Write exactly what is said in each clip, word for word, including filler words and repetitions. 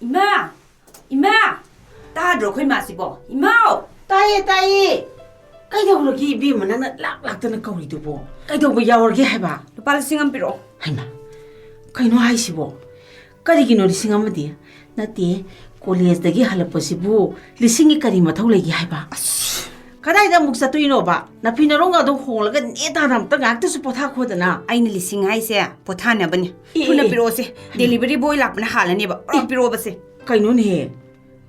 ꯏꯃꯥ! ꯏꯃꯥ! ꯇꯥꯗ꯭ꯔꯣ ꯑꯩꯈꯣꯏ ꯃꯥꯁꯤꯕꯣ? ꯏꯃꯥꯎ! ꯇꯥꯏꯌꯦ, ꯇꯥꯏꯌꯦ꯫ ꯀꯩꯗꯧꯔꯒꯦ ꯏꯕꯦꯝꯃ, ꯅꯪꯅ ꯂꯥꯛ ꯂꯥꯛꯇꯅ ꯀꯧꯔꯤꯗꯨꯕꯣ? ꯀꯩꯗꯧꯕ ꯌꯥꯎꯔꯒꯦ ꯍꯥꯏꯕ? ꯂꯨꯄꯥ ꯂꯤꯁꯤꯡ ꯑꯃ ꯄꯤꯔꯛꯑꯣ꯫ ꯍꯩꯃꯥ, ꯀꯩꯅꯣ ꯍꯥꯏꯁꯤꯕꯣ? ꯀꯔꯤꯒꯤꯅꯣ ꯂꯤꯁꯤꯡ ꯑꯃꯗꯤ? ꯅꯠꯇꯦ, ꯀꯣꯂꯦꯖꯇꯒꯤ ꯍꯜꯂꯛꯄꯁꯤꯕꯨ ꯂꯤꯁꯤꯡꯒꯤ ꯀꯔꯤ ꯃꯊꯧ ꯂꯩꯒꯦ ꯍꯥꯏꯕ? ꯑꯁ! ꯀꯗꯥꯏꯗ ꯑꯃꯨꯛ ꯆꯠꯇꯣꯏꯅꯣꯕ? ꯅꯐꯤ ꯅꯔꯣꯡꯒ ꯑꯗꯨꯝ ꯍꯣꯡꯂꯒ ꯅꯦ ꯇꯥꯅ ꯑꯝꯇ ꯉꯥꯏꯍꯥꯛꯇꯁꯨ ꯄꯣꯊꯥꯈꯣꯗꯅ꯫ ꯑꯩꯅ ꯂꯤꯁꯤꯡ ꯍꯥꯏꯁꯦ ꯄꯣꯊꯥꯅꯕꯅꯦ꯫ ꯑꯦ, ꯊꯨꯅ ꯑꯦ, ꯑꯦ꯫ ꯄꯤꯔꯛꯑꯣꯁꯦ꯫ ꯍꯩꯃꯥ꯫ ꯗꯦꯂꯤꯚꯔꯤ ꯕꯣꯏ ꯂꯥꯛꯄꯅ ꯍꯥꯜꯂꯅꯦꯕ꯫ ꯑꯦ꯫ ꯄꯤꯔꯛꯑꯣꯕꯁꯦ꯫ ꯀꯩꯅꯣꯅꯦꯍꯦ?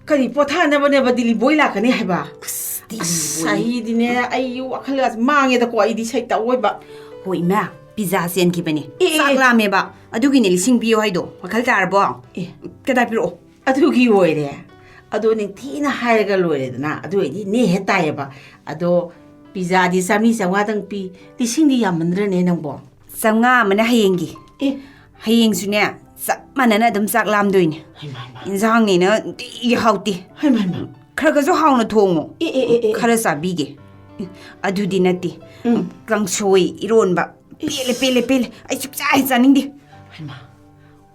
ꯀꯔꯤ ꯄꯣꯊꯥꯅꯕꯅꯦꯕ ꯗꯤꯂꯤ ꯕꯣꯏ ꯂꯥꯛꯀꯅꯤ ꯍꯥꯏꯕ? ꯑꯁ, ꯗꯤꯂꯤ ꯑꯁ, ꯕꯣꯏ꯫ ꯑꯩꯗꯤꯅꯦ, ꯑꯩ ꯋꯥꯈꯜꯒꯁꯦ ꯃꯥꯡꯉꯦꯗꯀꯣ, ꯑꯩꯗꯤ ꯁꯩꯇ ꯑꯣꯏꯕ꯫ ꯍꯣ ꯏꯃꯥ, ꯄꯤꯖꯥ ꯆꯦꯟꯈꯤꯕꯅꯦ꯫ ꯑꯦ, ꯑꯦ, ꯆꯥꯛ ꯑꯦ꯫ ꯂꯥꯝꯃꯦꯕ꯫ ꯑꯗꯨꯒꯤꯅꯦ ꯂꯤꯁꯤꯡ ꯄꯤꯌꯣ ꯍꯥꯏꯗꯣ꯫ ꯋꯥꯈꯜ ꯇꯥꯔꯕꯣ? ꯑꯦ꯫ ꯀꯗꯥꯏ ꯄꯤꯔꯛꯑꯣ? ꯑꯗꯨꯒꯤ ꯑꯣꯏꯔꯦ꯫ ꯑꯗꯣ ꯅꯤꯡꯊꯤꯅ ꯍꯥꯏꯔꯒ ꯂꯣꯏꯔꯦꯗꯅ꯫ ꯑꯗꯨ ꯑꯣꯏꯗꯤ ꯅꯦ ꯍꯦꯛ ꯇꯥꯏꯌꯦꯕ꯫ ꯑꯗꯣ ꯄꯤꯖꯥꯗꯤ ꯆꯥꯝꯃꯔꯤ ꯆꯥꯝꯃꯉꯥꯗꯪ ꯄꯤ꯫ ꯂꯤꯁꯤꯡꯗꯤ ꯌꯥꯝꯃꯟꯗ꯭ꯔꯅꯦ ꯅꯪꯕꯣ? ꯆꯥꯝꯃꯉꯥ ꯑꯃꯅ ꯍꯌꯦꯡꯒꯤ꯫ ꯑꯦ꯫ ꯍꯌꯦꯡꯁꯨꯅꯦ, ꯆꯞ ꯃꯥꯟꯅꯅ ꯑꯗꯨꯝ ꯆꯥꯛ ꯂꯥꯝꯗꯣꯏꯅꯦ꯫ ꯍꯩꯃꯥ, ꯍꯩꯃꯥ꯫ ꯏꯟꯖꯥꯡꯅꯤꯅ ꯅꯨꯡꯇꯤꯒꯤ ꯍꯥꯎꯇꯦ꯫ ꯍꯩꯃꯥ, ꯍꯩꯃꯥ꯫ ꯈꯔ ꯈꯔꯁꯨ ꯍꯥꯎꯅ ꯊꯣꯡꯉꯣ꯫ ꯑꯦ, ꯑꯦ, ꯑꯦ, ꯑꯦ꯫ ꯈꯔ ꯆꯥꯕꯤꯒꯦ꯫ ꯑꯗꯨꯗꯤ ꯅꯠꯇꯦ꯫ ꯎꯝ꯫ ꯀꯥꯡꯁꯣꯏ, ꯏꯔꯣꯟꯕ꯫ ꯄꯦꯜꯂꯦ, ꯏꯁ꯫ ꯄꯦꯜꯂꯦ, ꯄꯦꯜꯂꯦ꯫ ꯑꯩ ꯁꯨꯛꯆꯥ ꯍꯦꯛ ꯆꯥꯅꯤꯡꯗꯦ꯫ ꯍꯩꯃꯥ,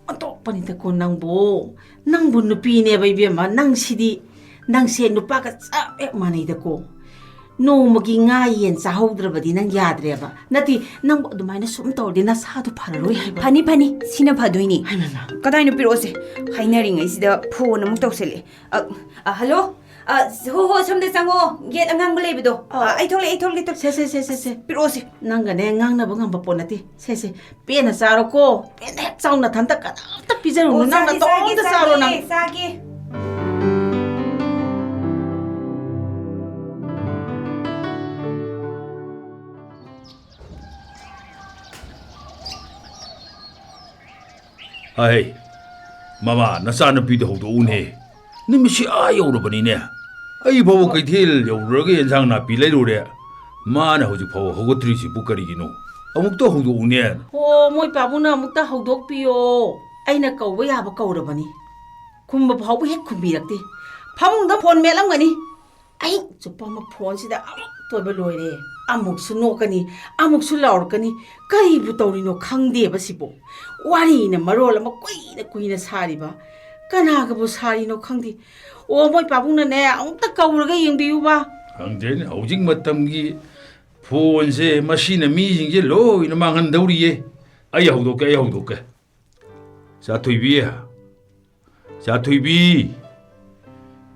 ꯑꯣꯟꯊꯣꯛꯄꯅꯤꯗꯀꯣ ꯅꯪꯕꯨ꯫ ꯅꯪꯕꯨ ꯅꯨꯄꯤꯅꯦꯕ ꯏꯕꯦꯝꯃ, ꯅꯪꯁꯤꯗꯤ꯫ ꯅꯪꯁꯦ ꯅꯨꯄꯥꯒ ꯆꯞ ꯍꯦꯛ ꯃꯥꯟꯅꯩꯗꯀꯣ꯫ ꯅꯣꯡꯃꯒꯤ ꯉꯥ ꯌꯦꯟ ꯆꯥꯍꯧꯗ꯭ꯔꯕꯗꯤ ꯅꯪ ꯌꯥꯗ꯭ꯔꯦꯕ꯫ ꯅꯠꯇꯦ, ꯅꯪꯕꯨ ꯑꯗꯨꯃꯥꯏꯅ ꯁꯨꯝ ꯇꯧꯔꯗꯤ ꯅꯁꯥꯗꯣ ꯐꯔꯔꯣꯏ ꯍꯥꯏꯕ꯫ ꯐꯅꯤ, ꯐꯅꯤ꯫ ꯁꯤꯅ ꯐꯗꯣꯏꯅꯤ꯫ ꯍꯩꯃꯥ, ꯍꯩꯃꯥ꯫ ꯀꯗꯥꯏꯅꯣ ꯄꯤꯔꯛꯑꯣꯁꯦ? ꯍꯥꯏꯅꯔꯤꯉꯩꯁꯤꯗ ꯐꯣꯟ ꯑꯃꯨꯛ ꯇꯧꯁꯜꯂꯛꯑꯦ꯫ ꯑ, ꯑ, ꯍꯜꯂꯣ? ꯑ, ꯍꯣ, ꯍꯣ, ꯁꯣꯝꯗ ꯆꯪꯉꯣ꯫ ꯒꯦꯠ ꯑꯉꯥꯡꯕ ꯂꯩꯕꯗꯣ꯫ ꯑ, ꯑ, ꯑꯩ ꯊꯣꯛꯂꯛꯑꯦ, ꯑꯩ ꯊꯣꯛꯂꯛꯑꯦ, ꯊꯣꯛꯂꯛꯑꯦ꯫ ꯁꯦ, ꯁꯦ, ꯁꯦ, ꯁꯦ, ꯁꯦ꯫ ꯄꯤꯔꯛꯑꯣꯁꯦ꯫ ꯅꯪꯒꯅꯦ ꯉꯥꯡꯅꯕ ꯉꯝꯕ ꯄꯣꯠ ꯅꯠꯇꯦ꯫ ꯁꯦ, ꯁꯦ꯫ ꯄꯦꯟꯅ ꯆꯥꯔꯣꯀꯣ꯫ ꯄꯦꯟꯅ ꯍꯦꯛ ꯆꯥꯎ ꯅꯊꯟꯇ ꯀꯅꯥꯝꯇ ꯄꯤꯖꯔꯨꯅꯨ꯫ ꯑꯣ, ꯅꯪ ꯆꯥꯒꯦ, ꯅꯇꯣꯝꯇ ꯆꯥꯒꯦ, ꯆꯥꯔꯣ ꯅꯪ꯫ ꯆꯥꯒꯦ, ꯆꯥꯒꯦ꯫ ꯍꯥꯏ, ꯃꯃꯥ, ꯅꯆꯥꯅꯨꯄꯤꯗꯣ ꯍꯧꯗꯣꯛꯎꯅꯦ꯫ ꯅꯨꯃꯤꯠꯁꯤ ꯑꯥ ꯌꯧꯔꯕꯅꯤꯅꯦ꯫ ꯑꯩ ꯐꯥꯎꯕ ꯀꯩꯊꯦꯜ ꯌꯧꯔꯨꯔꯒ ꯑꯦꯟꯁꯥꯡ ꯅꯥꯄꯤ ꯂꯩꯔꯨꯔꯦ꯫ ꯃꯥꯅ ꯍꯧꯖꯤꯛ ꯐꯥꯎꯕ ꯍꯧꯒꯠꯇ꯭ꯔꯤꯁꯤꯕꯨ ꯀꯔꯤꯒꯤꯅꯣ? ꯑꯃꯨꯛꯇ ꯍꯧꯗꯣꯛꯎꯅꯦ꯫ ꯑꯣ, ꯃꯣꯏ ꯄꯥꯕꯨꯡꯅ ꯑꯃꯨꯛꯇ ꯍꯧꯗꯣꯛꯄꯤꯌꯣ꯫ ꯑꯩꯅ ꯀꯧꯕ ꯌꯥꯕ ꯀꯧꯔꯕꯅꯤ꯫ ꯈꯨꯝꯕ ꯐꯥꯎꯕ ꯍꯦꯛ ꯈꯨꯝꯕꯤꯔꯛꯇꯦ꯫ ꯐꯃꯨꯡꯗ ꯐꯣꯟ ꯃꯦꯠꯂꯝꯒꯅꯤ꯫ ꯑꯍꯤꯡ ꯆꯨꯞꯄ ꯑꯃ ꯐꯣꯟꯁꯤꯗ ꯑꯃꯨꯛ ꯇꯣꯏꯕ ꯂꯣꯏꯔꯦ꯫ ꯑꯃꯨꯛꯁꯨ ꯅꯣꯛꯀꯅꯤ, ꯑꯃꯨꯛꯁꯨ ꯂꯥꯎꯔꯛꯀꯅꯤ꯫ ꯀꯔꯤꯕꯨ ꯇꯧꯔꯤꯅꯣ ꯈꯪꯗꯦꯕ ꯁꯤꯕꯨ꯫ ꯋꯥꯔꯤꯅ ꯃꯔꯣꯜ ꯑꯃ ꯀꯨꯏꯅ ꯀꯨꯏꯅ ꯁꯥꯔꯤꯕ꯫ ꯀꯅꯥꯒꯕꯨ ꯁꯥꯔꯤꯅꯣ ꯈꯪꯗꯦ꯫ ꯑꯣ, ꯃꯣꯏ ꯄꯥꯕꯨꯡꯅꯅꯦ, ꯑꯃꯨꯛꯇ ꯀꯧꯔꯒ ꯌꯦꯡꯕꯤꯌꯨꯕ꯫ ꯈꯪꯗꯦꯅꯦ, ꯍꯧꯖꯤꯛ ꯃꯇꯝꯒꯤ ꯐꯣꯟꯁꯦ ꯃꯁꯤꯅ ꯃꯤꯁꯤꯡꯁꯦ ꯂꯣꯏꯅ ꯃꯥꯡꯍꯟꯗꯧꯔꯤꯌꯦ꯫ ꯑꯩ ꯍꯧꯗꯣꯛꯀꯦ, ꯑꯩ ꯍꯧꯗꯣꯛꯀꯦ꯫ ꯆꯥ ꯊꯣꯏꯕꯤ, ꯆꯥ ꯊꯣꯏꯕꯤ,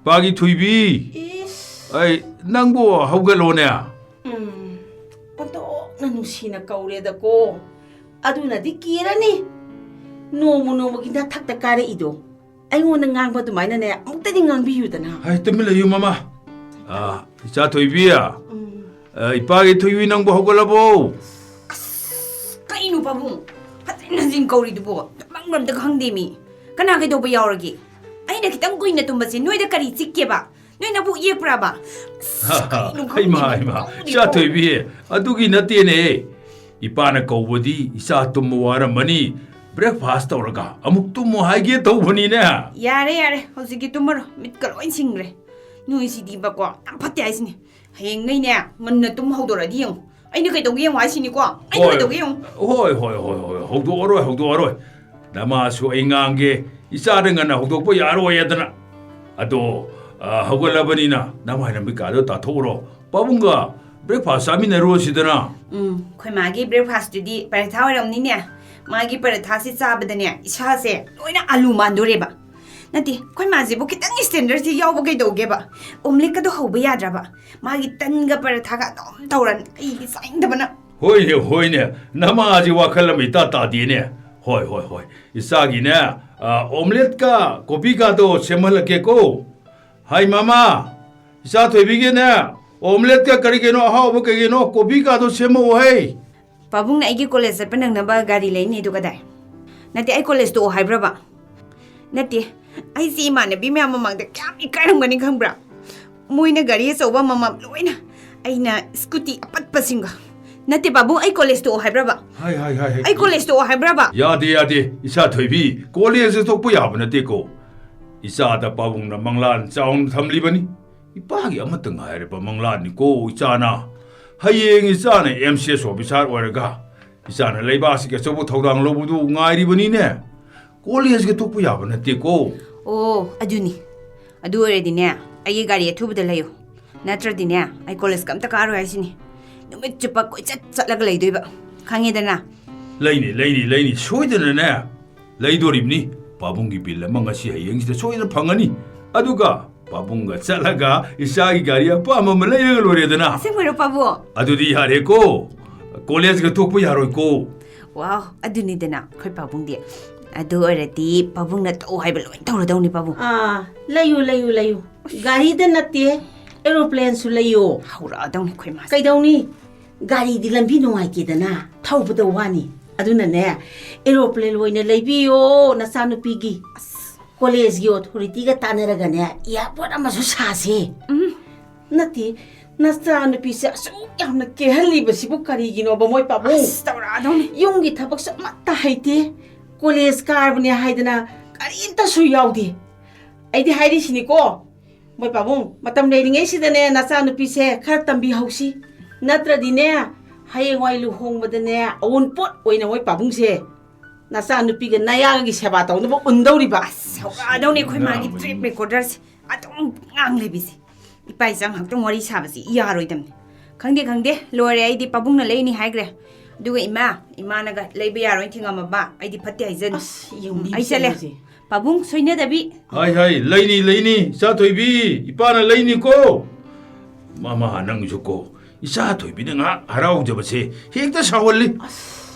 ꯄꯥꯒꯤ ꯊꯣꯏꯕꯤ, ꯏꯁ꯫ ꯑꯩ, ꯅꯪꯕꯨ ꯍꯧꯒꯠꯂꯣꯅꯦ꯫ ꯎꯝ, ꯑꯣꯟꯊꯣꯛꯅ ꯅꯨꯡꯁꯤꯅ ꯀꯧꯔꯦꯗꯀꯣ꯫ ꯑꯗꯨꯅꯗꯤ ꯀꯤꯔꯅꯤ꯫ ꯅꯣꯡꯃ ꯅꯣꯡꯃꯒꯤ ꯅꯊꯛꯇ ꯀꯥꯔꯛꯏꯗꯣ꯫ ꯑꯩꯉꯣꯟꯗ ꯉꯥꯡꯕ ꯑꯗꯨꯃꯥꯏꯅꯅꯦ, ꯑꯃꯨꯛꯇꯗꯤ ꯉꯥꯡꯕꯤꯌꯨꯗꯅ꯫ ꯍꯥꯏ, ꯇꯨꯃꯤꯟ ꯂꯩꯌꯨ, ꯃꯃꯥ꯫ ꯑꯥ, ꯏꯆꯥ ꯊꯣꯏꯕꯤ꯫ ꯎꯝ꯫ ꯑ, ꯏꯄꯥꯒꯤ ꯊꯣꯏꯕꯤ, ꯅꯪꯕꯨ ꯍꯧꯒꯠꯂꯕꯣ? ꯑꯁ, ꯀꯩꯅꯣ ꯄꯥꯕꯨꯡ? ꯍꯟꯖꯤꯟ ꯍꯟꯖꯤꯟ ꯀꯧꯔꯤꯗꯨꯕꯣ? ꯃꯪ ꯑꯝꯇ ꯈꯪꯗꯦ ꯃꯤ꯫ ꯀꯅꯥ ꯀꯩꯗꯧꯕ ꯌꯥꯎꯔꯒꯦ? ꯑꯩꯅ ꯈꯤꯇꯪ ꯀꯨꯏꯅ ꯇꯨꯝꯕꯁꯦ ꯅꯣꯏꯗ ꯀꯔꯤ ꯆꯤꯛꯀꯦꯕ? ꯅꯣꯏ ꯅꯕꯨꯛ ꯌꯦꯛꯄ꯭ꯔꯕ? ꯑꯁ, ꯀꯩꯅꯣ ꯈꯪꯗꯦ, ꯍꯩꯃꯥ, ꯍꯩꯃꯥ, ꯀꯧꯔꯤꯗꯨꯕꯣ? ꯏꯆꯥ ꯊꯣꯏꯕꯤ, ꯑꯗꯨꯒꯤ ꯅꯠꯇꯦꯅꯦ꯫ ꯏꯄꯥꯅ ꯀꯧꯕꯗꯤ ꯏꯆꯥ ꯇꯨꯝꯕ ꯋꯥꯔꯝꯃꯅꯤ, breakfast ꯇꯧꯔꯒ ꯑꯃꯨꯛ ꯇꯨꯝꯃꯣ ꯍꯥꯏꯒꯦ ꯇꯧꯕꯅꯤꯅꯦ꯫ ꯌꯥꯔꯦ, ꯌꯥꯔꯦ, ꯍꯧꯖꯤꯛꯀꯤ ꯇꯨꯝꯃꯔꯣ, ꯃꯤꯠꯀ ꯂꯣꯏ ꯁꯤꯡꯈ꯭ꯔꯦ꯫ ꯅꯣꯏꯁꯤꯗꯤꯕꯀꯣ, ꯌꯥꯝ ꯐꯠꯇꯦ ꯍꯥꯏꯁꯤꯅꯦ꯫ ꯍꯌꯦꯡꯉꯩꯅꯦ, ꯉꯟꯅ ꯇꯨꯝ ꯍꯧꯗꯣꯔꯛꯑꯗꯤ ꯌꯦꯡꯉꯨ꯫ ꯑꯩꯅ ꯀꯩꯗꯧꯒꯦ ꯌꯦꯡꯉꯨ ꯍꯥꯏꯁꯤꯅꯤꯀꯣ꯫ ꯑꯩꯅ ꯍꯣꯏ꯫ ꯀꯩꯗꯧꯒꯦ ꯌꯦꯡꯉꯨ꯫ ꯍꯣꯏ, ꯍꯣꯏ, ꯍꯣꯏ, ꯍꯣꯏ꯫ ꯍꯧꯗꯣꯛꯑꯔꯣꯏ, ꯍꯧꯗꯣꯛꯑꯔꯣꯏ꯫ ꯅꯃꯥꯁꯨ ꯑꯩ ꯉꯥꯡꯒꯦ, ꯏꯆꯥꯗ ꯉꯟꯅ ꯍꯧꯗꯣꯛꯄ ꯌꯥꯔꯣꯏ ꯍꯥꯏꯗꯅ꯫ ꯑꯗꯣ, ꯑ, ꯍꯧꯒꯠꯂꯕꯅꯤꯅ ꯅꯃꯥꯏ ꯅꯃꯤꯠꯀꯥꯗꯣ ꯇꯥꯊꯣꯛꯎꯔꯣ꯫ ꯄꯥꯕꯨꯡꯒ breakfast ꯆꯥꯃꯤꯟꯅꯔꯨꯔꯁꯤꯗꯅ꯫ ꯎꯝ, ꯑꯩꯈꯣꯏ ꯃꯥꯒꯤ breakfastꯇꯨꯗꯤ ꯄꯔꯊꯥ ꯑꯣꯏꯔꯝꯅꯤꯅꯦ꯫ ꯃꯥꯒꯤ ꯄꯔꯊꯥꯁꯦ ꯆꯥꯕꯗꯅꯦ, ꯏꯁꯥꯁꯦ ꯂꯣꯏꯅ ꯑꯂꯨ ꯃꯥꯟꯗꯣꯔꯦꯕ꯫ ꯅꯠꯇꯦ, ꯑꯩꯈꯣꯏ ꯃꯥꯁꯤꯕꯨ ꯈꯤꯇꯪ standardꯁꯦ ꯌꯥꯎꯕ ꯀꯩꯗꯧꯒꯦꯕ? Omeletteꯀꯗꯣ ꯍꯧꯕ ꯌꯥꯗ꯭ꯔꯕ? ꯃꯥꯒꯤ ꯇꯟꯒ ꯄꯔꯊꯥꯒ ꯑꯗꯨꯝ ꯇꯧꯔ ꯑꯩ ꯆꯥꯅꯤꯡꯗꯕꯅ꯫ ꯍꯣꯏꯅꯦ, ꯍꯣꯏꯅꯦ, ꯅꯃꯥꯁꯤ ꯋꯥꯈꯜ ꯑꯃ ꯏꯇꯥ ꯇꯥꯗꯦꯅꯦ꯫ ꯍꯣꯏ, ꯍꯣꯏ, ꯍꯣꯏ, ꯏꯆꯥꯒꯤꯅꯦ, ꯑ, omeletteꯀ coffeeꯒꯗꯣ ꯁꯦꯝꯍꯜꯂꯛꯀꯦꯀꯣ꯫ ꯍꯥꯏ ꯃꯃꯥ, ꯏꯆꯥ ꯊꯣꯏꯕꯤꯒꯤꯅꯦ, omeletteꯀ ꯀꯔꯤ ꯀꯩꯅꯣ ꯑꯍꯥꯎꯕ ꯀꯩ ꯀꯩꯅꯣ coffeeꯒꯗꯣ ꯁꯦꯝꯃꯛꯑꯣ ꯍꯩ꯫ ꯄꯥꯕꯨꯡꯅ ꯑꯩꯒꯤ college ꯆꯠꯄ ꯅꯪꯅꯕ ꯒꯥꯔꯤ ꯂꯩꯅꯤꯗꯨ ꯀꯗꯥꯏ? ꯅꯠꯇꯦ, ꯑꯩ college ꯇꯣꯛꯑꯣ ꯍꯥꯏꯕ꯭ꯔꯕ? ꯅꯠꯇꯦ, ꯑꯩꯁꯦ ꯏꯃꯥꯟꯅꯕꯤ ꯃꯌꯥꯝ ꯃꯃꯥꯡꯗ ꯀꯌꯥꯝ ꯏꯀꯥꯏꯔꯝꯒꯅꯤ ꯈꯪꯕ꯭ꯔꯥ? ꯃꯣꯏꯅ ꯒꯥꯔꯤ ꯑꯆꯧꯕ ꯑꯃꯃꯝ ꯂꯣꯏꯅ, ꯑꯩꯅ scooty ꯑꯄꯠꯄꯁꯤꯡꯒ꯫ ꯅꯠꯇꯦ ꯄꯥꯕꯨꯡ, ꯑꯩ college ꯇꯣꯛꯑꯣ ꯍꯥꯏꯕ꯭ꯔꯕ? ꯍꯥꯏ, ꯍꯥꯏ, ꯍꯥꯏ, ꯍꯥꯏ꯫ ꯑꯩ college ꯇꯣꯛꯑꯣ ꯍꯥꯏꯕ꯭ꯔꯕ? ꯌꯥꯗꯦ, ꯌꯥꯗꯦ, ꯏꯆꯥ ꯊꯣꯏꯕꯤ, college ꯇꯣꯛꯄ ꯌꯥꯕ ꯅꯠꯇꯦꯀꯣ꯫ ꯏꯆꯥꯗ ꯄꯥꯕꯨꯡꯅ ꯃꯪꯂꯥꯟ ꯆꯥꯎꯅ ꯊꯝꯂꯤꯕꯅꯤ꯫ ꯏꯄꯥꯒꯤ ꯑꯃꯠꯇ ꯉꯥꯏꯔꯕ ꯃꯪꯂꯥꯟꯅꯤꯀꯣ ꯏꯆꯥꯅ꯫ ꯍꯌꯦꯡ ꯏꯆꯥꯅ M C S officer ꯑꯣꯏꯔꯒ ꯏꯆꯥꯅ ꯂꯩꯕꯥꯛꯁꯤꯒꯤ ꯑꯆꯧꯕ ꯊꯧꯗꯥꯡ ꯂꯧꯕꯗꯨ ꯉꯥꯏꯔꯤꯕꯅꯤꯅꯦ꯫ ꯀꯣꯂꯦꯖꯀ ꯊꯣꯛꯄ ꯌꯥꯕ ꯅꯠꯇꯦꯀꯣ꯫ ꯑꯣ, ꯑꯗꯨꯅꯤ꯫ ꯑꯗꯨ ꯑꯣꯏꯔꯗꯤꯅꯦ, ꯑꯩꯒꯤ ꯒꯥꯔꯤ ꯑꯊꯨꯕꯗ ꯂꯩꯌꯨ꯫ ꯅꯠꯇ꯭ꯔꯗꯤꯅꯦ, ꯑꯩ ꯀꯣꯂꯦꯖꯀ ꯑꯝꯇ ꯀꯥꯔꯣꯏ ꯍꯥꯏꯁꯤꯅꯤ꯫ ꯅꯨꯃꯤꯠ ꯆꯨꯞꯄ ꯀꯣꯏꯆꯠ ꯆꯠꯂꯒ ꯂꯩꯗꯣꯏꯕ꯫ ꯈꯪꯉꯦꯗꯅ? ꯂꯩꯅꯤ, ꯂꯩꯅꯤ, ꯂꯩꯅꯤ, ꯁꯣꯏꯗꯅꯅꯦ ꯂꯩꯗꯣꯔꯤꯕꯅꯤ꯫ ꯄꯥꯕꯨꯡꯒꯤ ꯕꯤꯜ ꯑꯃ ꯉꯁꯤ ꯍꯌꯦꯡꯁꯤꯗ ꯁꯣꯏꯗꯅ ꯐꯪꯉꯅꯤ꯫ ꯑꯗꯨꯒ ꯄꯥꯕꯨꯡꯒ ꯆꯠꯂꯒ ꯏꯆꯥꯒꯤ ꯒꯥꯔꯤ ꯑꯄꯥꯝꯕ ꯑꯃ ꯂꯩꯔꯒ ꯂꯣꯏꯔꯦꯗꯅ꯫ ꯑꯁꯦꯡꯕꯩꯔꯣ, ꯄꯥꯕꯨꯡ? ꯑꯗꯨꯗꯤ ꯌꯥꯔꯦꯀꯣ, ꯀꯣꯂꯦꯖꯀ ꯊꯣꯛꯄ ꯌꯥꯔꯣꯏꯀꯣ꯫ ꯋꯥꯎ, ꯑꯗꯨꯅꯤꯗꯅ ꯑꯩꯈꯣꯏ ꯄꯥꯕꯨꯡꯗꯤ꯫ ꯑꯗꯨ ꯑꯣꯏꯔꯗꯤ ꯄꯥꯕꯨꯡꯅ ꯇꯧ ꯍꯥꯏꯕ ꯂꯣꯏ ꯇꯧꯔꯗꯧꯅꯤ, ꯄꯥꯕꯨꯡ꯫ ꯑꯥ, ꯂꯩꯌꯨ, ꯂꯩꯌꯨ, ꯂꯩꯌꯨ꯫ ꯒꯥꯔꯤꯗ ꯅꯠꯇꯦ, ꯑꯦꯔꯣꯄ꯭ꯂꯦꯟꯁꯨ ꯂꯩꯌꯣ꯫ ꯍꯧꯔꯛꯑꯗꯧꯅꯤ ꯑꯩꯈꯣꯏ ꯃꯥꯁꯦ꯫ ꯀꯩꯗꯧꯅꯤ? ꯒꯥꯔꯤꯗꯤ ꯂꯝꯕꯤ ꯅꯨꯡꯉꯥꯏꯇꯦꯗꯅ, ꯊꯧꯕꯗ ꯋꯥꯅꯤ꯫ ꯑꯗꯨꯅꯅꯦ, ꯑꯦꯔꯣꯄ꯭ꯂꯦꯟ ꯑꯣꯏꯅ ꯂꯩꯕꯤꯌꯣ ꯅꯆꯥꯅꯨꯄꯤꯒꯤ꯫ ꯀꯣꯂꯦꯖꯀꯤ ꯑꯣꯊꯣꯔꯤꯇꯤꯒ ꯇꯥꯟꯅꯔꯒꯅꯦ, ꯑꯦꯌꯥꯔꯄꯣꯔꯠ ꯑꯃꯁꯨ ꯁꯥꯁꯦ꯫ ꯎꯝ꯫ ꯅꯠꯇꯦ, ꯅꯆꯥꯅꯨꯄꯤꯁꯦ ꯑꯁꯨꯛ ꯌꯥꯝꯅ ꯀꯦꯍꯜꯂꯤꯕꯁꯤꯕꯨ ꯀꯔꯤꯒꯤꯅꯣꯕ, ꯃꯣꯏ ꯄꯥꯕꯨꯡ? ꯑꯁ, ꯇꯧꯔꯛꯑꯗꯧꯅꯤ꯫ ꯌꯨꯝꯒꯤ ꯊꯕꯛꯁꯨ ꯑꯃꯠꯇ ꯍꯩꯇꯦ, ꯀꯣꯂꯦꯖ ꯀꯥꯔꯕꯅꯦ ꯍꯥꯏꯗꯅ ꯀꯔꯤꯝꯇꯁꯨ ꯌꯥꯎꯗꯦ꯫ ꯑꯩꯗꯤ ꯍꯥꯏꯔꯤꯁꯤꯅꯤꯀꯣ, ꯃꯣꯏ ꯄꯥꯕꯨꯡ, ꯃꯇꯝ ꯂꯩꯔꯤꯉꯩꯁꯤꯗꯅꯦ ꯅꯆꯥꯅꯨꯄꯤꯁꯦ ꯈꯔ ꯇꯝꯕꯤꯍꯧꯁꯤ꯫ ꯅꯠꯇ꯭ꯔꯗꯤꯅꯦ, ꯍꯌꯦꯡꯋꯥꯏ ꯂꯨꯍꯣꯡꯕꯗꯅꯦ ꯑꯋꯨꯟꯄꯣꯠ ꯑꯣꯏꯅ ꯃꯣꯏ ꯄꯥꯕꯨꯡꯁꯦ ꯅꯆꯥꯅꯨꯄꯤꯒ ꯅꯌꯥꯒꯤ ꯁꯦꯕꯥ ꯇꯧꯅꯕ ꯎꯟꯗꯧꯔꯤꯕ꯫ ꯍꯧꯔꯛꯑꯗꯧꯅꯤ ꯑꯩꯈꯣꯏ ꯃꯥꯒꯤ ꯉꯥꯡꯕꯅꯤ꯫ ꯇꯦꯞ ꯔꯦꯀꯣꯔꯗꯔꯁꯦ꯫ ꯑꯗꯨꯝ ꯉꯥꯡ ꯂꯩꯕꯤꯁꯦ꯫ ꯏꯄꯥ ꯏꯆꯥ ꯉꯥꯏꯍꯥꯛꯇꯪ ꯋꯥꯔꯤ ꯁꯥꯕꯁꯤ ꯌꯥꯔꯣꯏꯗꯕꯅꯤ꯫ ꯈꯪꯗꯦ, ꯈꯪꯗꯦ, ꯂꯣꯏꯔꯦ, ꯑꯩꯗꯤ ꯄꯥꯕꯨꯡꯅ ꯂꯩꯅꯤ ꯍꯥꯏꯈ꯭ꯔꯦ꯫ ꯑꯗꯨꯒ ꯏꯃꯥ, ꯏꯃꯥꯅꯒ ꯂꯩꯕ ꯌꯥꯔꯣꯏꯅ ꯊꯤꯡꯉꯝꯃꯕ ꯑꯩꯗꯤ ꯐꯠꯇꯦ ꯍꯥꯏꯖꯅꯤ꯫ ꯑꯁ, ꯌꯦꯡꯉꯨꯅꯦ, ꯑꯩ ꯆꯠꯂꯦ꯫ ꯌꯦꯡꯉꯨꯅꯦ꯫ ꯄꯥꯕꯨꯡ, ꯁꯣꯏꯅꯗꯕꯤ꯫ ꯍꯥꯏ ꯍꯥꯏ, ꯂꯩꯅꯤ, ꯂꯩꯅꯤ, ꯏꯆꯥ ꯊꯣꯏꯕꯤ, ꯏꯄꯥꯅ ꯂꯩꯅꯤꯀꯣ꯫ ꯃꯃꯥ, ꯅꯪꯁꯨꯀꯣ, ꯏꯆꯥ ꯊꯣꯏꯕꯤꯅ ꯉꯥꯏꯍꯥꯛ ꯍꯔꯥꯎꯖꯕꯁꯦ ꯍꯦꯛꯇ ꯁꯥꯎꯍꯜꯂꯤ꯫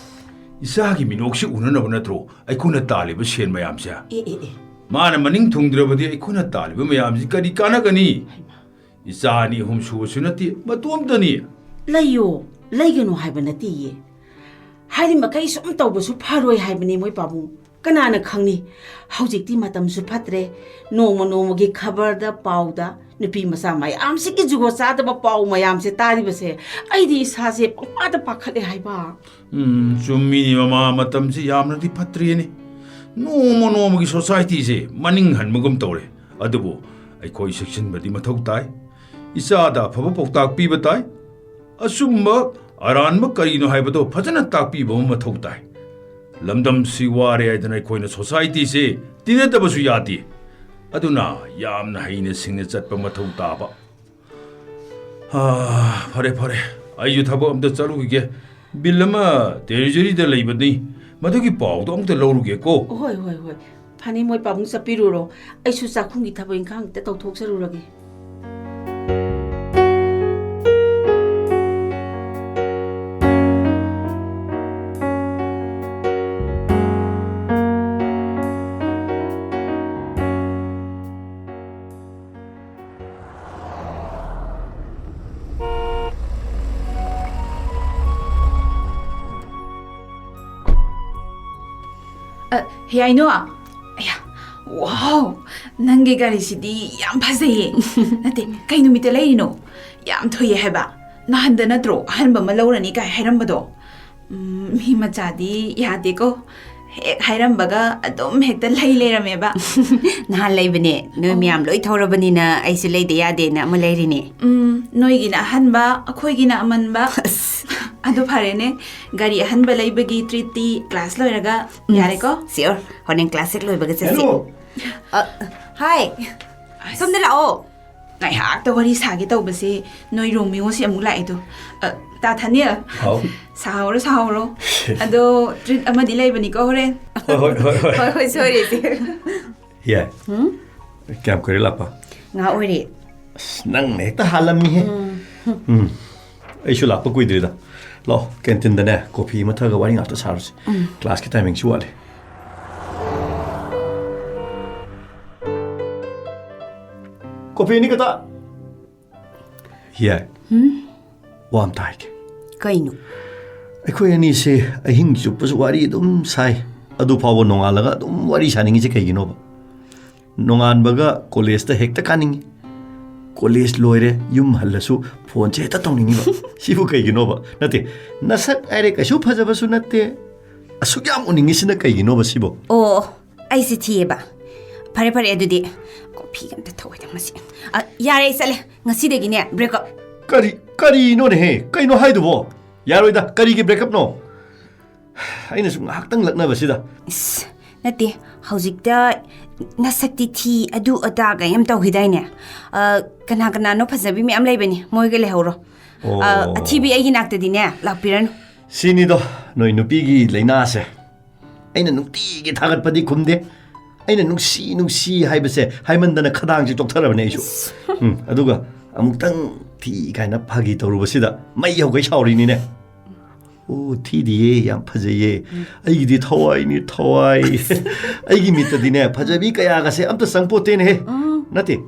ꯏꯆꯥꯒꯤ ꯃꯤꯅꯣꯛꯁꯤ ꯎꯅꯅꯕ ꯅꯠꯇ꯭ꯔꯣ ꯑꯩꯈꯣꯏꯅ ꯇꯥꯜꯂꯤꯕ ꯁꯦꯟ ꯃꯌꯥꯝꯁꯦ? ꯑꯦ, ꯑꯦ, ꯑꯦ꯫ ꯃꯥꯅ ꯃꯅꯤꯡ ꯊꯨꯡꯗ꯭ꯔꯕꯗꯤ ꯑꯩꯈꯣꯏꯅ ꯇꯥꯜꯂꯤꯕ ꯃꯌꯥꯝꯁꯤ ꯀꯔꯤ ꯀꯥꯟꯅꯒꯅꯤ? ꯏꯆꯥ ꯑꯅꯤ ꯑꯍꯨꯝ ꯁꯨꯕꯁꯨ ꯅꯠꯇꯦ, ꯃꯇꯣꯝꯇꯅꯤ꯫ ꯂꯩꯌꯣ, ꯂꯩꯒꯅꯨ ꯍꯥꯏꯕ ꯅꯠꯇꯦꯌꯦ꯫ ꯍꯥꯏꯔꯤ ꯃꯈꯩ ꯁꯨꯝ ꯇꯧꯕꯁꯨ ꯐꯔꯣꯏ ꯍꯥꯏꯕꯅꯤ, ꯃꯣꯏ ꯄꯥꯕꯨꯡ꯫ ꯀꯅꯥꯅ ꯈꯪꯅꯤ? ꯍꯧꯖꯤꯛꯇꯤ ꯃꯇꯝꯁꯨ ꯐꯠꯇ꯭ꯔꯦ꯫ ꯅꯣꯡꯃ ꯅꯣꯡꯃꯒꯤ ꯈꯕꯔꯗ, ꯄꯥꯎꯗ ꯅꯨꯄꯤ ꯃꯆꯥ ꯃꯌꯥꯝꯁꯤꯒꯤ ꯖꯨꯒꯣꯠ ꯆꯥꯗꯕ ꯄꯥꯎ ꯃꯌꯥꯝꯁꯦ ꯇꯥꯔꯤꯕꯁꯦ, ꯑꯩꯗꯤ ꯏꯁꯥꯁꯦ ꯄꯪꯄꯥꯗ ꯄꯥꯈꯠꯂꯦ ꯍꯥꯏꯕ꯫ ꯎꯝ, ꯆꯨꯝꯃꯤꯅꯤ ꯃꯃꯥ, ꯃꯇꯝꯁꯤ ꯌꯥꯝꯅꯗꯤ ꯐꯠꯇ꯭ꯔꯦꯅꯦ꯫ ꯅꯣꯡꯃ ꯅꯣꯡꯃꯒꯤ ꯁꯣꯁꯥꯏꯇꯤꯁꯦ ꯃꯅꯤꯡ ꯍꯟꯕꯒꯨꯝ ꯇꯧꯔꯦ꯫ ꯑꯗꯨꯕꯨ ꯑꯩꯈꯣꯏ ꯆꯦꯛꯁꯤꯟꯕꯗꯤ ꯃꯊꯧ ꯇꯥꯏ꯫ ꯏꯆꯥꯗ ꯑꯐꯕ ꯄꯥꯎꯇꯥꯛ ꯄꯤꯕ ꯇꯥꯏ꯫ ꯑꯆꯨꯝꯕ ꯑꯔꯥꯟꯕ ꯀꯔꯤꯅꯣ ꯍꯥꯏꯕꯗꯣ ꯐꯖꯅ ꯇꯥꯛꯄꯤꯕ ꯑꯃ ꯃꯊꯧ ꯇꯥꯏ꯫ ꯂꯝꯗꯝꯁꯤ ꯋꯥꯔꯦ ꯍꯥꯏꯗꯅ ꯑꯩꯈꯣꯏꯅ ꯁꯣꯁꯥꯏꯇꯤꯁꯤ ꯇꯤꯟꯅꯗꯕꯁꯨ ꯌꯥꯗꯦ꯫ ꯑꯗꯨꯅ ꯌꯥꯝꯅ ꯍꯩꯅ ꯁꯤꯡꯅ ꯆꯠꯄ ꯃꯊꯧ ꯇꯥꯕ꯫ ꯑꯥ, ꯐꯔꯦ, ꯐꯔꯦ꯫ ꯑꯩꯁꯨ ꯊꯕꯛ ꯑꯝꯇ ꯆꯠꯂꯨꯈꯤꯒꯦ꯫ ꯕꯤꯜ ꯑꯃ ꯇ꯭ꯔꯦꯖꯔꯤꯗ ꯂꯩꯕꯅꯤ꯫ ꯃꯗꯨꯒꯤ ꯄꯥꯎꯗꯣ ꯑꯃꯨꯛꯇ ꯂꯧꯔꯨꯒꯦꯀꯣ꯫ ꯍꯣꯏ, ꯍꯣꯏ, ꯍꯣꯏ꯫ ꯐꯅꯤ, ꯃꯣꯏ ꯄꯥꯕꯨꯡ ꯆꯠꯄꯤꯔꯨꯔꯣ꯫ ꯑꯩꯁꯨ ꯆꯥꯛꯈꯨꯝꯒꯤ ꯊꯕꯛ ꯏꯪꯈꯥꯡ ꯑꯝꯇ ꯇꯧꯊꯣꯛꯆꯔꯨꯔꯒꯦ꯫ ꯑ, ꯍꯦ, ꯑꯩꯅꯣ꯫ ꯑꯌꯥ, wow! ꯅꯪꯒꯤ ꯒꯥꯔꯤꯁꯤꯗꯤ ꯌꯥꯝ ꯐꯖꯩꯌꯦ꯫ ꯅꯠꯇꯦ, ꯀꯩ ꯅꯨꯃꯤꯠꯇ ꯂꯩꯔꯤꯅꯣ? ꯌꯥꯝ ꯊꯨꯏꯌꯦ ꯍꯥꯏꯕ꯫ ꯅꯍꯥꯟꯗ ꯅꯠꯇ꯭ꯔꯣ ꯑꯍꯟꯕ ꯑꯃ ꯂꯧꯔꯅꯤ ꯀꯥꯏ ꯍꯥꯏꯔꯝꯕꯗꯣ? ꯎꯝ, ꯃꯤ ꯃꯆꯥꯗꯤ ꯌꯥꯗꯦꯀꯣ꯫ ꯍꯦꯛ ꯍꯥꯏꯔꯝꯕꯒ ꯑꯗꯨꯝ ꯍꯦꯛꯇ ꯂꯩ ꯂꯩꯔꯝꯃꯦꯕ꯫ ꯅꯍꯥꯟ ꯂꯩꯕꯅꯦ꯫ ꯅꯣꯏ ꯑꯣ꯫ ꯃꯌꯥꯝ ꯂꯣꯏ ꯊꯧꯔꯕꯅꯤꯅ ꯑꯩꯁꯨ ꯂꯩꯗ ꯌꯥꯗꯦꯅ ꯑꯃ ꯂꯩꯔꯤꯅꯦ꯫ ꯎꯝ, ꯅꯣꯏꯒꯤꯅ ꯑꯍꯟꯕ, ꯑꯩꯈꯣꯏꯒꯤꯅ ꯑꯃꯟꯕ꯫ ꯑꯁ꯫ ꯑꯗꯨ ꯐꯔꯦꯅꯦ, ꯒꯥꯔꯤ ꯑꯍꯟꯕ ꯂꯩꯕꯒꯤ treat ꯇꯤ class ꯂꯣꯏꯔꯒ ꯎꯝ, ꯌꯥꯔꯦꯀꯣ? Sure꯫ ꯍꯣꯔꯦꯟ class ꯍꯦꯛ ꯂꯣꯏꯕꯒ ꯆꯠꯁꯤ꯫ ꯍꯦꯔꯣ! ꯑ, hi꯫ ꯑꯁ꯫ ꯁꯣꯝꯗ ꯂꯥꯛꯑꯣ꯫ ꯉꯥꯏꯍꯥꯛꯇ ꯋꯥꯔꯤ ꯁꯥꯒꯦ ꯇꯧꯕꯁꯦ, ꯅꯣꯏ ꯔꯣꯃꯤꯌꯣꯁꯤ ꯑꯃꯨꯛ ꯂꯥꯛꯑꯦꯗꯣ꯫ ꯑ, ꯇꯥ ꯊꯥꯅꯤꯜ꯫ ꯍꯥꯎ꯫ ꯁꯥꯍꯧꯔꯣ, ꯁꯥꯍꯧꯔꯣ꯫ ꯑꯗꯣ treat ꯑꯃꯗꯤ ꯂꯩꯕꯅꯤꯀꯣ ꯍꯣꯔꯦꯟ꯫ ꯍꯣꯏ, ꯍꯣꯏ, ꯍꯣꯏ, ꯍꯣꯏ꯫ ꯍꯣꯏ, ꯍꯣꯏ, ꯁꯣꯏꯔꯣꯏꯁꯦ꯫ ꯌꯥꯏ꯫ ꯍꯨꯝ? ꯀꯌꯥꯝ ꯀꯨꯏꯔꯦ ꯂꯥꯛꯄ? ꯉꯥꯏꯍꯥꯛ ꯑꯣꯏꯔꯦ꯫ ꯑꯁ, ꯅꯪꯅ ꯍꯦꯛꯇ ꯍꯥꯜꯂꯝꯃꯤꯍꯦ꯫ ꯎꯝ꯫ ꯎꯝ꯫ ꯑꯩꯁꯨ ꯂꯥꯛꯄ ꯀꯨꯏꯗ꯭ꯔꯤꯗ꯫ ꯂꯥꯛꯑꯣ, canteen ꯗꯅꯦ coffee ꯑꯃ ꯊꯛꯑꯒ ꯋꯥꯔꯤ ꯉꯥꯛꯇ ꯁꯥꯔꯨꯁꯤ꯫ ꯎꯝ꯫ Class ꯀꯤ timing ꯁꯨ ꯋꯥꯠꯂꯤ꯫ Coffee ꯑꯅꯤ ꯈꯛꯇ꯫ ꯌꯥꯏ꯫ ꯍꯨꯝ? ꯋꯥ ꯑꯝꯇ ꯍꯥꯏꯒꯦ꯫ ꯀꯩꯅꯣ? ꯑꯩꯈꯣꯏ ꯑꯅꯤꯁꯦ ꯑꯍꯤꯡ ꯆꯨꯞꯄꯁꯨ ꯋꯥꯔꯤ ꯑꯗꯨꯝ ꯁꯥꯏ꯫ ꯑꯗꯨ ꯐꯥꯎꯕ ꯅꯣꯡꯉꯥꯜꯂꯒ ꯑꯗꯨꯝ ꯋꯥꯔꯤ ꯁꯥꯅꯤꯡꯉꯤꯁꯦ ꯀꯩꯒꯤꯅꯣꯕ? ꯅꯣꯡꯉꯥꯟꯕꯒ college ꯇ ꯍꯦꯛꯇ ꯀꯥꯅꯤꯡꯉꯤ꯫ College ꯂꯣꯏꯔꯦ, ꯌꯨꯝ ꯍꯜꯂꯁꯨ phone ꯁꯦ ꯍꯦꯛꯇ ꯇꯧꯅꯤꯡꯉꯤꯕ꯫ ꯁꯤꯕꯨ ꯀꯩꯒꯤꯅꯣꯕ? ꯅꯠꯇꯦ, ꯅꯁꯛ ꯍꯥꯏꯔꯦ ꯀꯩꯁꯨ ꯐꯖꯕꯁꯨ ꯅꯠꯇꯦ꯫ ꯑꯁꯨꯛ ꯌꯥꯝ ꯎꯅꯤꯡꯉꯤꯁꯤꯅ ꯀꯩꯒꯤꯅꯣꯕ ꯁꯤꯕꯣ? ꯑꯣ, ꯑꯩꯁꯦ ꯊꯤꯌꯦꯕ꯫ ꯐꯔꯦ, ꯐꯔꯦ, ꯑꯗꯨꯗꯤ coffee ꯒ ꯑꯝꯇ ꯊꯛꯑꯣꯏꯗ ꯃꯁꯤ꯫ ꯑ, ꯌꯥꯔꯦ, ꯑꯩ ꯆꯠꯂꯦ꯫ ꯉꯁꯤꯗꯒꯤꯅꯦ, break up꯫ ꯀꯔꯤ, ꯀꯔꯤꯅꯣꯅꯦꯍꯦ? ꯀꯩꯅꯣ ꯍꯥꯏꯗꯨꯕꯣ? ꯌꯥꯔꯣꯏꯗ, ꯀꯔꯤꯒꯤ break up ꯅꯣ? ꯑꯩꯅꯁꯨ ꯉꯥꯏꯍꯥꯛꯇꯪ ꯂꯛꯅꯕꯁꯤꯗ꯫ ꯏꯁ, ꯅꯠꯇꯦ, ꯍꯧꯖꯤꯛꯇ ꯅꯁꯛꯇꯤ ꯊꯤ, ꯑꯗꯨ ꯑꯗꯥ ꯀꯩ ꯌꯥꯝ ꯇꯧꯈꯤꯗꯥꯏꯅꯦ? ꯑ, ꯀꯅꯥ ꯀꯅꯥꯅꯣ ꯐꯖꯕꯤ ꯃꯌꯥꯝ ꯂꯩꯕꯅꯤ, ꯃꯣꯏꯒ ꯂꯩꯍꯧꯔꯣ꯫ ꯑ, ꯑꯣ꯫ ꯑꯊꯤꯕꯤ ꯑꯩꯒꯤ ꯅꯥꯛꯇꯗꯤꯅꯦ ꯂꯥꯛꯄꯤꯔꯅꯨ꯫ ꯁꯤꯅꯤꯗꯣ ꯅꯣꯏ ꯅꯨꯄꯤꯒꯤ ꯂꯥꯏꯅꯥꯁꯦ꯫ ꯑꯩꯅ ꯅꯨꯡꯇꯤꯒꯤ ꯊꯥꯒꯠꯄꯗꯤ ꯈꯨꯝꯗꯦ꯫ ꯑꯩꯅ ꯅꯨꯡꯁꯤ ꯅꯨꯡꯁꯤ ꯍꯥꯏꯕꯁꯦ ꯍꯥꯏꯃꯟꯗꯅ ꯈꯗꯥꯡꯁꯦ ꯆꯣꯛꯊꯔꯕꯅꯦ ꯑꯩꯁꯨ꯫ ꯎꯝ, ꯑꯗꯨꯒ ꯑꯃꯨꯛꯇꯪ ꯊꯤ ꯀꯥꯏꯅ ꯐꯥꯒꯤ ꯇꯧꯔꯨꯕꯁꯤꯗ ꯃꯩ ꯍꯧꯒꯩ ꯁꯥꯎꯔꯤꯅꯤꯅꯦ꯫ "ꯑꯣ, ꯊꯤꯗꯤꯌꯦ, ꯌꯥꯝ ꯐꯖꯩꯌꯦ꯫ ꯑꯩꯒꯤꯗꯤ ꯊꯋꯥꯏꯅꯤ, ꯊꯋꯥꯏ꯫ ꯑꯩꯒꯤ ꯃꯤꯠꯇꯗꯤꯅꯦ ꯐꯖꯕꯤ ꯀꯌꯥꯒꯁꯦ ꯑꯝꯇ ꯆꯪꯄꯣꯠꯇꯦꯅꯦꯍꯦ꯫ ꯅꯠꯇꯦ,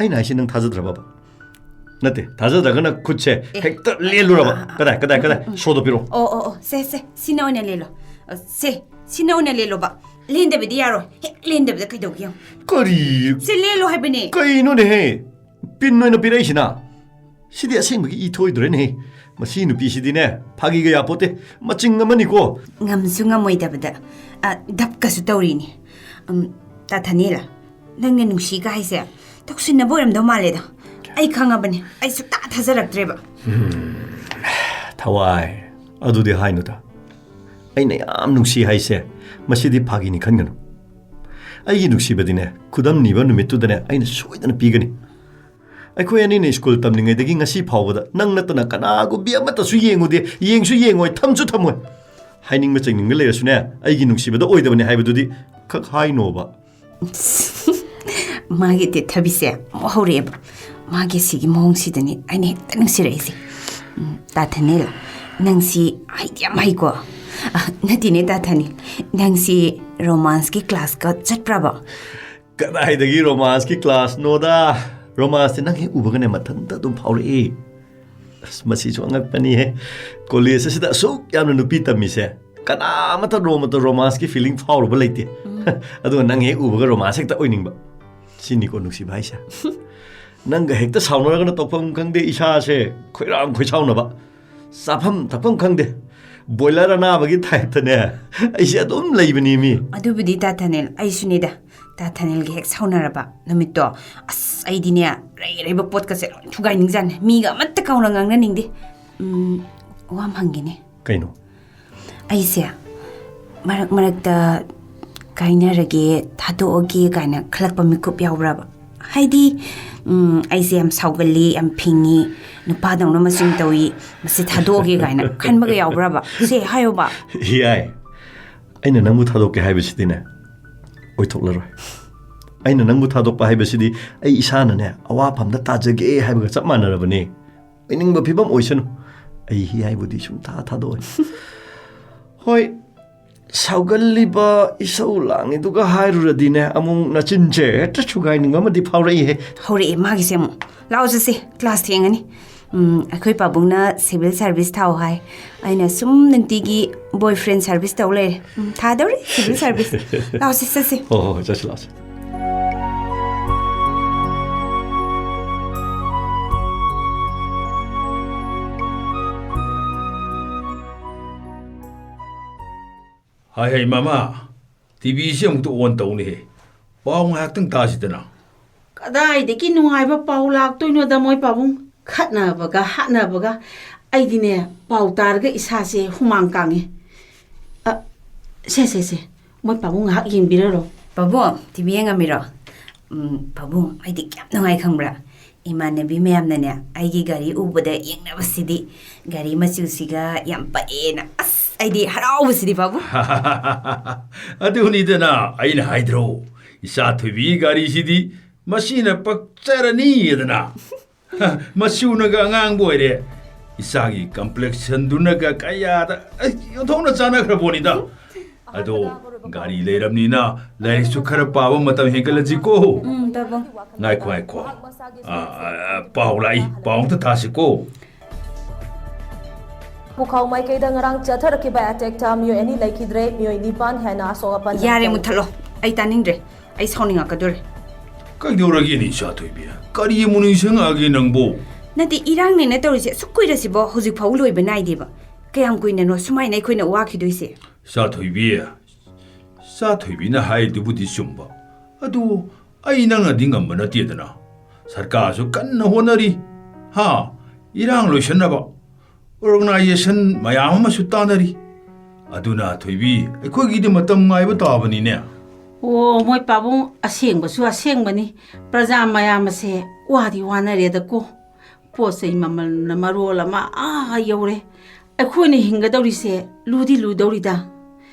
ꯑꯩꯅ ꯍꯥꯏꯁꯦ ꯅꯪ ꯊꯥꯖꯗ꯭ꯔꯕꯕ? ꯅꯠꯇꯦ, ꯊꯥꯖꯗ꯭ꯔꯒꯅ ꯈꯨꯠꯁꯦ ꯍꯦꯛꯇ ꯂꯦꯜꯂꯨꯔꯕ꯫ ꯀꯗꯥꯏ, ꯀꯗꯥꯏ, ꯀꯗꯥꯏ? ꯁꯣꯗꯣ ꯄꯤꯔꯛꯑꯣ꯫ ꯑꯣ ꯑꯣ ꯑꯣ, ꯁꯦ ꯁꯦ, ꯁꯤꯅ ꯑꯣꯏꯅ ꯂꯦꯜꯂꯣ꯫ ꯑ, ꯁꯦ, ꯁꯤꯅ ꯑꯣꯏꯅ ꯂꯦꯜꯂꯣꯕ꯫ ꯂꯦꯟꯗꯕꯗꯤ ꯌꯥꯔꯣꯏ꯫ ꯍꯦꯛ ꯂꯦꯟꯗꯕꯗ ꯀꯩꯗꯧꯒꯦ ꯌꯦꯡꯉꯨ꯫ ꯀꯔꯤ? ꯁꯦ, ꯂꯦꯜꯂꯣ ꯍꯥꯏꯕꯅꯦ꯫ ꯀꯩꯅꯣꯅꯦꯍꯦ? ꯄꯤꯟ ꯑꯣꯏꯅ ꯄꯤꯔꯛꯏꯁꯤꯅ? ꯁꯤꯗꯤ ꯑꯁꯦꯡꯕꯒꯤ ꯏ ꯊꯣꯛꯏꯗꯣꯔꯦꯅꯦꯍꯦ꯫ ꯃꯁꯤ ꯅꯨꯄꯤꯁꯤꯗꯤꯅꯦ, ꯐꯥꯒꯤꯒ ꯌꯥꯄꯣꯠꯇꯦ꯫ ꯃꯆꯤꯡ ꯑꯃꯅꯤꯀꯣ꯫ ꯉꯝꯁꯨ ꯉꯝꯃꯣꯏꯗꯕꯗ, ꯑ, ꯙꯞꯀꯁꯨ ꯇꯧꯔꯤꯅꯤ꯫ ꯎꯝ, ꯇꯥ ꯊꯥꯅꯦꯜ, ꯅꯪꯅ ꯅꯨꯡꯁꯤꯒ ꯍꯥꯏꯁꯦ ꯇꯧꯁꯤꯟꯅꯕ ꯑꯣꯏꯔꯝꯗꯧ ꯃꯥꯜꯂꯦꯗ꯫ ꯑꯩ ꯈꯪꯉꯕꯅꯦ, ꯑꯩ ꯁꯨꯛꯊꯥ ꯊꯥꯖꯔꯛꯇ꯭ꯔꯦꯕ꯫ ꯊꯋꯥꯏ, ꯑꯗꯨꯗꯤ ꯍꯥꯏꯅꯨꯗ꯫ ꯑꯩꯅ ꯌꯥꯝ ꯅꯨꯡꯁꯤ ꯍꯥꯏꯁꯦ ꯃꯁꯤꯗꯤ ꯐꯥꯒꯤꯅꯤ ꯈꯟꯒꯅꯨ꯫ ꯑꯩꯒꯤ ꯅꯨꯡꯁꯤꯕꯗꯤꯅꯦ, ꯈꯨꯗꯝ ꯅꯤꯕ ꯅꯨꯃꯤꯠꯇꯨꯗꯅꯦ ꯑꯩꯅ ꯁꯣꯏꯗꯅ ꯄꯤꯒꯅꯤ꯫ ꯑꯩꯈꯣꯏ ꯑꯅꯤꯅ ꯁ꯭ꯀꯨꯜ ꯇꯝꯂꯤꯉꯩꯗꯒꯤ ꯉꯁꯤ ꯐꯥꯎꯕꯗ ꯅꯪ ꯅꯠꯇꯅ ꯀꯅꯥꯒꯨꯝꯕꯤ ꯑꯃꯠꯇꯁꯨ ꯌꯦꯡꯉꯨꯗꯦ, ꯌꯦꯡꯁꯨ ꯌꯦꯡꯉꯣꯏ, ꯊꯝꯁꯨ ꯊꯝꯃꯣꯏ꯫ ꯍꯥꯏꯅꯤꯡꯕ ꯆꯩꯅꯤꯡꯕ ꯂꯩꯔꯁꯨꯅꯦ, ꯑꯩꯒꯤ ꯅꯨꯡꯁꯤꯕꯗ ꯑꯣꯏꯗꯕꯅꯦ ꯍꯥꯏꯕꯗꯨꯗꯤ ꯈꯛ ꯍꯥꯏꯅꯣꯕ꯫ ꯃꯥꯒꯤ ꯇꯦꯠꯊꯕꯤꯁꯦ ꯑꯃꯨꯛ ꯍꯧꯔꯛꯑꯦꯕ꯫ ꯃꯥꯒꯤ ꯁꯤꯒꯤ ꯃꯑꯣꯡꯁꯤꯗꯅꯤ ꯑꯩꯅ ꯍꯦꯛꯇ ꯅꯨꯡꯁꯤꯔꯛꯏꯁꯦ꯫ ꯎꯝ, ꯇꯥ ꯊꯥꯅꯦꯜ, ꯅꯪꯁꯤ ꯍꯩꯗꯤ ꯌꯥꯝ ꯍꯩꯀꯣ꯫ ꯑ, ꯅꯠꯇꯦꯅꯦ ꯇꯥ ꯊꯥꯅꯦꯜ, ꯅꯪꯁꯤ ꯔꯣꯃꯥꯟꯁꯀꯤ ꯀ꯭ꯂꯥꯁꯀ ꯆꯠꯄ꯭ꯔꯕ? ꯀꯗꯥꯏꯗꯒꯤ ꯔꯣꯃꯥꯟꯁꯀꯤ ꯀ꯭ꯂꯥꯁꯅꯣꯗ? ꯔꯣꯃꯥꯟꯁꯇꯤ ꯅꯪ ꯍꯦꯛ ꯎꯕꯒꯅꯦ ꯃꯊꯟꯇ ꯑꯗꯨꯝ ꯐꯥꯎꯔꯛꯏ꯫ ꯑꯁ, ꯃꯁꯤꯁꯨ ꯑꯉꯛꯄꯅꯤꯍꯦ꯫ ꯀꯣꯂꯦꯖ ꯑꯁꯤꯗ ꯑꯁꯨꯛ ꯌꯥꯝꯅ ꯅꯨꯄꯤ ꯇꯝꯃꯤꯁꯦ, ꯀꯅꯥ ꯑꯃꯠꯇ ꯅꯣꯡꯃꯇ ꯔꯣꯃꯥꯟꯁꯀꯤ ꯐꯤꯂꯤꯡ ꯐꯥꯎꯔꯨꯕ ꯂꯩꯇꯦ꯫ ꯑꯗꯨꯒ ꯅꯪ ꯍꯦꯛ ꯎꯕꯒ ꯔꯣꯃꯥꯟꯁ ꯍꯦꯛꯇ ꯑꯣꯏꯅꯤꯡꯕ꯫ ꯁꯤꯅꯤꯀꯣ ꯅꯨꯡꯁꯤꯕ ꯍꯥꯏꯁꯦ꯫ ꯅꯪꯒ ꯍꯦꯛꯇ ꯁꯥꯎꯅꯔꯒꯅ ꯇꯧꯐꯝ ꯈꯪꯗꯦ, ꯏꯁꯥꯁꯦ ꯈꯣꯏꯔꯥꯡ ꯈꯣꯏꯁꯥꯎꯅꯕ꯫ ꯆꯥꯐꯝ ꯊꯛꯐꯝ ꯈꯪꯗꯦ꯫ ꯕꯣꯏꯂꯔ ꯑꯅꯥꯕꯒꯤ ꯇꯥꯏꯞꯇꯅꯦ ꯑꯩꯁꯦ ꯑꯗꯨꯝ ꯂꯩꯕꯅꯤ ꯃꯤ꯫ ꯑꯗꯨꯕꯨꯗꯤ ꯇꯥ ꯊꯥꯅꯦꯜ, ꯑꯩꯁꯨꯅꯤꯗ꯫ ꯇꯥ ꯊꯥꯅꯦꯜꯒ ꯍꯦꯛ ꯁꯥꯎꯅꯔꯕ ꯅꯨꯃꯤꯠꯇꯣ, ꯑꯁ, ꯑꯩꯗꯤꯅꯦ, ꯑꯔꯩ ꯑꯔꯩꯕ ꯄꯣꯠꯀꯁꯦ ꯂꯣꯏ ꯊꯨꯒꯥꯏꯅꯤꯡꯖꯥꯠꯅꯤ꯫ ꯃꯤꯒ ꯑꯃꯠꯇ ꯀꯥꯎꯅ ꯉꯥꯡꯅꯅꯤꯡꯗꯦ꯫ ꯎꯝ, ꯋꯥ ꯑꯃ ꯍꯪꯒꯦꯅꯦ꯫ ꯀꯩꯅꯣ? ꯑꯩꯁꯦ ꯃꯔꯛ ꯃꯔꯛꯇ ꯀꯥꯏꯅꯔꯒꯦ, ꯊꯥꯗꯣꯛꯑꯒꯦ ꯀꯥꯏꯅ ꯈꯜꯂꯛꯄ ꯃꯤꯀꯨꯞ ꯌꯥꯎꯕ꯭ꯔꯕ? ꯍꯥꯏꯗꯤ, ꯎꯝ, ꯑꯩꯁꯦ ꯌꯥꯝ ꯁꯥꯎꯒꯜꯂꯤ, ꯌꯥꯝ ꯐꯤꯡꯉꯤ, ꯅꯨꯄꯥꯗꯧꯅ ꯃꯆꯤꯟ ꯇꯧꯏ, ꯃꯁꯤ ꯊꯥꯗꯣꯛꯑꯒꯦ ꯀꯥꯏꯅ ꯈꯟꯕꯒ ꯌꯥꯎꯕ꯭ꯔꯕ? ꯁꯦ ꯍꯥꯏꯌꯣꯕ꯫ ꯌꯥꯏ꯫ ꯑꯩꯅ ꯅꯪꯕꯨ ꯊꯥꯗꯣꯛꯀꯦ ꯍꯥꯏꯕꯁꯤꯗꯤꯅꯦ, ꯑꯣꯏꯊꯣꯛꯂꯔꯣꯏ꯫ ꯑꯩꯅ ꯅꯪꯕꯨ ꯊꯥꯗꯣꯛꯄ ꯍꯥꯏꯕꯁꯤꯗꯤ ꯑꯩ ꯏꯁꯥꯅꯅꯦ, ꯑꯋꯥꯐꯝꯗ ꯇꯥꯖꯒꯦ ꯍꯥꯏꯕꯒ ꯆꯞ ꯃꯥꯟꯅꯔꯕꯅꯤ꯫ ꯑꯣꯏꯅꯤꯡꯕ ꯐꯤꯕꯝ ꯑꯣꯏꯁꯅꯨ, ꯑꯩ ꯍꯤ ꯍꯥꯏꯕꯨꯗꯤ ꯁꯨꯡꯊꯥ ꯊꯥꯗꯣꯛꯑꯣꯏ꯫ ꯍꯣꯏ, ꯁꯥꯎꯒꯜꯂꯤꯕ ꯏꯁꯧ ꯂꯥꯡꯉꯤꯗꯨꯒ ꯍꯥꯏꯔꯨꯔꯗꯤꯅꯦ, ꯑꯃꯨꯛ ꯅꯆꯤꯟꯁꯦ ꯍꯦꯛꯇ ꯁꯨꯒꯥꯏꯅꯤꯡꯕ ꯑꯃꯗꯤ ꯐꯥꯎꯔꯛꯏꯍꯦ꯫ ꯍꯧꯔꯛꯑꯦ ꯃꯥꯒꯤꯁꯦ ꯑꯃꯨꯛ꯫ ꯂꯥꯛꯑꯣ ꯆꯠꯁꯦ, ꯀ꯭ꯂꯥꯁ ꯊꯦꯡꯉꯅꯤ꯫ ꯎꯝ, ꯑꯩꯈꯣꯏ ꯄꯥꯕꯨꯡꯅ civil service ꯊꯥꯎ ꯍꯥꯏ꯫ ꯑꯩꯅ ꯁꯨꯝ ꯅꯨꯡꯇꯤꯒꯤ boyfriend service ꯇꯧ ꯂꯩꯔꯦ꯫ ꯎꯝ, ꯊꯥꯗꯧꯔꯤ civil service꯫ ꯂꯥꯛꯑꯣ ꯆꯠꯁꯦ꯫ ꯍꯣꯏ, ꯍꯣꯏ, ꯍꯣꯏ, ꯆꯠꯁꯤ, ꯂꯥꯛꯁꯤ꯫ ꯍꯥꯏ ꯍꯩ ꯃꯃꯥ, ꯇꯤꯚꯤꯁꯤ ꯑꯃꯨꯛꯇ ꯑꯣꯟ ꯇꯧꯅꯦꯍꯦ꯫ ꯄꯥꯎ ꯉꯥꯏꯍꯥꯛꯇꯪ ꯇꯥꯁꯤꯗꯅ꯫ ꯀꯗꯥꯏꯗꯒꯤ ꯅꯨꯡꯉꯥꯏꯕ ꯄꯥꯎ ꯂꯥꯛꯇꯣꯏꯅꯣꯗ, ꯃꯣꯏ ꯄꯥꯕꯨꯡ? ꯈꯠꯅꯕꯒ ꯍꯥꯠꯅꯕꯒ꯫ ꯑꯩꯗꯤꯅꯦ, ꯄꯥꯎ ꯇꯥꯔꯒ ꯏꯁꯥꯁꯦ ꯍꯨꯃꯥꯡ ꯀꯥꯡꯉꯦ꯫ ꯑ, ꯁꯦ, ꯁꯦ, ꯁꯦ, ꯃꯣꯏ ꯄꯥꯕꯨꯡ ꯉꯥꯏꯍꯥꯛ ꯌꯦꯡꯕꯤꯔꯔꯣ꯫ ꯄꯥꯕꯨꯡ, ꯇꯤꯚꯤ ꯌꯦꯡꯉꯝꯃꯤꯔꯣ? ꯎꯝ, ꯄꯥꯕꯨꯡ, ꯑꯩꯗꯤ ꯀꯌꯥꯝ ꯅꯨꯡꯉꯥꯏ ꯈꯪꯕ꯭ꯔꯥ? ꯏꯃꯥꯟꯅꯕꯤ ꯃꯌꯥꯝꯅꯅꯦ, ꯑꯩꯒꯤ ꯒꯥꯔꯤ ꯎꯕꯗ ꯌꯦꯡꯅꯕꯁꯤꯗꯤ, ꯒꯥꯔꯤ ꯃꯆꯨꯁꯤꯒ ꯌꯥꯝ ꯄꯛꯑꯦꯅ꯫ ꯑꯁ, ꯑꯩꯗꯤ ꯍꯔꯥꯎꯕꯁꯤꯗꯤ, ꯄꯥꯕꯨꯡ꯫ ꯑꯗꯨꯅꯤꯗꯅ ꯑꯩꯅ ꯍꯥꯏꯗ꯭ꯔꯣ, ꯏꯆꯥ ꯊꯣꯏꯕꯤꯒꯤ ꯒꯥꯔꯤꯁꯤꯗꯤ ꯃꯁꯤꯅ ꯄꯛꯆꯔꯅꯤꯗꯅ꯫ ꯃꯆꯨꯅꯒ ꯑꯉꯥꯡꯕ ꯑꯣꯏꯔꯦ, ꯏꯆꯥꯒꯤ complexionꯗꯨꯅꯒ ꯀꯌꯥꯗ, ꯑꯩ, ꯑꯣꯟꯊꯣꯛꯅ ꯆꯥꯟꯅꯈ꯭ꯔ ꯄꯣꯠꯅꯤꯗ꯫ ꯑꯗꯣ ꯒꯥꯔꯤ ꯂꯩꯔꯕꯅꯤꯅ ꯂꯥꯏꯔꯤꯛꯁꯨ ꯈꯔ ꯄꯥꯕ ꯃꯇꯝ ꯍꯦꯟꯒꯠꯂꯁꯤꯀꯣ꯫ ꯎꯝ, ꯄꯥꯕꯨꯡ꯫ ꯉꯥꯏꯈꯣ, ꯉꯥꯏꯈꯣ꯫ ꯑ, ꯑ, ꯑ, ꯄꯥꯎ ꯂꯥꯛꯏ, ꯄꯥꯎ ꯑꯝꯇ ꯊꯥꯁꯤꯀꯣ꯫ ꯄꯨꯈꯥꯎ ꯃꯥꯏꯀꯩꯗ ꯉꯔꯥꯡ ꯆꯠꯊꯔꯛꯈꯤꯕ attackꯇ ꯃꯤꯑꯣꯏ ꯑꯅꯤ ꯂꯩꯈꯤꯗ꯭ꯔꯦ, ꯃꯤꯑꯣꯏ ꯅꯤꯄꯥꯟ ꯍꯦꯟꯅ ꯑꯁꯣꯛ ꯑꯄꯟ ꯌꯥꯔꯦ, ꯌꯥꯎꯔꯦ꯫ ꯃꯨꯠꯊꯠꯂꯣ꯫ ꯑꯩ ꯇꯥꯅꯤꯡꯗ꯭ꯔꯦ꯫ ꯑꯩ ꯁꯥꯎꯅꯤꯡꯉꯛꯀꯗꯣꯔꯦ꯫ ꯀꯩꯗꯧꯔꯒꯦꯅꯦ ꯏꯆꯥ ꯊꯣꯏꯕꯤ? ꯀꯔꯤ ꯑꯃꯨꯛ ꯅꯤꯡꯁꯤꯡꯉꯛꯑꯒꯦ ꯅꯪꯕꯨ? ꯅꯠꯇꯦ, ꯏꯔꯥꯡꯅꯦꯅ ꯇꯧꯔꯤꯁꯦ ꯑꯁꯨꯛ ꯀꯨꯏꯔꯁꯤꯕꯣ ꯍꯧꯖꯤꯛ ꯐꯥꯎ ꯂꯣꯏꯕ ꯅꯥꯏꯗꯦꯕ꯫ ꯀꯌꯥꯝ ꯀꯨꯏꯅꯅꯣ ꯁꯨꯃꯥꯏꯅ ꯑꯩꯈꯣꯏꯅ ꯋꯥꯈꯤꯗꯣꯏꯁꯦ? ꯏꯆꯥ ꯊꯣꯏꯕꯤ, ꯏꯆꯥ ꯊꯣꯏꯕꯤꯅ ꯍꯥꯏꯔꯤꯗꯨꯕꯨꯗꯤ ꯆꯨꯝꯕ꯫ ꯑꯗꯨ ꯑꯩ ꯅꯪꯅꯗꯤ ꯉꯝꯕ ꯅꯠꯇꯦꯗꯅ꯫ ꯁꯔꯀꯥꯔꯁꯨ ꯀꯟꯅ ꯍꯣꯠꯅꯔꯤ꯫ ꯍꯥ? ꯏꯔꯥꯡ ꯂꯣꯏꯁꯤꯟꯅꯕ organization ꯃꯌꯥꯝ ꯑꯃꯁꯨ ꯇꯥꯟꯅꯔꯤ꯫ ꯑꯗꯨꯅ ꯊꯣꯏꯕꯤ, ꯑꯩꯈꯣꯏꯒꯤꯗꯤ ꯃꯇꯝ ꯉꯥꯏꯕ ꯇꯥꯕꯅꯤꯅꯦ꯫ ꯑꯣ, ꯃꯣꯏ ꯄꯥꯕꯨꯡ, ꯑꯁꯦꯡꯕꯁꯨ ꯑꯁꯦꯡꯕꯅꯤ꯫ ꯄ꯭ꯔꯖꯥ ꯃꯌꯥꯝ ꯑꯁꯦ ꯋꯥꯗꯤ ꯋꯥꯅꯔꯦꯗꯀꯣ꯫ ꯄꯣꯠ ꯆꯩ ꯃꯃꯜꯅ ꯃꯔꯣꯜ ꯑꯃ ꯑꯥ ꯌꯧꯔꯦ꯫ ꯑꯩꯈꯣꯏꯅ ꯍꯤꯡꯒꯗꯧꯔꯤꯁꯦ ꯂꯨꯗꯤ ꯂꯨꯗꯧꯔꯤꯗ꯫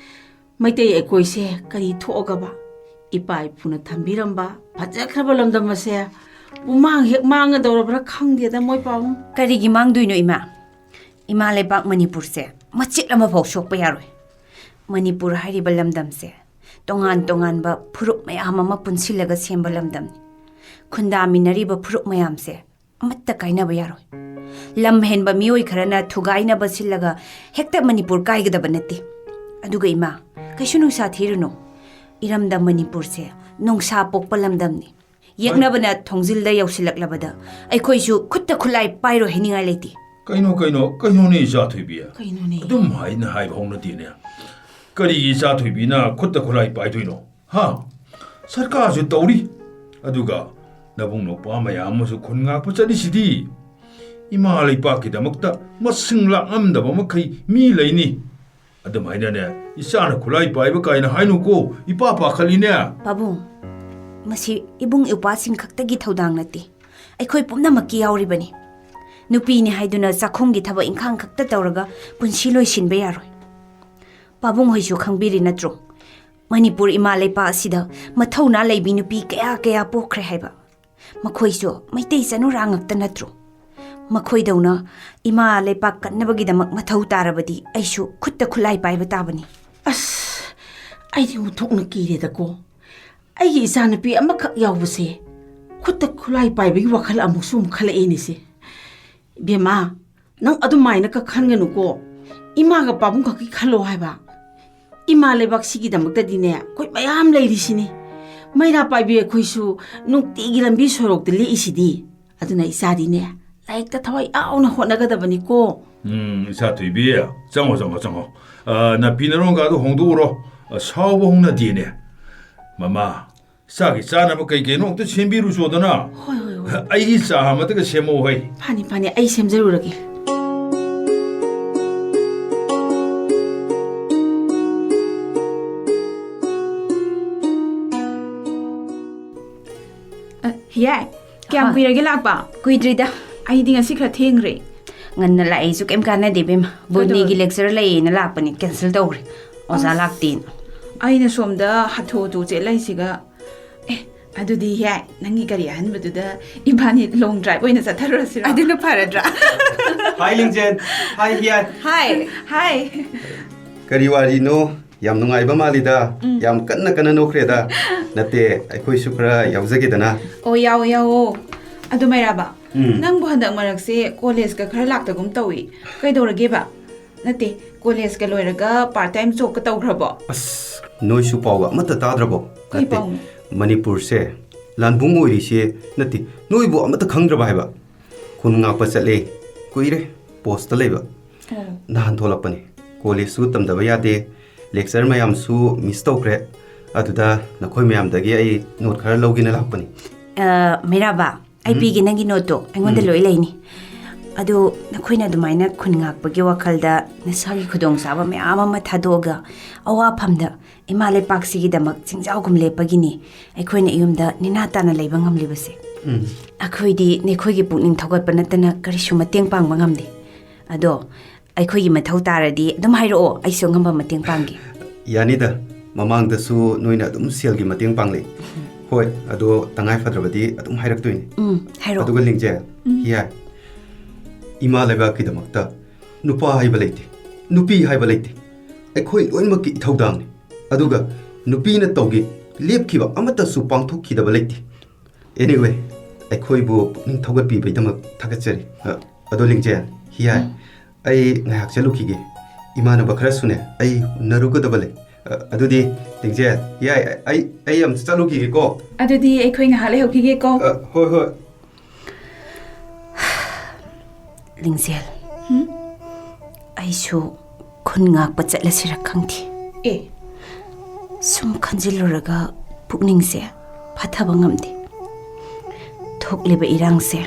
ꯃꯩꯇꯩ ꯑꯩꯈꯣꯏꯁꯦ ꯀꯔꯤ ꯊꯣꯛꯑꯒꯕ? ꯏꯄꯥ ꯏꯄꯨꯅ ꯊꯝꯕꯤꯔꯝꯕ ꯐꯖꯈ꯭ꯔꯕ ꯂꯝꯗꯝ ꯑꯁꯦ ꯄꯨꯃꯥꯡ ꯍꯦꯛ ꯃꯥꯡꯒꯗꯧꯔꯕ꯭ꯔꯥ ꯈꯪꯗꯦꯗ, ꯃꯣꯏ ꯄꯥꯕꯨꯡ꯫ ꯀꯔꯤꯒꯤ ꯃꯥꯡꯗꯣꯏꯅꯣ, ꯏꯃꯥ? ꯏꯃꯥ ꯂꯩꯕꯥꯛ ꯃꯅꯤꯄꯨꯔꯁꯦ ꯃꯆꯦꯠ ꯑꯃꯐꯥꯎ ꯁꯣꯛꯄ ꯌꯥꯔꯣꯏ꯫ ꯃꯅꯤꯄꯨꯔ ꯍꯥꯏꯔꯤꯕ ꯂꯝꯗꯝꯁꯦ ꯇꯣꯉꯥꯟ ꯇꯣꯉꯥꯟꯕ ꯐꯨꯔꯨꯞ ꯃꯌꯥꯝ ꯑꯃ ꯄꯨꯟꯁꯤꯜꯂꯒ ꯁꯦꯝꯕ ꯂꯝꯗꯝꯅꯤ꯫ ꯈꯨꯟꯗꯥꯃꯤꯟꯅꯔꯤꯕ ꯐꯨꯔꯨꯞ ꯃꯌꯥꯝꯁꯦ ꯑꯃꯠꯇ ꯀꯥꯏꯅꯕ ꯌꯥꯔꯣꯏ꯫ ꯂꯝ ꯍꯦꯟꯕ ꯃꯤꯑꯣꯏ ꯈꯔꯅ ꯊꯨꯒꯥꯏꯅꯕ ꯁꯤꯜꯂꯒ ꯍꯦꯛꯇ ꯃꯅꯤꯄꯨꯔ ꯀꯥꯏꯒꯗꯕ ꯅꯠꯇꯦ꯫ ꯑꯗꯨꯒ ꯏꯃꯥ, ꯀꯩꯁꯨ ꯅꯨꯡꯁꯥ ꯊꯤꯔꯨꯅꯨ꯫ ꯏꯔꯝꯗꯝ ꯃꯅꯤꯄꯨꯔꯁꯦ ꯅꯨꯡꯁꯥ ꯄꯣꯛꯄ ꯂꯝꯗꯝꯅꯤ꯫ ꯌꯦꯛꯅꯕꯅ ꯊꯣꯡꯖꯤꯜꯗ ꯌꯧꯁꯤꯜꯂꯛꯂꯕꯗ ꯑꯩꯈꯣꯏꯁꯨ ꯈꯨꯠꯇ ꯈꯨꯠꯂꯥꯏ ꯄꯥꯏꯔꯣꯏ ꯍꯥꯏꯅꯤꯡꯉꯥꯏ ꯂꯩꯇꯦ꯫ ꯀꯩꯅꯣ, ꯀꯩꯅꯣ, ꯀꯩꯅꯣꯅꯦ ꯏꯆꯥ ꯊꯣꯏꯕꯤ? ꯀꯩꯅꯣꯅꯦ? ꯑꯗꯨꯝ ꯍꯥꯏꯅ ꯍꯥꯏꯕ ꯍꯧꯅꯗꯦꯅꯦ꯫ ꯀꯔꯤꯒꯤ ꯏꯆꯥ ꯊꯣꯏꯕꯤꯅ ꯈꯨꯠꯇ ꯈꯨꯠꯂꯥꯏ ꯄꯥꯏꯗꯣꯏꯅꯣ? ꯍꯥ? ꯁꯔꯀꯥꯔꯁꯨ ꯇꯧꯔꯤ꯫ ꯑꯗꯨꯒ ꯅꯕꯨꯡ ꯅꯧꯄꯥ ꯃꯌꯥꯝ ꯑꯃꯁꯨ ꯈꯨꯟ ꯉꯥꯛꯄ ꯆꯠꯂꯤꯁꯤꯗꯤ꯫ ꯏꯃꯥ ꯂꯩꯄꯥꯛꯀꯤꯗꯃꯛꯇ ꯃꯁꯤꯡ ꯂꯥꯛꯉꯝꯗꯕ ꯃꯈꯩ ꯃꯤ ꯂꯩꯅꯤ꯫ ꯑꯗꯨꯃꯥꯏꯅꯅꯦ, ꯏꯆꯥꯅ ꯈꯨꯠꯂꯥꯏ ꯄꯥꯏꯕ ꯀꯥꯏꯅ ꯍꯥꯏꯅꯨꯀꯣ, ꯏꯄꯥ ꯄꯥꯈꯠꯂꯤꯅꯦ꯫ ꯄꯥꯕꯨꯡ, ꯃꯁꯤ ꯏꯕꯨꯡ ꯏꯄ꯭ꯋꯥꯁꯤꯡ ꯈꯛꯇꯒꯤ ꯊꯧꯗꯥꯡ ꯅꯠꯇꯦ, ꯑꯩꯈꯣꯏ ꯄꯨꯝꯅꯃꯛꯀꯤ ꯌꯥꯎꯔꯤꯕꯅꯤ꯫ ꯅꯨꯄꯤꯅꯤ ꯍꯥꯏꯗꯨꯅ ꯆꯥꯛꯈꯨꯝꯒꯤ ꯊꯕꯛ ꯏꯪꯈꯥꯡ ꯈꯛꯇ ꯇꯧꯔꯒ ꯄꯨꯟꯁꯤ ꯂꯣꯏꯁꯤꯟꯕ ꯌꯥꯔꯣꯏ꯫ ꯄꯥꯕꯨꯡ ꯍꯣꯏꯁꯨ ꯈꯪꯕꯤꯔꯤ ꯅꯠꯇ꯭ꯔꯣ? ꯃꯅꯤꯄꯨꯔ ꯏꯃꯥ ꯂꯩꯄꯥꯛ ꯑꯁꯤꯗ ꯃꯊꯧꯅꯥ ꯂꯩꯕꯤ ꯅꯨꯄꯤ ꯀꯌꯥ ꯀꯌꯥ ꯄꯣꯛꯈ꯭ꯔꯦ ꯍꯥꯏꯕ꯫ ꯃꯈꯣꯏꯁꯨ ꯃꯩꯇꯩ ꯆꯅꯨꯔꯥ ꯉꯥꯛꯇ ꯅꯠꯇ꯭ꯔꯣ? ꯃꯈꯣꯏꯗꯧꯅ ꯏꯃꯥ ꯂꯩꯄꯥꯛ ꯀꯟꯅꯕꯒꯤꯗꯃꯛ ꯃꯊꯧ ꯇꯥꯔꯕꯗꯤ ꯑꯩꯁꯨ ꯈꯨꯠꯇ ꯈꯨꯠꯂꯥꯏ ꯄꯥꯏꯕ ꯇꯥꯕꯅꯤ꯫ ꯑꯁ, ꯑꯩꯗꯤ ꯑꯣꯟꯊꯣꯛꯅ ꯀꯤꯔꯦꯗꯀꯣ꯫ ꯑꯩꯒꯤ ꯏꯆꯥꯅꯨꯄꯤ ꯑꯃꯈꯛ ꯌꯥꯎꯕꯁꯦ ꯈꯨꯠꯇ ꯈꯨꯠꯂꯥꯏ ꯄꯥꯏꯕꯒꯤ ꯋꯥꯈꯜ ꯑꯃꯨꯛꯁꯨ ꯑꯃꯨꯛ ꯈꯜꯂꯛꯑꯦꯅꯦꯁꯦ꯫ ꯏꯕꯦꯝꯃ, ꯅꯪ ꯑꯗꯨꯃꯥꯏꯅꯒ ꯈꯟꯒꯅꯨꯀꯣ꯫ ꯏꯃꯥꯒ ꯄꯥꯕꯨꯡ ꯈꯛꯀꯤ ꯈꯜꯂꯣ ꯍꯥꯏꯕ꯫ ꯏꯃꯥ ꯂꯩꯕꯥꯛꯁꯤꯒꯤꯗꯃꯛꯇꯗꯤꯅꯦ ꯑꯩꯈꯣꯏ ꯃꯌꯥꯝ ꯂꯩꯔꯤꯁꯤꯅꯤ꯫ ꯃꯩꯔꯥ ꯄꯥꯏꯕꯤ ꯑꯩꯈꯣꯏꯁꯨ ꯅꯨꯡꯇꯤꯒꯤ ꯂꯝꯕꯤ ꯁꯣꯔꯣꯛꯇ ꯂꯦꯛꯏꯁꯤꯗꯤ꯫ ꯑꯗꯨꯅ ꯏꯆꯥꯗꯤꯅꯦ ꯂꯥꯏꯔꯤꯛꯇ ꯊꯋꯥꯏ ꯌꯥꯎꯅ ꯍꯣꯠꯅꯒꯗꯕꯅꯤꯀꯣ꯫ ꯎꯝ, ꯏꯆꯥ ꯊꯣꯏꯕꯤ, ꯆꯪꯉꯣ, ꯆꯪꯉꯣ, ꯆꯪꯉꯣ꯫ ꯑ, ꯅꯥꯄꯤ ꯅꯔꯣꯡꯒꯗꯣ ꯍꯣꯡꯗꯣꯛꯎꯔꯣ꯫ ꯑ, ꯁꯥꯎꯕ ꯍꯧꯅꯗꯦꯅꯦ꯫ ꯃꯃꯥ, ꯆꯥꯒꯤ ꯆꯥꯅꯕ ꯀꯩ ꯀꯩꯅꯣ ꯑꯝꯇ ꯁꯦꯝꯕꯤꯔꯨꯆꯣꯗꯅ꯫ ꯍꯣꯏ, ꯍꯣꯏ, ꯍꯣꯏ꯫ ꯑꯩꯒꯤ ꯆꯥ ꯑꯃꯇꯒ ꯁꯦꯝꯃꯛꯑꯣ ꯍꯩ꯫ ꯐꯅꯤ, ꯐꯅꯤ, ꯑꯩ ꯁꯦꯝꯖꯔꯨꯔꯒꯦ꯫ ꯑ, ꯌꯥꯏ꯫ ꯀꯌꯥꯝ ꯍꯥ꯫ ꯀꯨꯏꯔꯒꯦ ꯂꯥꯛꯄ? ꯀꯨꯏꯗ꯭ꯔꯤꯗ꯫ ꯑꯩꯗꯤ ꯉꯁꯤ ꯈꯔ ꯊꯦꯡꯈ꯭ꯔꯦ꯫ ꯉꯟꯅ ꯂꯥꯛꯏꯁꯨ ꯀꯩꯝ ꯀꯥꯟꯅꯗꯦ, ꯏꯕꯦꯝꯃ꯫ ꯕꯣꯅꯤꯒꯤ ꯀꯩꯗꯧꯔꯒꯦ? lecture ꯂꯩꯌꯦꯅ ꯂꯥꯛꯄꯅꯤ, cancel ꯇꯧꯈ꯭ꯔꯦ꯫ ꯑꯣꯖꯥ ꯑꯁ꯫ ꯂꯥꯛꯇꯦꯅ꯫ ꯑꯩꯅ ꯁꯣꯝꯗ ꯍꯥꯊꯨ ꯍꯥꯊꯨ ꯆꯦꯜꯂꯛꯏꯁꯤꯒ꯫ ꯑꯦ, ꯑꯗꯨꯗꯤ ꯌꯥꯏ, ꯅꯪꯒꯤ ꯒꯥꯔꯤ ꯑꯍꯟꯕꯗꯨꯗ ꯏꯕꯥꯅꯤ long drive ꯑꯣꯏꯅ ꯆꯠꯊꯔꯨꯔꯁꯤꯔꯣ? ꯑꯗꯨꯅ ꯐꯔꯗ꯭ꯔꯥ? ꯍꯥꯏ ꯂꯤꯡꯖꯦꯟ꯫ ꯍꯥꯏ ꯍꯤꯌꯥꯏ꯫ ꯍꯥꯏ꯫ ꯍꯥꯏ꯫ ꯀꯔꯤ ꯋꯥꯔꯤꯅꯣ? ꯌꯥꯝ ꯅꯨꯡꯉꯥꯏꯕ ꯃꯥꯜꯂꯤꯗ꯫ ꯎꯝ꯫ ꯌꯥꯝ ꯀꯟꯅ ꯀꯟꯅ ꯅꯣꯛꯈ꯭ꯔꯦꯗ꯫ ꯅꯠꯇꯦ, ꯑꯩꯈꯣꯏꯁꯨ ꯈꯔ ꯌꯥꯎꯖꯒꯦꯗꯅ꯫ ꯑꯣ, ꯌꯥꯎꯑꯣ, ꯌꯥꯎꯑꯣ꯫ ꯑꯗꯨ ꯃꯩꯔꯥꯕ, ꯎꯝ꯫ ꯅꯪꯕꯨ ꯍꯟꯗꯛ ꯃꯔꯛꯁꯦ ꯀꯣꯂꯦꯖꯀ ꯈꯔ ꯂꯥꯛꯇꯒꯨꯝ ꯇꯧꯏ꯫ ꯀꯩꯗꯧꯔꯒꯦꯕ? ꯅꯠꯇꯦ, ꯀꯣꯂꯦꯖꯀ ꯂꯣꯏꯔꯒ part time jobꯀ ꯇꯧꯈ꯭ꯔꯕꯣ? ꯑꯁ, ꯅꯣꯏꯁꯨ ꯄꯥꯎꯒ ꯑꯃꯠꯇ ꯇꯥꯗ꯭ꯔꯕꯣ? ꯀꯩ ꯅꯠꯇꯦ, ꯄꯥꯎꯅꯣ? ꯃꯅꯤꯄꯨꯔꯁꯦ ꯂꯥꯟꯕꯨꯡ ꯑꯣꯏꯔꯤꯁꯦ, ꯅꯠꯇꯦ, ꯅꯣꯏꯕꯨ ꯑꯃꯠꯇ ꯈꯪꯗ꯭ꯔꯕ ꯍꯥꯏꯕ? ꯈꯨꯟ ꯉꯥꯛꯄ ꯆꯠꯂꯦ, ꯀꯨꯏꯔꯦ ꯄꯣꯁꯇ ꯂꯩꯕ꯫ ꯑꯣ꯫ ꯅꯍꯥꯟ ꯊꯣꯛꯂꯛꯄꯅꯤ꯫ ꯀꯣꯂꯦꯖꯁꯨ ꯇꯝꯗꯕ ꯌꯥꯗꯦ, lecture ꯃꯌꯥꯝꯁꯨ miss ꯇꯧꯈ꯭ꯔꯦ꯫ ꯑꯗꯨꯗ ꯅꯈꯣꯏ ꯃꯌꯥꯝꯗꯒꯤ ꯑꯩ note ꯈꯔ ꯂꯧꯒꯦꯅ ꯂꯥꯛꯄꯅꯤ꯫ ꯑ, ꯃꯩꯔꯥꯕ, ꯑꯩ ꯎꯝ꯫ ꯄꯤꯒꯦ ꯅꯪꯒꯤ noteꯇꯣ꯫ ꯑꯩꯉꯣꯟꯗ ꯎꯝ꯫ ꯂꯣꯏ ꯂꯩꯅꯤ꯫ ꯑꯗꯨ ꯅꯈꯣꯏꯅ ꯑꯗꯨꯃꯥꯏꯅ ꯈꯨꯟ ꯉꯥꯛꯄꯒꯤ ꯋꯥꯈꯜꯗ ꯅꯁꯥꯒꯤ ꯈꯨꯗꯣꯡꯆꯥꯕ ꯃꯌꯥꯝ ꯑꯃ ꯊꯥꯗꯣꯛꯑꯒ ꯑꯋꯥꯐꯝꯗ ꯏꯃꯥ ꯂꯩꯄꯥꯛꯁꯤꯒꯤꯗꯃꯛ ꯆꯤꯡꯖꯥꯎꯒꯨꯝ ꯂꯦꯞꯄꯒꯤꯅꯤ ꯑꯩꯈꯣꯏꯅ ꯌꯨꯝꯗ ꯅꯦꯅꯥ ꯇꯥꯅ ꯂꯩꯕ ꯉꯝꯂꯤꯕꯁꯦ꯫ ꯎꯝ꯫ ꯑꯩꯈꯣꯏꯗꯤ ꯅꯈꯣꯏꯒꯤ ꯄꯨꯛꯅꯤꯡ ꯊꯧꯒꯠꯄ ꯅꯠꯇꯅ ꯀꯔꯤꯁꯨ ꯃꯇꯦꯡ ꯄꯥꯡꯕ ꯉꯝꯗꯦ꯫ ꯑꯗꯣ ꯑꯩꯈꯣꯏꯒꯤ ꯃꯊꯧ ꯇꯥꯔꯗꯤ ꯑꯗꯨꯝ ꯍꯥꯏꯔꯛꯑꯣ, ꯑꯩꯁꯨ ꯑꯉꯝꯕ ꯃꯇꯦꯡ ꯄꯥꯡꯒꯦ꯫ ꯌꯥꯅꯤꯗ, ꯃꯃꯥꯡꯗꯁꯨ ꯅꯣꯏꯅ ꯑꯗꯨꯝ ꯁꯦꯜꯒꯤ ꯃꯇꯦꯡ ꯄꯥꯡꯂꯛꯏ꯫ ꯍꯣꯏ, ꯑꯗꯣ ꯇꯉꯥꯏ ꯐꯗ꯭ꯔꯕꯗꯤ ꯑꯗꯨꯝ ꯍꯥꯏꯔꯛꯇꯣꯏꯅꯤ꯫ ꯎꯝ, ꯍꯥꯏꯔꯛꯑꯣ꯫ ꯑꯗꯨꯒ ꯂꯤꯡꯖꯦꯜ, ꯎꯝ꯫ ꯍꯤꯌꯥꯏ, ꯏꯃꯥ ꯂꯩꯕꯥꯛꯀꯤꯗꯃꯛꯇ ꯅꯨꯄꯥ ꯍꯥꯏꯕ ꯂꯩꯇꯦ, ꯅꯨꯄꯤ ꯍꯥꯏꯕ ꯂꯩꯇꯦ꯫ ꯑꯩꯈꯣꯏ ꯂꯣꯏꯅꯃꯛꯀꯤ ꯏꯊꯧꯗꯥꯡꯅꯤ꯫ ꯑꯗꯨꯒ ꯅꯨꯄꯤꯅ ꯇꯧꯒꯦ ꯂꯦꯞꯈꯤꯕ ꯑꯃꯠꯇꯁꯨ ꯄꯥꯡꯊꯣꯛꯈꯤꯗꯕ ꯂꯩꯇꯦ꯫ Anyway, ꯑꯩꯈꯣꯏꯕꯨ ꯄꯨꯛꯅꯤꯡ ꯊꯧꯒꯠꯄꯤꯕꯒꯤꯗꯃꯛ ꯊꯥꯒꯠꯆꯔꯤ꯫ ꯑ, ꯑꯗꯣ ꯂꯤꯡꯖꯦꯜ, ꯍꯤꯌꯥꯏ, ꯎꯝ꯫ ꯑꯩ ꯉꯥꯏꯍꯥꯛ ꯆꯠꯂꯨꯈꯤꯒꯦ꯫ ꯏꯃꯥꯟꯅꯕ ꯈꯔꯁꯨꯅꯦ, ꯑꯩ ꯎꯅꯔꯨꯒꯗꯕ ꯂꯩ꯫ ꯑ, ꯑꯗꯨꯗꯤ ꯂꯤꯡꯖꯦꯜ, ꯍꯤꯌꯥꯏ, ꯑꯩ, ꯑꯩ ꯑꯃꯨꯛ ꯆꯠꯂꯨꯈꯤꯒꯦꯀꯣ꯫ ꯑꯗꯨꯗꯤ ꯑꯩꯈꯣꯏ ꯉꯥꯏꯍꯥꯛ ꯂꯩꯍꯧꯈꯤꯒꯦꯀꯣ꯫ ꯑ, ꯍꯣꯏ, ꯍꯣꯏ꯫ ꯂꯤꯡꯖꯦꯜ, ꯍꯨꯝ? ꯑꯩꯁꯨ ꯈꯨꯟ ꯉꯥꯛꯄ ꯆꯠꯂꯁꯤꯔ ꯈꯪꯗꯦ꯫ ꯑꯦ꯫ ꯁꯨꯝ ꯈꯟꯖꯤꯜꯂꯨꯔꯒ ꯄꯨꯛꯅꯤꯡꯁꯦ ꯐꯥꯊꯕ ꯉꯝꯗꯦ꯫ ꯊꯣꯛꯂꯤꯕ ꯏꯔꯥꯡꯁꯦ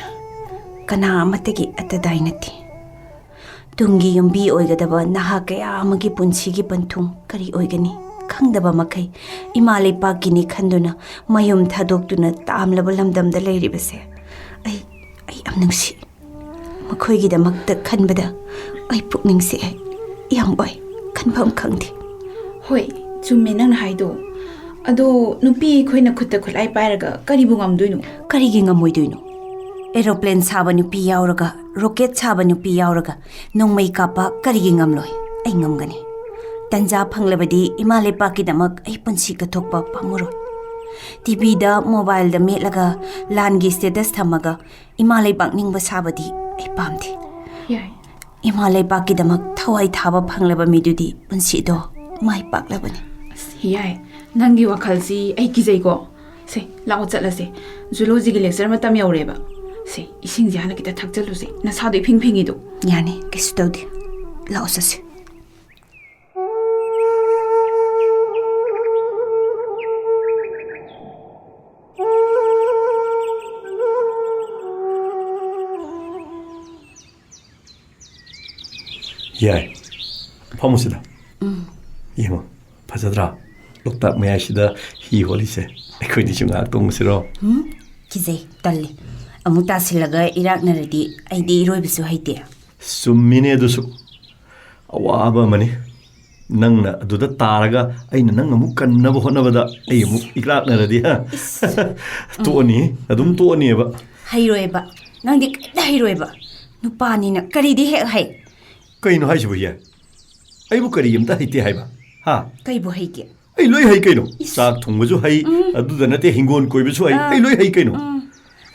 ꯀꯅꯥ ꯑꯃꯠꯇꯒꯤ ꯑꯠꯇꯗꯥꯏ ꯅꯠꯇꯦ꯫ ꯇꯨꯡꯒꯤ ꯌꯨꯝꯕꯤ ꯑꯣꯏꯒꯗꯕ ꯅꯍꯥ ꯀꯌꯥ ꯑꯃꯒꯤ ꯄꯨꯟꯁꯤꯒꯤ ꯄꯟꯊꯨꯡ ꯀꯔꯤ ꯑꯣꯏꯒꯅꯤ? ꯈꯪꯗꯕ ꯃꯈꯩ ꯏꯃꯥ ꯂꯩꯄꯥꯛꯀꯤꯅꯤ ꯈꯟꯗꯨꯅ ꯃꯌꯨꯝ ꯊꯥꯗꯣꯛꯇꯨꯅ ꯇꯥꯝꯂꯕ ꯂꯝꯗꯝꯗ ꯂꯩꯔꯤꯕꯁꯦ ꯑꯩ, ꯑꯩ ꯌꯥꯝ ꯅꯨꯡꯁꯤ꯫ ꯃꯈꯣꯏꯒꯤꯗꯃꯛꯇ ꯈꯟꯕꯗ ꯑꯩ ꯄꯨꯛꯅꯤꯡꯁꯦ ꯌꯥꯝ ꯋꯥꯏ, ꯈꯟꯐꯝ ꯈꯪꯗꯦ꯫ ꯍꯣꯏ, ꯆꯨꯝꯃꯦ ꯅꯪꯅ ꯍꯥꯏꯗꯣ꯫ ꯑꯗꯣ ꯅꯨꯄꯤ ꯑꯩꯈꯣꯏꯅ ꯈꯨꯠꯇ ꯈꯨꯠꯂꯥꯏ ꯄꯥꯏꯔꯒ ꯀꯔꯤꯕꯨ ꯉꯝꯗꯣꯏꯅꯣ? ꯀꯔꯤꯒꯤ ꯉꯝꯃꯣꯏꯗꯣꯏꯅꯣ? ꯑꯦꯔꯣꯄ꯭ꯂꯦꯟ ꯁꯥꯕ ꯅꯨꯄꯤ ꯌꯥꯎꯔꯒ, ꯔꯣꯀꯦꯠ ꯁꯥꯕ ꯅꯨꯄꯤ ꯌꯥꯎꯔꯒ ꯅꯣꯡꯃꯩ ꯀꯥꯞꯄ ꯀꯔꯤꯒꯤ ꯉꯝꯂꯣꯏ? ꯑꯩ ꯉꯝꯒꯅꯤ꯫ ꯇꯟꯖꯥ ꯐꯪꯂꯕꯗꯤ ꯏꯃꯥ ꯂꯩꯄꯥꯛꯀꯤꯗꯃꯛ ꯑꯩ ꯄꯨꯟꯁꯤ ꯀꯠꯊꯣꯛꯄ ꯄꯥꯝꯃꯨꯔꯣꯏ꯫ ꯇꯤꯚꯤꯗ, ꯃꯣꯕꯥꯏꯜꯗ ꯃꯦꯠꯂꯒ ꯂꯥꯟꯒꯤ ꯁ꯭ꯇꯦꯇꯁ ꯊꯝꯃꯒ ꯏꯃꯥ ꯂꯩꯄꯥꯛ ꯅꯤꯡꯕ ꯁꯥꯕꯗꯤ ꯑꯩ ꯄꯥꯝꯗꯦ꯫ ꯌꯥꯏ꯫ ꯏꯃꯥ ꯂꯩꯄꯥꯛꯀꯤꯗꯃꯛ ꯊꯋꯥꯏ ꯊꯥꯕ ꯐꯪꯂꯕ ꯃꯤꯗꯨꯗꯤ ꯄꯨꯟꯁꯤꯗꯣ ꯃꯥꯏ ꯄꯥꯛꯂꯕꯅꯤ꯫ ꯑꯁ, ꯌꯥꯏ꯫ ꯅꯪꯒꯤ ꯋꯥꯈꯜꯁꯤ ꯑꯩ ꯀꯤꯖꯩꯀꯣ꯫ ꯁꯦ, ꯂꯥꯛꯑꯣ ꯆꯠꯂꯁꯦ꯫ ꯖꯨꯂꯣꯖꯤꯒꯤ ꯂꯦꯛꯆꯔ ꯃꯇꯝ ꯌꯧꯔꯦꯕ꯫ ꯁꯦ, ꯏꯁꯤꯡꯁꯦ ꯍꯥꯟꯅ ꯈꯤꯇ ꯊꯛꯆꯜꯂꯨꯁꯦ꯫ ꯅꯁꯥꯗꯣ ꯏꯐꯤꯡ ꯐꯤꯡꯉꯤꯗꯣ꯫ ꯌꯥꯅꯤ, ꯀꯩꯁꯨ ꯇꯧꯗꯦ꯫ ꯂꯥꯛꯑꯣ ꯆꯠꯁꯦ꯫ ꯌꯥꯏ꯫ ꯐꯝꯃꯨꯁꯤꯗ꯫ ꯎꯝ꯫ ꯌꯦꯡꯉꯣ, ꯐꯖꯗ꯭ꯔꯥ? ꯂꯣꯛꯇꯥꯛ ꯃꯌꯥꯏꯁꯤꯗ ꯍꯤ ꯍꯣꯜꯂꯤꯁꯦ꯫ ꯑꯩꯈꯣꯏꯅꯤꯁꯨ ꯉꯥꯏꯍꯥꯛ ꯇꯣꯡꯉꯨꯁꯤꯔꯣ? ꯎꯝ, ꯀꯤꯖꯩ, ꯇꯜꯂꯤ꯫ ꯑꯃꯨꯛ ꯇꯥꯁꯤꯜꯂꯒ ꯏꯔꯥꯛꯅꯔꯗꯤ ꯑꯩꯗꯤ ꯏꯔꯣꯏꯕꯁꯨ ꯍꯩꯇꯦ꯫ ꯆꯨꯝꯃꯤꯅꯦ ꯑꯗꯨꯁꯨ꯫ ꯑꯋꯥꯕ ꯑꯃꯅꯤ꯫ ꯅꯪꯅ ꯑꯗꯨꯗ ꯇꯥꯔꯒ ꯑꯩꯅ ꯅꯪ ꯑꯃꯨꯛ ꯀꯟꯅꯕ ꯍꯣꯠꯅꯕꯗ ꯑꯩ ꯑꯃꯨꯛ ꯏꯔꯥꯛꯅꯔꯗꯤ, ꯍꯥ? ꯏꯁ꯫ ꯇꯣꯛꯑꯅꯤ, ꯑꯗꯨꯝ ꯇꯣꯛꯑꯅꯤꯕ꯫ ꯍꯩꯔꯣꯏꯕ꯫ ꯅꯪꯗꯤ ꯀꯔꯤꯝꯇ ꯍꯩꯔꯣꯏꯕ꯫ ꯅꯨꯄꯥꯅꯤꯅ ꯀꯔꯤꯗꯤ ꯍꯦꯛ ꯍꯩ? ꯀꯩꯅꯣ ꯍꯥꯏꯁꯤꯕꯨ, ꯍꯤꯌꯥꯏ? ꯑꯩꯕꯨ ꯀꯔꯤ ꯑꯝꯇ ꯍꯩꯇꯦ ꯍꯥꯏꯕ? ꯍꯥ? ꯀꯩꯕꯨ ꯍꯩꯒꯦ? ꯑꯩ ꯂꯣꯏ ꯍꯩ ꯀꯩꯅꯣ꯫ ꯏꯁ꯫ ꯆꯥꯛ ꯊꯣꯡꯕꯁꯨ ꯍꯩ, ꯎꯝ꯫ ꯑꯗꯨꯗ ꯅꯠꯇꯦ, ꯍꯤꯡꯒꯣꯜ ꯀꯣꯏꯕꯁꯨ ꯍꯩ, ꯑꯥ꯫ ꯑꯩ ꯂꯣꯏ ꯍꯩ ꯀꯩꯅꯣ꯫ ꯎꯝ꯫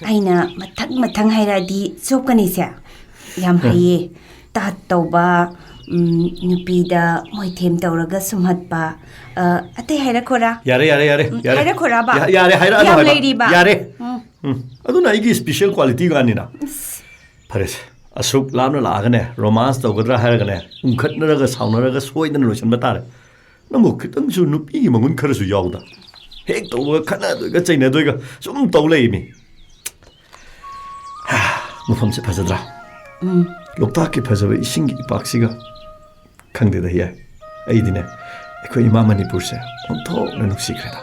ꯑꯩꯅ ꯃꯊꯪ ꯃꯊꯪ ꯍꯥꯏꯔꯛꯑꯗꯤ ꯆꯣꯞꯀꯅꯤꯁꯦ꯫ ꯌꯥꯝ ꯍꯩꯌꯦ꯫ ꯇꯥꯠ ꯇꯧꯕ, ꯎꯝ, ꯅꯨꯄꯤꯗ ꯃꯣꯏꯊꯦꯝ ꯇꯧꯔꯒ ꯁꯨꯝꯍꯠꯄ, ꯑ, ꯑꯇꯩ ꯍꯥꯏꯔꯛꯈꯣꯔꯥ? ꯌꯥꯔꯦ, ꯌꯥꯔꯦ, ꯌꯥꯔꯦ, ꯎꯝ, ꯌꯥꯔꯦ꯫ ꯍꯥꯏꯔꯛꯈꯣꯔꯥꯕ? ꯌꯥ-, ꯌꯥꯔꯦ, ꯍꯥꯏꯔꯛꯑꯅꯨ ꯌꯥꯝ ꯍꯥꯏꯕ꯫ ꯂꯩꯔꯤꯕ? ꯌꯥꯔꯦ꯫ ꯎꯝ꯫ ꯎꯝ꯫ ꯑꯗꯨꯅ ꯑꯩꯒꯤ special quality ꯒꯥꯅꯤꯅ꯫ ꯏꯁ꯫ ꯐꯔꯦꯁꯦ, ꯑꯁꯨꯛ ꯂꯥꯞꯅ ꯂꯥꯛꯑꯒꯅꯦ, romance ꯇꯧꯒꯗ꯭ꯔꯥ ꯍꯥꯏꯔꯒꯅꯦ, ꯎꯪꯈꯠꯅꯔꯒ ꯁꯥꯎꯅꯔꯒ ꯁꯣꯏꯗꯅ ꯂꯣꯏꯁꯤꯟꯕ ꯇꯥꯔꯦ꯫ ꯅꯪꯕꯨ ꯈꯤꯇꯪꯁꯨ ꯅꯨꯄꯤꯒꯤ ꯃꯒꯨꯟ ꯈꯔꯁꯨ ꯌꯥꯎꯗ꯫ ꯍꯦꯛ ꯇꯧꯕꯒ ꯈꯠꯅꯗꯣꯏꯒ ꯆꯩꯅꯗꯣꯏꯒ ꯁꯨꯝ ꯇꯧ ꯂꯩꯃꯤ꯫ ꯃꯐꯝꯁꯦ ꯐꯖꯗ꯭ꯔꯥ? ꯎꯝ꯫ ꯂꯣꯛꯇꯥꯛꯀꯤ ꯐꯖꯕ ꯏꯁꯤꯡꯒꯤ ꯏꯄꯥꯛꯁꯤꯒ꯫ ꯈꯪꯗꯦꯗ, ꯍꯤꯌꯥꯏ꯫ ꯑꯩꯗꯤꯅꯦ, ꯑꯩꯈꯣꯏ ꯏꯃꯥ ꯃꯅꯤꯄꯨꯔꯁꯦ ꯑꯣꯟꯊꯣꯛꯅ ꯅꯨꯡꯁꯤꯈ꯭ꯔꯦꯗ꯫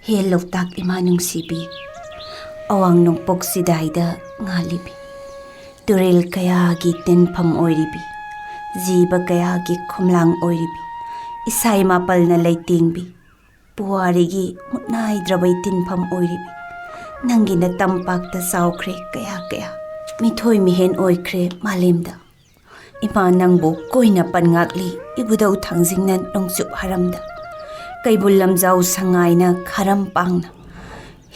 ꯍꯦ ꯂꯣꯛꯇꯥꯛ ꯏꯃꯥ ꯅꯨꯡꯁꯤꯕꯤ, ꯑꯋꯥꯡ ꯅꯣꯡꯄꯣꯛ ꯆꯤꯗꯥꯏꯗ ꯉꯥꯜꯂꯤꯕꯤ, ꯇꯨꯔꯦꯜ ꯀꯌꯥꯒꯤ ꯇꯤꯟꯐꯝ ꯑꯣꯏꯔꯤꯕꯤ, ꯖꯤꯕ ꯀꯌꯥꯒꯤ ꯈꯣꯝꯂꯥꯡ ꯑꯣꯏꯔꯤꯕꯤ, ꯏꯁꯥ ꯏꯃꯥ ꯄꯜꯅ ꯂꯩꯇꯦꯡꯕꯤ, ꯄꯨꯋꯥꯔꯤꯒꯤ ꯃꯨꯠꯅꯥꯏꯗ꯭ꯔꯕ ꯏꯇꯤꯟꯐꯝ ꯑꯣꯏꯔꯤꯕꯤ, ꯅꯪꯒꯤ ꯅꯇꯝꯄꯥꯛꯇ ꯆꯥꯎꯈ꯭ꯔꯦ ꯀꯌꯥ ꯀꯌꯥ, ꯃꯤꯊꯣꯏ ꯃꯤꯍꯦꯟ ꯑꯣꯏꯈ꯭ꯔꯦ ꯃꯥꯂꯦꯝꯗ꯫ ꯏꯃꯥ ꯅꯪꯕꯨ ꯀꯣꯏꯅ ꯄꯟꯉꯥꯛꯂꯤ ꯏꯕꯨꯙꯧ ꯊꯥꯡꯖꯤꯡꯅ ꯅꯣꯡꯆꯨꯞ ꯍꯥꯔꯝꯗ, ꯀꯩꯕꯨꯜ ꯂꯝꯖꯥꯎ ꯁꯉꯥꯏꯅ ꯈꯥꯔꯝ ꯄꯥꯡꯅ,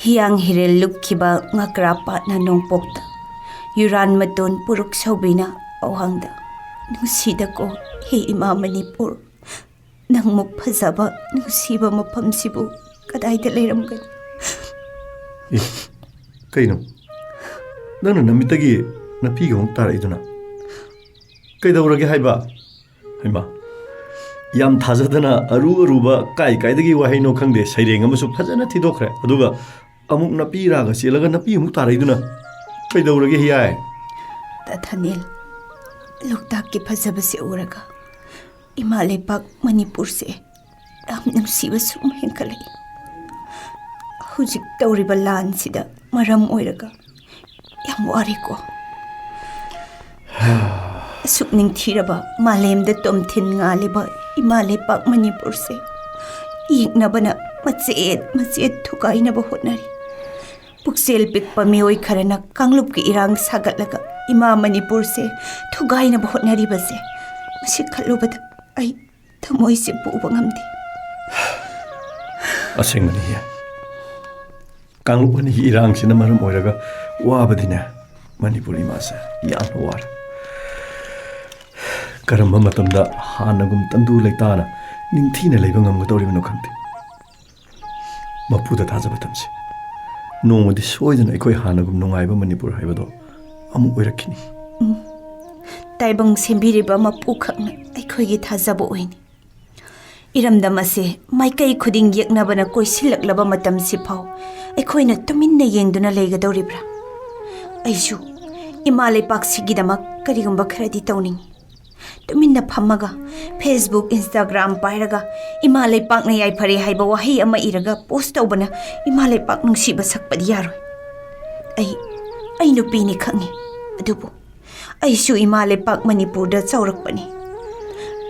ꯍꯤꯌꯥꯡ ꯍꯤꯔꯦꯜ ꯂꯨꯞꯈꯤꯕ ꯉꯀ꯭ꯔꯥ ꯄꯥꯠꯅ ꯅꯣꯡꯄꯣꯛꯇ, ꯌꯨꯔꯥꯟ ꯃꯇꯣꯟ ꯄꯨꯔꯨꯛ ꯁꯧꯕꯤꯅ ꯑꯋꯥꯡꯗ꯫ ꯅꯨꯡꯁꯤꯗꯀꯣ ꯍꯦ ꯏꯃꯥ ꯃꯅꯤꯄꯨꯔ, ꯅꯪꯃꯨꯛ ꯐꯖꯕ ꯅꯨꯡꯁꯤꯕ ꯃꯐꯝꯁꯤꯕꯨ ꯀꯗꯥꯏꯗ ꯂꯩꯔꯝꯒꯅꯤ? ꯑꯦ, ꯀꯩꯅꯣ? ꯅꯪꯅ ꯅꯃꯤꯠꯇꯒꯤ ꯅꯥꯄꯤꯒ ꯑꯃꯨꯛ ꯇꯥꯔꯛꯏꯗꯨꯅ? ꯀꯩꯗꯧꯔꯒꯦ ꯍꯥꯏꯕ? ꯍꯩꯃꯥ, ꯌꯥꯝ ꯊꯥꯖꯗꯅ ꯑꯔꯨ ꯑꯔꯨꯕ ꯀꯥꯏ ꯀꯥꯏꯗꯒꯤ ꯋꯥꯍꯩꯅꯣ ꯈꯪꯗꯦ, ꯁꯩꯔꯦꯡ ꯑꯃꯁꯨ ꯐꯖꯅ ꯊꯤꯗꯣꯛꯈ꯭ꯔꯦ꯫ ꯑꯗꯨꯒ ꯑꯃꯨꯛ ꯅꯥꯄꯤ ꯔꯥꯒ ꯆꯦꯜꯂꯒ ꯅꯥꯄꯤ ꯑꯃꯨꯛ ꯇꯥꯔꯛꯏꯗꯨꯅ? ꯀꯩꯗꯧꯔꯒꯦ ꯍꯤꯌꯥꯏ? ꯇꯥ ꯊꯥꯅꯦꯜ, ꯂꯣꯛꯇꯥꯛꯀꯤ ꯐꯖꯕꯁꯦ ꯎꯔꯒ ꯏꯃꯥ ꯂꯩꯄꯥꯛ ꯃꯅꯤꯄꯨꯔꯁꯦ ꯌꯥꯝ ꯅꯨꯡꯁꯤꯕ ꯁꯨꯝ ꯍꯦꯟꯒꯠꯂꯛꯏ꯫ ꯍꯧꯖꯤꯛ ꯇꯧꯔꯤꯕ ꯂꯥꯟꯁꯤꯗ ꯃꯔꯝ ꯑꯣꯏꯔꯒ ꯌꯥꯝ ꯋꯥꯔꯦꯀꯣ꯫ ꯑꯁꯨꯛ ꯅꯤꯡꯊꯤꯔꯕ ꯃꯥꯂꯦꯝꯗ ꯇꯣꯝꯊꯤꯟ ꯉꯥꯜꯂꯤꯕ ꯏꯃꯥ ꯂꯩꯄꯥꯛ ꯃꯅꯤꯄꯨꯔꯁꯦ ꯌꯦꯛꯅꯕꯅ ꯃꯆꯦꯠ ꯃꯆꯦꯠ ꯊꯨꯒꯥꯏꯅꯕ ꯍꯣꯠꯅꯔꯤ꯫ ꯄꯨꯛꯆꯦꯜ ꯄꯤꯛꯄ ꯃꯤꯑꯣꯏ ꯈꯔꯅ ꯀꯥꯡꯂꯨꯞꯀꯤ ꯏꯔꯥꯡ ꯁꯥꯒꯠꯂꯒ ꯏꯃꯥ ꯃꯅꯤꯄꯨꯔꯁꯦ ꯊꯨꯒꯥꯏꯅꯕ ꯍꯣꯠꯅꯔꯤꯕꯁꯦ, ꯃꯁꯤ ꯈꯜꯂꯨꯕꯗ ꯑꯩ ꯊꯃꯣꯏꯁꯦ ꯄꯨꯕ ꯉꯝꯗꯦ꯫ ꯑꯁꯦꯡꯕꯅꯤ ꯍꯤꯌꯥꯏ, ꯀꯥꯡꯂꯨꯞ ꯑꯅꯤꯒꯤ ꯏꯔꯥꯡꯁꯤꯅ ꯃꯔꯝ ꯑꯣꯏꯔꯒ ꯋꯥꯕꯗꯤꯅꯦ, ꯃꯅꯤꯄꯨꯔ ꯏꯃꯥꯁꯦ ꯌꯥꯝꯅ ꯋꯥꯔꯦ꯫ ꯀꯔꯝꯕ ꯃꯇꯝꯗ ꯍꯥꯟꯅꯒꯨꯝ ꯇꯪꯗꯨ ꯂꯩꯇꯥꯅ ꯅꯤꯡꯊꯤꯅ ꯂꯩꯕ ꯉꯝꯒꯗꯧꯔꯤꯕꯅꯣ ꯈꯪꯗꯦ꯫ ꯃꯄꯨꯗ ꯊꯥꯖꯕ ꯊꯝꯁꯤ꯫ ꯅꯣꯡꯃꯗꯤ ꯁꯣꯏꯗꯅ ꯑꯩꯈꯣꯏ ꯍꯥꯟꯅꯒꯨꯝ ꯅꯨꯡꯉꯥꯏꯕ ꯃꯅꯤꯄꯨꯔ ꯍꯥꯏꯕꯗꯣ ꯑꯃꯨꯛ ꯑꯣꯏꯔꯛꯈꯤꯅꯤ꯫ ꯇꯥꯏꯕꯪ ꯁꯦꯝꯕꯤꯔꯤꯕ ꯃꯄꯨꯈꯛꯅ ꯑꯩꯈꯣꯏꯒꯤ ꯊꯥꯖꯕ ꯑꯣꯏꯅꯤ꯫ ꯏꯔꯝꯗꯝ ꯑꯁꯦ ꯃꯥꯏꯀꯩ ꯈꯨꯗꯤꯡ ꯌꯦꯛꯅꯕꯅ ꯀꯣꯏꯁꯤꯜꯂꯛꯂꯕ ꯃꯇꯝꯁꯤꯐꯥꯎ ꯑꯩꯈꯣꯏꯅ ꯇꯨꯃꯤꯟꯅ ꯌꯦꯡꯗꯨꯅ ꯂꯩꯒꯗꯧꯔꯤꯕ꯭ꯔꯥ? ꯑꯩꯁꯨ ꯏꯃꯥ ꯂꯩꯄꯥꯛꯁꯤꯒꯤꯗꯃꯛ ꯀꯔꯤꯒꯨꯝꯕ ꯈꯔꯗꯤ ꯇꯧꯅꯤꯡꯏ꯫ ꯇꯨꯃꯤꯟꯅ ꯐꯝꯃꯒ Facebook, Instagram ꯄꯥꯏꯔꯒ ꯏꯃꯥ ꯂꯩꯄꯥꯛꯅ ꯌꯥꯏꯐꯔꯦ ꯍꯥꯏꯕ ꯋꯥꯍꯩ ꯑꯃ ꯏꯔꯒ ꯄꯣꯁ ꯇꯧꯕꯅ ꯏꯃꯥ ꯂꯩꯄꯥꯛ ꯅꯨꯡꯁꯤꯕ ꯁꯛꯄꯗꯤ ꯌꯥꯔꯣꯏ꯫ ꯑꯩ, ꯑꯩ ꯅꯨꯄꯤꯅꯤ ꯈꯪꯉꯤ, ꯑꯗꯨꯕꯨ ꯑꯩꯁꯨ ꯏꯃꯥ ꯂꯩꯄꯥꯛ ꯃꯅꯤꯄꯨꯔꯗ ꯆꯥꯎꯔꯛꯄꯅꯤ꯫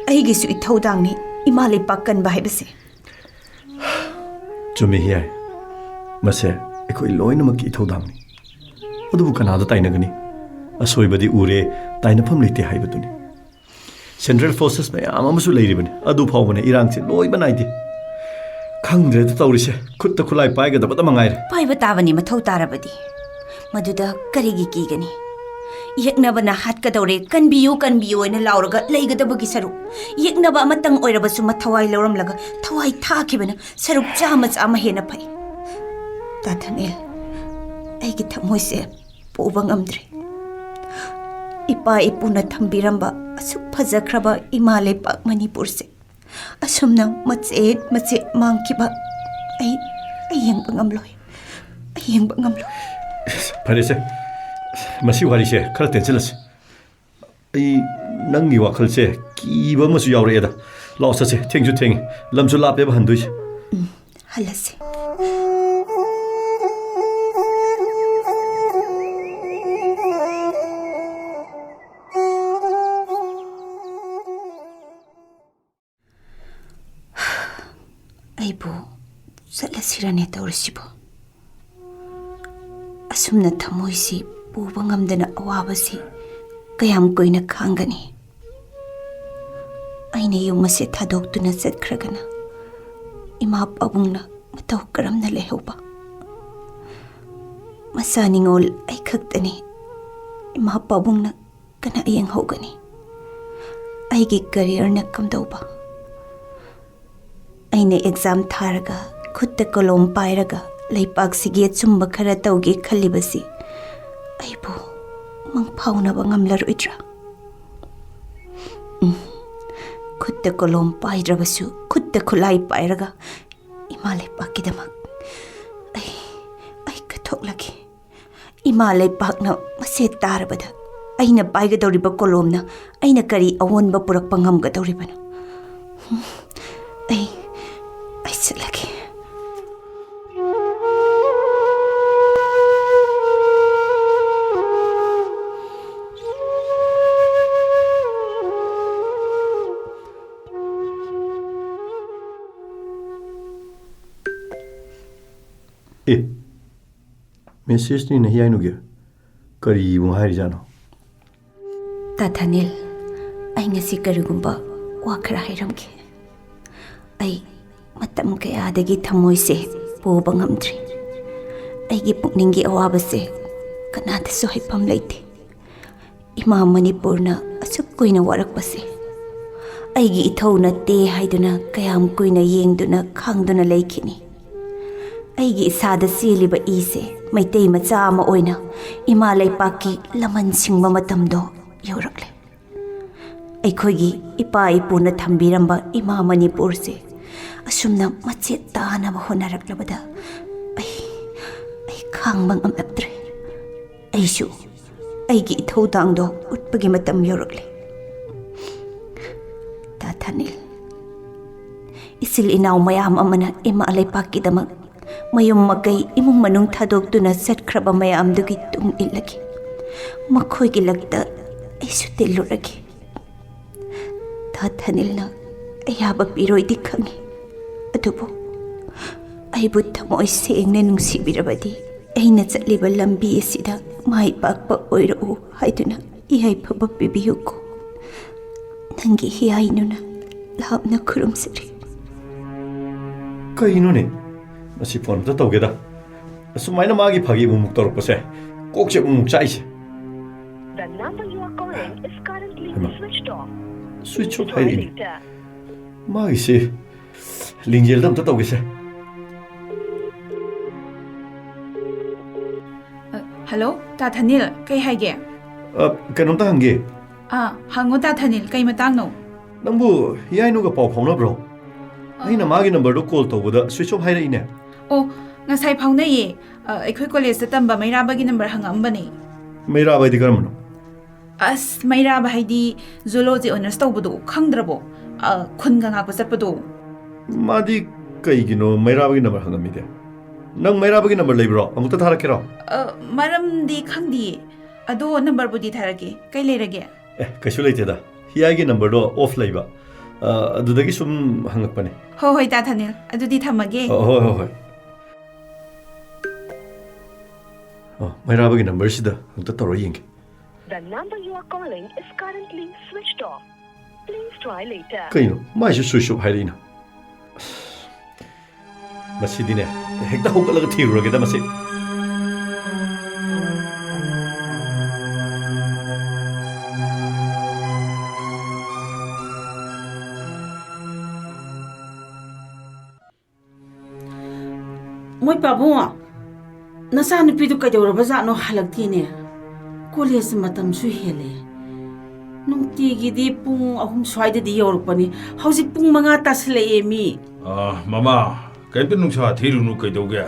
ꯑꯩꯒꯤꯁꯨ ꯏꯊꯧꯗꯥꯡꯅꯤ ꯏꯃꯥ ꯂꯩꯄꯥꯛ ꯀꯟꯕ ꯍꯥꯏꯕꯁꯦ꯫ ꯆꯨꯝꯃꯤ ꯍꯤꯌꯥꯏ, ꯃꯁꯦ ꯑꯩꯈꯣꯏ ꯂꯣꯏꯅꯃꯛꯀꯤ ꯏꯊꯧꯗꯥꯡꯅꯤ꯫ ꯑꯗꯨꯕꯨ ꯀꯅꯥꯗ ꯇꯥꯏꯅꯒꯅꯤ? ꯑꯁꯣꯏꯕꯗꯤ ꯎꯔꯦ, ꯇꯥꯏꯅꯐꯝ ꯂꯩꯇꯦ ꯍꯥꯏꯕꯗꯨꯅꯤ꯫ ꯁꯦꯟꯇ꯭ꯔꯦꯜ ꯐꯣꯔꯁꯦꯁ ꯃꯌꯥꯝ ꯑꯃꯁꯨ ꯂꯩꯔꯤꯕꯅꯤ, ꯑꯗꯨ ꯐꯥꯎꯕꯅ ꯏꯔꯥꯡꯁꯦ ꯂꯣꯏꯕ ꯅꯥꯏꯗꯦ꯫ ꯈꯪꯗ꯭ꯔꯦꯗ ꯇꯧꯔꯤꯁꯦ, ꯈꯨꯠꯇ ꯈꯨꯠꯂꯥꯏ ꯄꯥꯏꯒꯗꯕꯇ ꯃꯉꯥꯏꯔꯦ꯫ ꯄꯥꯏꯕ ꯇꯥꯕꯅꯤ, ꯃꯊꯧ ꯇꯥꯔꯕꯗꯤ꯫ ꯃꯗꯨꯗ ꯀꯔꯤꯒꯤ ꯀꯤꯒꯅꯤ? ꯌꯦꯛꯅꯕꯅ ꯍꯥꯠꯀꯗꯧꯔꯦ, "ꯀꯟꯕꯤꯌꯨ, ꯀꯟꯕꯤꯌꯨ" ꯍꯥꯏꯅ ꯂꯥꯎꯔꯒ ꯂꯩꯒꯗꯕꯒꯤ ꯁꯔꯨꯛ, ꯌꯦꯛꯅꯕ ꯑꯃꯇꯪ ꯑꯣꯏꯔꯕꯁꯨ ꯃꯊꯋꯥꯏ ꯂꯧꯔꯝꯂꯒ ꯊꯋꯥꯏ ꯊꯥꯈꯤꯕꯅ ꯁꯔꯨꯛ ꯆꯥꯝꯃ ꯆꯥꯝꯃ ꯍꯦꯟꯅ ꯐꯩ꯫ ꯇꯥ ꯊꯥꯅꯦꯜ, ꯑꯩꯒꯤ ꯊꯃꯣꯏꯁꯦ ꯄꯨꯕ ꯉꯝꯗ꯭ꯔꯦ꯫ ꯏꯄꯥ ꯏꯄꯨꯅ ꯊꯝꯕꯤꯔꯝꯕ ꯑꯁꯨꯛ ꯐꯖꯈ꯭ꯔꯕ ꯏꯃꯥ ꯂꯩꯄꯥꯛ ꯃꯅꯤꯄꯨꯔꯁꯦ ꯑꯁꯨꯝꯅ ꯃꯆꯦꯠ ꯃꯆꯦꯠ ꯃꯥꯡꯈꯤꯕ ꯑꯩ, ꯑꯩ ꯌꯦꯡꯕ ꯉꯝꯂꯣꯏ꯫ ꯑꯩ ꯌꯦꯡꯕ ꯉꯝꯂꯣꯏ꯫ ꯐꯔꯦꯁꯦ, ꯃꯁꯤ ꯋꯥꯔꯤꯁꯦ ꯈꯔ ꯇꯦꯟꯁꯤꯜꯂꯁꯤ꯫ ꯑꯩ ꯅꯪꯒꯤ ꯋꯥꯈꯜꯁꯦ ꯀꯤꯕ ꯑꯃꯁꯨ ꯌꯥꯎꯔꯛꯑꯦꯗ꯫ ꯂꯥꯛꯑꯣ ꯆꯠꯁꯦ, ꯊꯦꯡꯁꯨ ꯊꯦꯡꯉꯦ, ꯂꯝꯁꯨ ꯂꯥꯞꯄꯦꯕ ꯍꯟꯗꯣꯏꯁꯦ꯫ ꯎꯝ, ꯍꯜꯂꯁꯦ꯫ ꯑꯩꯕꯨ ꯆꯠꯂꯁꯤꯔꯅꯦ ꯇꯧꯔꯤꯁꯤꯕꯣ? ꯑꯁꯨꯝꯅ ꯊꯃꯣꯏꯁꯤ ꯄꯨꯕ ꯉꯝꯗꯅ ꯑꯋꯥꯕꯁꯤ ꯀꯌꯥꯝ ꯀꯨꯏꯅ ꯈꯥꯡꯒꯅꯤ? ꯑꯩꯅ ꯌꯨꯝ ꯑꯁꯦ ꯊꯥꯗꯣꯛꯇꯨꯅ ꯆꯠꯈ꯭ꯔꯒꯅ ꯏꯃꯥ ꯄꯥꯕꯨꯡꯅ ꯃꯇꯧ ꯀꯔꯝꯅ ꯂꯩꯍꯧꯕ? ꯃꯆꯥ ꯅꯤꯉꯣꯜ ꯑꯩ ꯈꯛꯇꯅꯤ꯫ ꯏꯃꯥ ꯄꯥꯕꯨꯡꯅ ꯀꯅꯥ ꯌꯦꯡꯍꯧꯒꯅꯤ? ꯑꯩꯒꯤ ꯀꯦꯔꯤꯌꯔꯅ ꯀꯝꯗꯧꯕ? ꯑꯩꯅ ꯑꯦꯛꯖꯥꯝ ꯊꯥꯔꯒ, ꯈꯨꯠꯇ ꯀꯣꯂꯣꯝ ꯄꯥꯏꯔꯒ ꯂꯩꯄꯥꯛꯁꯤꯒꯤ ꯑꯆꯨꯝꯕ ꯈꯔ ꯇꯧꯒꯦ ꯈꯜꯂꯤꯕꯁꯤ ꯑꯩꯕꯨ ꯃꯪꯐꯥꯎꯅꯕ ꯉꯝꯂꯔꯣꯏꯗ꯭ꯔꯥ? ꯎꯝ, ꯈꯨꯠꯇ ꯀꯣꯂꯣꯝ ꯄꯥꯏꯗ꯭ꯔꯕꯁꯨ ꯈꯨꯠꯇ ꯈꯨꯠꯂꯥꯏ ꯄꯥꯏꯔꯒ ꯏꯃꯥ ꯂꯩꯄꯥꯛꯀꯤꯗꯃꯛ ꯑꯩ, ꯑꯩ ꯀꯠꯊꯣꯛꯂꯒꯦ꯫ ꯏꯃꯥ ꯂꯩꯄꯥꯛꯅ ꯃꯁꯦ ꯇꯥꯔꯕꯗ ꯑꯩꯅ ꯄꯥꯏꯒꯗꯧꯔꯤꯕ ꯀꯣꯂꯣꯝꯅ ꯑꯩꯅ ꯀꯔꯤ ꯑꯑꯣꯟꯕ ꯄꯨꯔꯛꯄ ꯉꯝꯒꯗꯧꯔꯤꯕꯅꯣ? ꯑꯩ, ꯑꯩ ꯆꯠꯂꯒꯦ꯫ ꯑꯦ, ꯃꯦꯁꯦꯖꯅꯤꯅ ꯍꯤꯌꯥꯏꯅꯨꯒꯤ꯫ ꯀꯔꯤꯕꯨ ꯍꯥꯏꯔꯤꯖꯥꯠꯅꯣ? ꯇꯥ ꯊꯥꯅꯤꯜ, ꯑꯩ ꯉꯁꯤ ꯀꯔꯤꯒꯨꯝꯕ ꯋꯥ ꯈꯔ ꯍꯥꯏꯔꯝꯒꯦ꯫ ꯑꯩ ꯃꯇꯝ ꯀꯌꯥꯗꯒꯤ ꯊꯃꯣꯏꯁꯦ ꯄꯨꯕ ꯉꯝꯗ꯭ꯔꯤ꯫ ꯑꯩꯒꯤ ꯄꯨꯛꯅꯤꯡꯒꯤ ꯑꯋꯥꯕꯁꯦ ꯀꯅꯥꯗꯁꯨ ꯍꯥꯏꯐꯝ ꯂꯩꯇꯦ꯫ ꯏꯃꯥ ꯃꯅꯤꯄꯨꯔꯅ ꯑꯁꯨꯛ ꯀꯨꯏꯅ ꯋꯥꯔꯛꯄꯁꯦ ꯑꯩꯒꯤ ꯏꯊꯧ ꯅꯠꯇꯦ ꯍꯥꯏꯗꯨꯅ ꯀꯌꯥꯝ ꯀꯨꯏꯅ ꯌꯦꯡꯗꯨꯅ ꯈꯥꯡꯗꯨꯅ ꯂꯩꯈꯤꯅꯤ? ꯑꯩꯒꯤ ꯏꯁꯥꯗ ꯆꯦꯜꯂꯤꯕ ꯏꯁꯦ ꯃꯩꯇꯩ ꯃꯆꯥ ꯑꯃ ꯑꯣꯏꯅ ꯏꯃꯥ ꯂꯩꯄꯥꯛꯀꯤ ꯂꯃꯟ ꯁꯤꯡꯕ ꯃꯇꯝꯗꯣ ꯌꯧꯔꯛꯂꯦ꯫ ꯑꯩꯈꯣꯏꯒꯤ ꯏꯄꯥ ꯏꯄꯨꯅ ꯊꯝꯕꯤꯔꯝꯕ ꯏꯃꯥ ꯃꯅꯤꯄꯨꯔꯁꯦ ꯑꯁꯨꯝꯅ ꯃꯆꯦꯠ ꯇꯥꯅꯕ ꯍꯣꯠꯅꯔꯛꯂꯕꯗ ꯑꯩ, ꯑꯩ ꯈꯥꯡꯕ ꯉꯝꯂꯛꯇ꯭ꯔꯦ꯫ ꯑꯩꯁꯨ ꯑꯩꯒꯤ ꯏꯊꯧꯗꯥꯡꯗꯣ ꯎꯠꯄꯒꯤ ꯃꯇꯝ ꯌꯧꯔꯛꯂꯦ꯫ ꯇꯥ ꯊꯥꯅꯤꯜ, ꯏꯆꯤꯜ ꯏꯅꯥꯎ ꯃꯌꯥꯝ ꯑꯃꯅ ꯏꯃꯥ ꯂꯩꯄꯥꯛꯀꯤꯗꯃꯛ ꯃꯌꯨꯝ ꯃꯀꯩ, ꯏꯃꯨꯡ ꯃꯅꯨꯡ ꯊꯥꯗꯣꯛꯇꯨꯅ ꯆꯠꯈ꯭ꯔꯕ ꯃꯌꯥꯝꯗꯨꯒꯤ ꯇꯨꯡ ꯏꯜꯂꯒꯦ꯫ ꯃꯈꯣꯏꯒꯤ ꯂꯛꯇ ꯑꯩꯁꯨ ꯇꯤꯜꯂꯨꯔꯒꯦ꯫ ꯇꯥ ꯊꯥꯅꯤꯜꯅ ꯑꯌꯥꯕ ꯄꯤꯔꯣꯏꯗꯤ ꯈꯪꯏ, ꯑꯗꯨꯕꯨ ꯑꯩꯕꯨ ꯊꯃꯣꯏ ꯁꯦꯡꯅ ꯅꯨꯡꯁꯤꯕꯤꯔꯕꯗꯤ ꯑꯩꯅ ꯆꯠꯂꯤꯕ ꯂꯝꯕꯤ ꯑꯁꯤꯗ ꯃꯥꯏ ꯄꯥꯛꯄ ꯑꯣꯏꯔꯛꯎ ꯍꯥꯏꯗꯨꯅ ꯌꯥꯏꯐꯕ ꯄꯤꯕꯤꯌꯨꯀꯣ꯫ ꯅꯪꯒꯤ ꯍꯤꯌꯥꯏꯅꯨꯅ ꯂꯥꯞꯅ ꯈꯨꯔꯨꯝꯖꯔꯤ꯫ ꯀꯩꯅꯣꯅꯦ? ꯃꯁꯤ ꯐꯣꯟ ꯑꯝꯇ ꯇꯧꯒꯦꯗ꯫ ꯑꯁꯨꯃꯥꯏꯅ ꯃꯥꯒꯤ ꯐꯥꯒꯤ ꯑꯃꯨꯛꯃꯨꯛ ꯇꯧꯔꯛꯄꯁꯦ ꯀꯣꯛꯁꯦ ꯑꯃꯨꯛꯃꯨꯛ ꯆꯥꯛꯏꯁꯦ꯫ The number you are calling is currently ꯍꯩꯃꯥ꯫ Switched off. Switch off Please try ꯍꯥꯏꯔꯛꯏꯅꯦ꯫ Later. ꯃꯥꯒꯤꯁꯤ ꯂꯤꯡꯖꯦꯜꯗ ꯑꯝꯇ ꯇꯧꯒꯦꯁꯦ꯫ ꯑ, ꯍꯜꯂꯣ, ꯇꯥ ꯊꯥꯅꯤꯜ, ꯀꯩ ꯍꯥꯏꯒꯦ? ꯑ, ꯀꯩꯅꯣꯝꯇ ꯍꯪꯒꯦ꯫ ꯑꯥ, ꯍꯪꯉꯣ ꯇꯥ ꯊꯥꯅꯤꯜ, ꯀꯩ ꯃꯇꯥꯡꯅꯣ? ꯅꯪꯕꯨ ꯍꯤꯌꯥꯏꯅꯨꯒ ꯄꯥꯎ ꯐꯥꯎꯅꯕ꯭ꯔꯣ? ꯑ꯫ ꯑꯩꯅ ꯃꯥꯒꯤ ꯅꯝꯕꯔꯗꯣ ꯀꯣꯜ ꯇꯧꯕꯗ ꯁ꯭ꯋꯤꯆ ꯑꯣꯐ ꯍꯥꯏꯔꯛꯏꯅꯦ꯫ ꯑꯣ, ꯉꯁꯥꯏ ꯐꯥꯎꯅꯩꯌꯦ꯫ ꯑ, ꯑꯩꯈꯣꯏ ꯀꯣꯂꯦꯖꯇ ꯇꯝꯕ ꯃꯩꯔꯥꯕꯒꯤ ꯅꯝꯕꯔ ꯍꯪꯉꯛꯑꯝꯕꯅꯦ꯫ ꯃꯩꯔꯥꯕ ꯍꯥꯏꯗꯤ ꯀꯔꯝꯕꯅꯣ? ꯑꯁ, ꯃꯩꯔꯥꯕ ꯍꯥꯏꯗꯤ ꯖꯨꯂꯣꯖꯤ ꯑꯣꯅꯔꯁ ꯇꯧꯕꯗꯣ ꯈꯪꯗ꯭ꯔꯕꯣ? ꯑ, ꯈꯨꯟꯒ ꯉꯥꯛꯄ ꯆꯠꯄꯗꯣ꯫ ꯃꯥꯗꯤ ꯀꯩꯒꯤꯅꯣ ꯃꯩꯔꯥꯕꯒꯤ ꯅꯝꯕꯔ ꯍꯪꯉꯝꯃꯤꯗꯤ? ꯅꯪ ꯃꯩꯔꯥꯕꯒꯤ ꯅꯝꯕꯔ ꯂꯩꯕ꯭ꯔꯣ? ꯑꯃꯨꯛꯇ ꯊꯥꯔꯛꯀꯦꯔꯣ? ꯑ, ꯃꯔꯝꯗꯤ ꯈꯪꯗꯤꯌꯦ꯫ ꯑꯗꯣ ꯅꯝꯕꯔꯕꯨꯗꯤ ꯊꯥꯔꯛꯀꯦ꯫ ꯀꯩ ꯂꯩꯔꯒꯦ? ꯑꯦ, ꯀꯩꯁꯨ ꯂꯩꯇꯦꯗ꯫ ꯍꯤꯌꯥꯏꯒꯤ ꯅꯝꯕꯔꯗꯣ ꯑꯣꯐ ꯂꯩꯕ꯫ ꯑ, ꯑꯗꯨꯗꯒꯤ ꯁꯨꯝ ꯍꯪꯉꯛꯄꯅꯦ꯫ ꯍꯣꯏ, ꯍꯣꯏ, ꯇꯥ ꯊꯅꯤꯜ꯫ ꯑꯗꯨꯗꯤ ꯊꯝꯃꯒꯦ꯫ ꯑ, ꯍꯣꯏ, ꯍꯣꯏ, ꯍꯣꯏ꯫ ꯑ, ꯃꯩꯔꯥꯕꯒꯤ ꯅꯝꯕꯔꯁꯤꯗ ꯑꯝꯇ ꯇꯧꯔ ꯌꯦꯡꯒꯦ꯫ The number you are calling is currently switched off. Please try later. ꯀꯩꯅꯣ ꯃꯥꯏꯁꯨ ꯁ꯭ꯋꯤꯆ ꯑꯣꯐ ꯍꯥꯏꯔꯛꯏꯅ? ꯑꯁ, ꯃꯁꯤꯗꯤꯅꯦ, ꯍꯦꯛꯇ ꯍꯧꯒꯠꯂꯒ ꯊꯤꯔꯨꯔꯒꯦꯗ ꯃꯁꯤ꯫ ꯃꯣꯏ ꯄꯥꯕꯨꯡ, ꯅꯆꯥꯅꯨꯄꯤꯗꯨ ꯀꯩꯗꯧꯔꯕꯖꯥꯠꯅꯣ? ꯍꯜꯂꯛꯇꯦꯅꯦ꯫ ꯀꯣꯂꯦꯖ ꯃꯇꯝꯁꯨ ꯍꯦꯜꯂꯦ꯫ ꯅꯨꯡꯇꯤꯒꯤꯗꯤ ꯄꯨꯡ ꯑꯍꯨꯝ ꯁ꯭ꯋꯥꯏꯗꯗꯤ ꯌꯧꯔꯛꯄꯅꯤ꯫ ꯍꯧꯖꯤꯛ ꯄꯨꯡ ꯃꯉꯥ ꯇꯥꯁꯤꯜꯂꯛꯑꯦ ꯃꯤ꯫ ꯑꯥ, ꯃꯃꯥ, ꯀꯩꯝꯇ ꯅꯨꯡꯁꯥ ꯊꯤꯔꯨꯅꯨ ꯀꯩꯗꯧꯒꯦ?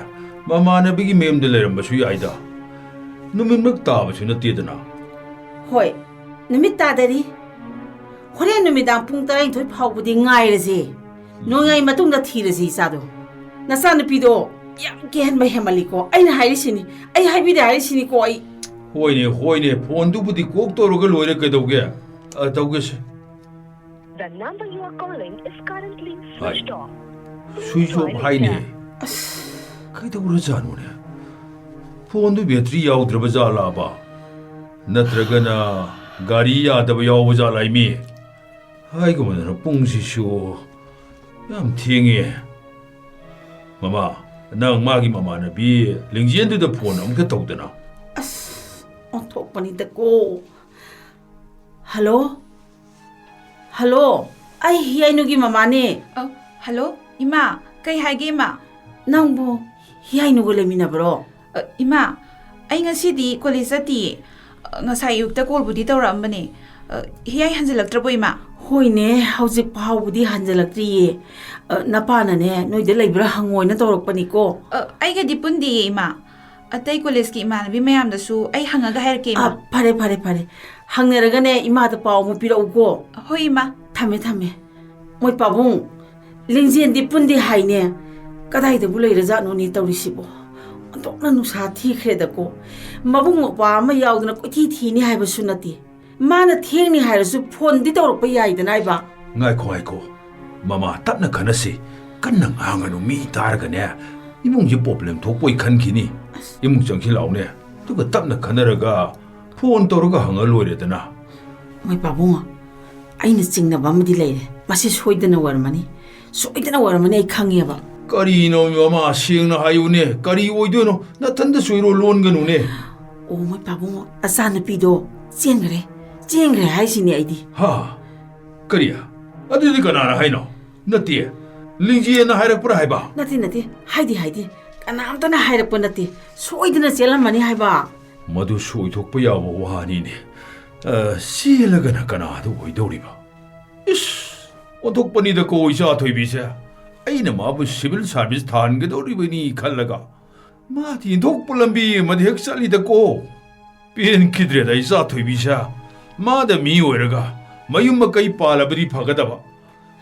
ꯃꯃꯥꯟꯅꯕꯤꯒꯤ ꯃꯌꯨꯝꯗ ꯂꯩꯔꯝꯕꯁꯨ ꯌꯥꯏꯗ꯫ ꯅꯨꯃꯤꯠꯃꯛ ꯇꯥꯕꯁꯨ ꯅꯠꯇꯦꯗꯅ꯫ ꯍꯣꯏ, ꯅꯨꯃꯤꯠ ꯇꯥꯗꯔꯤ꯫ ꯍꯣꯔꯦꯟ ꯅꯨꯃꯤꯗꯥꯡ ꯄꯨꯡ ꯇꯔꯥꯅꯤꯊꯣꯏ ꯐꯥꯎꯕꯗꯤ ꯉꯥꯏꯔꯁꯦ꯫ ꯅꯣꯡꯌꯥꯏ ꯃꯇꯨꯡꯗ ꯊꯤꯔꯁꯤ ꯏꯆꯥꯗꯣ꯫ ꯅꯆꯥꯅꯨꯄꯤꯗꯣ ꯌꯥꯝ ꯀꯤꯍꯟꯕ ꯍꯦꯟꯃꯜꯂꯤꯀꯣ꯫ ꯑꯩꯅ ꯍꯥꯏꯔꯤꯁꯤꯅꯤ, ꯑꯩ ꯍꯥꯏꯕꯤꯗꯦ ꯍꯥꯏꯔꯤꯁꯤꯅꯤꯀꯣ ꯑꯩ꯫ ꯍꯣꯏꯅꯦ, ꯍꯣꯏꯅꯦ, ꯐꯣꯟꯗꯨꯕꯨꯗꯤ ꯀꯣꯛ ꯇꯧꯔꯒ ꯂꯣꯏꯔꯦ ꯀꯩꯗꯧꯒꯦ? ꯑ, ꯇꯧꯒꯦꯁꯦ꯫ The number you are calling is currently switched off. Switch of ꯍꯥꯏꯅꯦ꯫ ꯑꯁ, ꯀꯩꯗꯧꯔꯖꯥꯠꯅꯣꯅꯦ? ꯐꯣꯟꯗꯨ ꯕꯦꯇ꯭ꯔꯤ ꯌꯥꯎꯗ꯭ꯔꯕ ꯖꯥꯠꯂꯕ? ꯅꯠꯇ꯭ꯔꯒꯅ ꯒꯥꯔꯤ ꯌꯥꯗꯕ ꯌꯥꯎꯕ ꯖꯥꯠꯂ ꯃꯤ? ꯍꯥꯏꯒꯨꯝꯗꯅ ꯄꯨꯡꯁꯤꯁꯨ ꯌꯥꯝ ꯊꯦꯡꯉꯦ꯫ ꯃꯃꯥ, ꯅꯪ ꯃꯥꯒꯤ ꯃꯃꯥꯟꯅꯕꯤ ꯂꯤꯡꯖꯦꯟꯗꯨꯗ ꯐꯣꯟ ꯑꯃꯨꯛꯇ ꯇꯧꯗꯅ꯫ ꯑꯁ, ꯑꯣꯟꯊꯣꯛꯄꯅꯤꯗꯀꯣ꯫ ꯍꯜꯂꯣ? ꯍꯜꯂꯣ? ꯑꯩ ꯍꯤꯌꯥꯏꯅꯨꯒꯤ ꯃꯃꯥꯅꯦ꯫ ꯑ, ꯍꯜꯂꯣ, ꯏꯃꯥ, ꯀꯩ ꯍꯥꯏꯒꯦ, ꯏꯃꯥ? ꯅꯪꯕꯨ ꯍꯤꯌꯥꯏꯅꯨꯒ ꯂꯩꯃꯤꯟꯅꯕ꯭ꯔꯣ? ꯑ, ꯏꯃꯥ, ꯑꯩ ꯉꯁꯤꯗꯤ ꯀꯣꯂꯦꯖ ꯆꯠꯇꯤꯌꯦ꯫ ꯑ, ꯉꯁꯥꯏ ꯑꯌꯨꯛꯇ ꯀꯣꯜꯕꯨꯗꯤ ꯇꯧꯔꯛꯑꯝꯕꯅꯦ꯫ ꯑ, ꯍꯤꯌꯥꯏ ꯍꯟꯖꯤꯜꯂꯛꯇ꯭ꯔꯕꯣ, ꯏꯃꯥ? ꯍꯣꯏꯅꯦ, ꯍꯧꯖꯤꯛ ꯐꯥꯎꯕꯗꯤ ꯍꯟꯖꯤꯜꯂꯛꯇ꯭ꯔꯤꯌꯦ꯫ ꯑ, ꯅꯄꯥꯅꯅꯦ, ꯅꯣꯏꯗ ꯂꯩꯕ꯭ꯔꯥ ꯍꯪꯉꯣꯏꯅ ꯇꯧꯔꯛꯄꯅꯤꯀꯣ꯫ ꯑ, ꯑꯩꯒꯗꯤ ꯄꯨꯟꯗꯤꯌꯦ, ꯏꯃꯥ꯫ ꯑꯇꯩ ꯀꯣꯂꯦꯖꯀꯤ ꯏꯃꯥꯟꯅꯕꯤ ꯃꯌꯥꯝꯗꯁꯨ ꯑꯩ ꯍꯪꯉꯒ ꯍꯥꯏꯔꯛꯀꯦ, ꯏꯃꯥ꯫ ꯑ, ꯐꯔꯦ, ꯐꯔꯦ, ꯐꯔꯦ꯫ ꯍꯪꯅꯔꯒꯅꯦ, ꯏꯃꯥꯗ ꯄꯥꯎ ꯑꯃꯨꯛ ꯄꯤꯔꯛꯎꯀꯣ꯫ ꯍꯣꯏ, ꯏꯃꯥ꯫ ꯊꯝꯃꯦ, ꯊꯝꯃꯦ꯫ ꯃꯣꯏ ꯄꯥꯕꯨꯡ, ꯂꯤꯡꯖꯦꯟꯗꯤ ꯄꯨꯟꯗꯦ ꯍꯥꯏꯅꯦ꯫ ꯀꯗꯥꯏꯗꯕꯨ ꯂꯩꯔꯖꯥꯠꯅꯣꯅꯦ ꯇꯧꯔꯤꯁꯤꯕꯣ? ꯑꯣꯟꯊꯣꯛꯅ ꯅꯨꯡꯁꯥ ꯊꯤꯈ꯭ꯔꯦꯗꯀꯣ꯫ ꯃꯕꯨꯡ ꯃꯧꯄ꯭ꯋꯥ ꯑꯃ ꯌꯥꯎꯗꯅ ꯀꯣꯏꯊꯤ ꯊꯤꯅꯤ ꯍꯥꯏꯕꯁꯨ ꯅꯠꯇꯦ꯫ ꯃꯥꯅ ꯊꯦꯡꯅꯤ ꯍꯥꯏꯔꯁꯨ ꯐꯣꯟꯗꯤ ꯇꯧꯔꯛꯄ ꯌꯥꯏꯗꯅ, ꯏꯕꯥ꯫ ꯉꯥꯏꯈꯣ, ꯉꯥꯏꯈꯣ꯫ ꯃꯃꯥ, ꯇꯞꯅ ꯈꯟꯅꯁꯤ꯫ ꯀꯟꯅ ꯉꯥꯡꯒꯅꯨ, ꯃꯤ ꯇꯥꯔꯒꯅꯦ, ꯏꯃꯨꯡꯁꯦ ꯄ꯭ꯔꯣꯕ꯭ꯂꯦꯝ ꯊꯣꯛꯄꯣꯏ ꯈꯟꯈꯤꯅꯤ꯫ ꯑꯁ꯫ ꯏꯃꯨꯡ ꯆꯪꯁꯤꯜꯂꯛꯎꯅꯦ꯫ ꯑꯗꯨꯒ ꯇꯞꯅ ꯈꯟꯅꯔꯒ ꯐꯣꯟ ꯇꯧꯔꯒ ꯍꯪꯉ ꯂꯣꯏꯔꯦꯗꯅ꯫ ꯃꯣꯏ ꯄꯥꯕꯨꯡ, ꯑꯩꯅ ꯆꯤꯡꯅꯕ ꯑꯃꯗꯤ ꯂꯩꯔꯦ꯫ ꯃꯁꯤ ꯁꯣꯏꯗꯅ ꯑꯣꯏꯔꯝꯃꯅꯤ꯫ ꯁꯣꯏꯗꯅ ꯑꯣꯏꯔꯝꯃꯅꯤ, ꯑꯩ ꯈꯪꯉꯦꯕ꯫ ꯀꯔꯤꯅꯣ ꯃꯃꯥ, ꯁꯦꯡꯅ ꯍꯥꯏꯌꯨꯅꯦ, ꯀꯔꯤ ꯑꯣꯏꯗꯣꯏꯅꯣ? ꯅꯊꯟꯗ ꯁꯣꯏꯔꯣ ꯂꯣꯟꯒꯅꯨꯅꯦ꯫ ꯑꯣ, ꯃꯣꯏ ꯄꯥꯕꯨꯡ, ꯅꯆꯥꯅꯨꯄꯤꯗꯣ ꯆꯦꯟꯈ꯭ꯔꯦ꯫ ꯆꯦꯟꯈ꯭ꯔꯦ ꯍꯥꯏꯁꯤꯅꯦ ꯑꯩꯗꯤ꯫ ꯍꯥ? ꯀꯔꯤ? ꯑꯗꯨꯗꯤ ꯀꯅꯥꯅ ꯍꯥꯏꯅꯣ? ꯅꯠꯇꯦ, ꯂꯤꯡꯖꯦꯜꯅ ꯍꯥꯏꯔꯛꯄ꯭ꯔꯥ ꯍꯥꯏꯕ? ꯅꯠꯇꯦ, ꯅꯠꯇꯦ, ꯍꯥꯏꯗꯤ ꯍꯥꯏꯗꯤ, ꯀꯅꯥꯝꯇꯅ ꯍꯥꯏꯔꯛꯄ ꯅꯠꯇꯦ꯫ ꯁꯣꯏꯗꯅ ꯆꯦꯜꯂꯝꯃꯅꯤ ꯍꯥꯏꯕ꯫ ꯃꯗꯨ ꯁꯣꯏꯊꯣꯛꯄ ꯌꯥꯕ ꯋꯥꯅꯤꯅꯦ꯫ ꯑ, ꯆꯦꯜꯂꯒꯅ ꯀꯅꯥꯗ ꯑꯣꯏꯗꯧꯔꯤꯕ? ꯏꯁ! ꯑꯣꯟꯊꯣꯛꯄꯅꯤꯗꯀꯣ, ꯏꯆꯥ ꯊꯣꯏꯕꯤꯁꯦ꯫ ꯑꯩꯅ ꯃꯥꯕꯨ ꯁꯤꯚꯤꯜ ꯁꯥꯔꯚꯤꯁ ꯊꯥꯍꯟꯒꯗꯧꯔꯤꯕꯅꯤ ꯈꯜꯂꯒ, ꯃꯥꯗꯤ ꯏꯟꯊꯣꯛꯄ ꯂꯝꯕꯤ ꯑꯃꯗ ꯍꯦꯛ ꯆꯠꯂꯤꯗꯀꯣ꯫ ꯄꯦꯟꯈꯤꯗ꯭ꯔꯦꯗ, ꯏꯆꯥ ꯊꯣꯏꯕꯤꯁꯦ꯫ ꯃꯥꯗ ꯃꯤ ꯑꯣꯏꯔꯒ ꯃꯌꯨꯝ ꯃꯀꯩ ꯄꯥꯜꯂꯕꯗꯤ ꯐꯒꯗꯕ꯫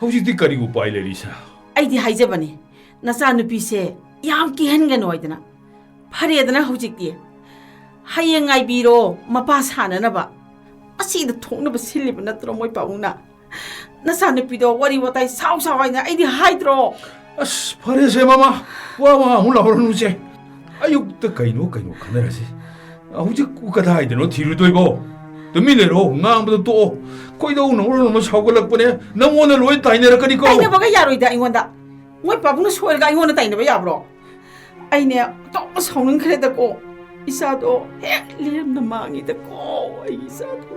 ꯍꯧꯖꯤꯛꯇꯤ ꯀꯔꯤ ꯎꯄꯥꯏ ꯂꯩꯔꯤ, ꯏꯆꯥ? ꯑꯩꯗꯤ ꯍꯥꯏꯖꯕꯅꯤ, ꯅꯆꯥꯅꯨꯄꯤꯁꯦ ꯌꯥꯝ ꯀꯤꯍꯟꯒꯅꯨ ꯍꯥꯏꯗꯅ꯫ ꯐꯔꯦꯗꯅ ꯍꯧꯖꯤꯛꯇꯤ꯫ ꯍꯌꯦꯡ ꯉꯥꯏꯕꯤꯔꯣ, ꯃꯄꯥ ꯁꯥꯟꯅꯅꯕ꯫ ꯑꯁꯤꯗ ꯊꯣꯛꯅꯕ ꯁꯤꯜꯂꯤꯕ ꯅꯠꯇ꯭ꯔꯣ ꯃꯣꯏ ꯄꯥꯕꯨꯡꯅ? ꯅꯆꯥꯅꯨꯄꯤꯗꯣ ꯋꯥꯔꯤ ꯋꯥꯇꯥꯏ ꯁꯥꯎ ꯁꯥꯎ ꯍꯥꯏꯅ ꯑꯩꯗꯤ ꯍꯥꯏꯗ꯭ꯔꯣ? ꯑꯁ, ꯐꯔꯦꯁꯦ ꯃꯃꯥ, ꯋꯥ ꯋꯥ ꯑꯃꯨꯛ ꯂꯥꯎꯔꯅꯨꯁꯦ꯫ ꯑꯌꯨꯛꯇ ꯀꯩꯅꯣ ꯀꯩꯅꯣ ꯈꯟꯅꯔꯁꯤ꯫ ꯍꯧꯖꯤꯛ ꯀꯗꯥꯏꯗꯅꯣ ꯊꯤꯔꯨꯗꯣꯏꯕꯣ? ꯇꯨꯃꯤꯟ ꯂꯩꯔꯣ, ꯉꯥꯡꯕꯗꯣ ꯇꯣꯛꯑꯣ꯫ ꯈꯣꯏꯗꯧꯅ ꯃꯔꯣꯟ ꯑꯃ ꯁꯥꯎꯒꯠꯂꯛꯄꯅꯦ, ꯅꯪꯉꯣꯟꯗ ꯂꯣꯏ ꯇꯥꯏꯅꯔꯛꯀꯅꯤꯀꯣ꯫ ꯇꯥꯏꯅꯕꯒ ꯌꯥꯔꯣꯏꯗ ꯑꯩꯉꯣꯟꯗ꯫ ꯃꯣꯏ ꯄꯥꯕꯨꯡꯅ ꯁꯣꯏꯔꯒ ꯑꯩꯉꯣꯟꯗ ꯇꯥꯏꯅꯕ ꯌꯥꯕ꯭ꯔꯣ? ꯑꯩꯅꯦ ꯑꯣꯟꯊꯣꯛꯅ ꯁꯥꯎꯅꯤꯡꯈ꯭ꯔꯦꯗꯀꯣ꯫ ꯏꯆꯥꯗꯣ ꯍꯦꯛ ꯂꯦꯝꯅ ꯃꯥꯡꯉꯤꯗꯀꯣ, ꯑꯩꯒꯤ ꯏꯆꯥꯗꯣ꯫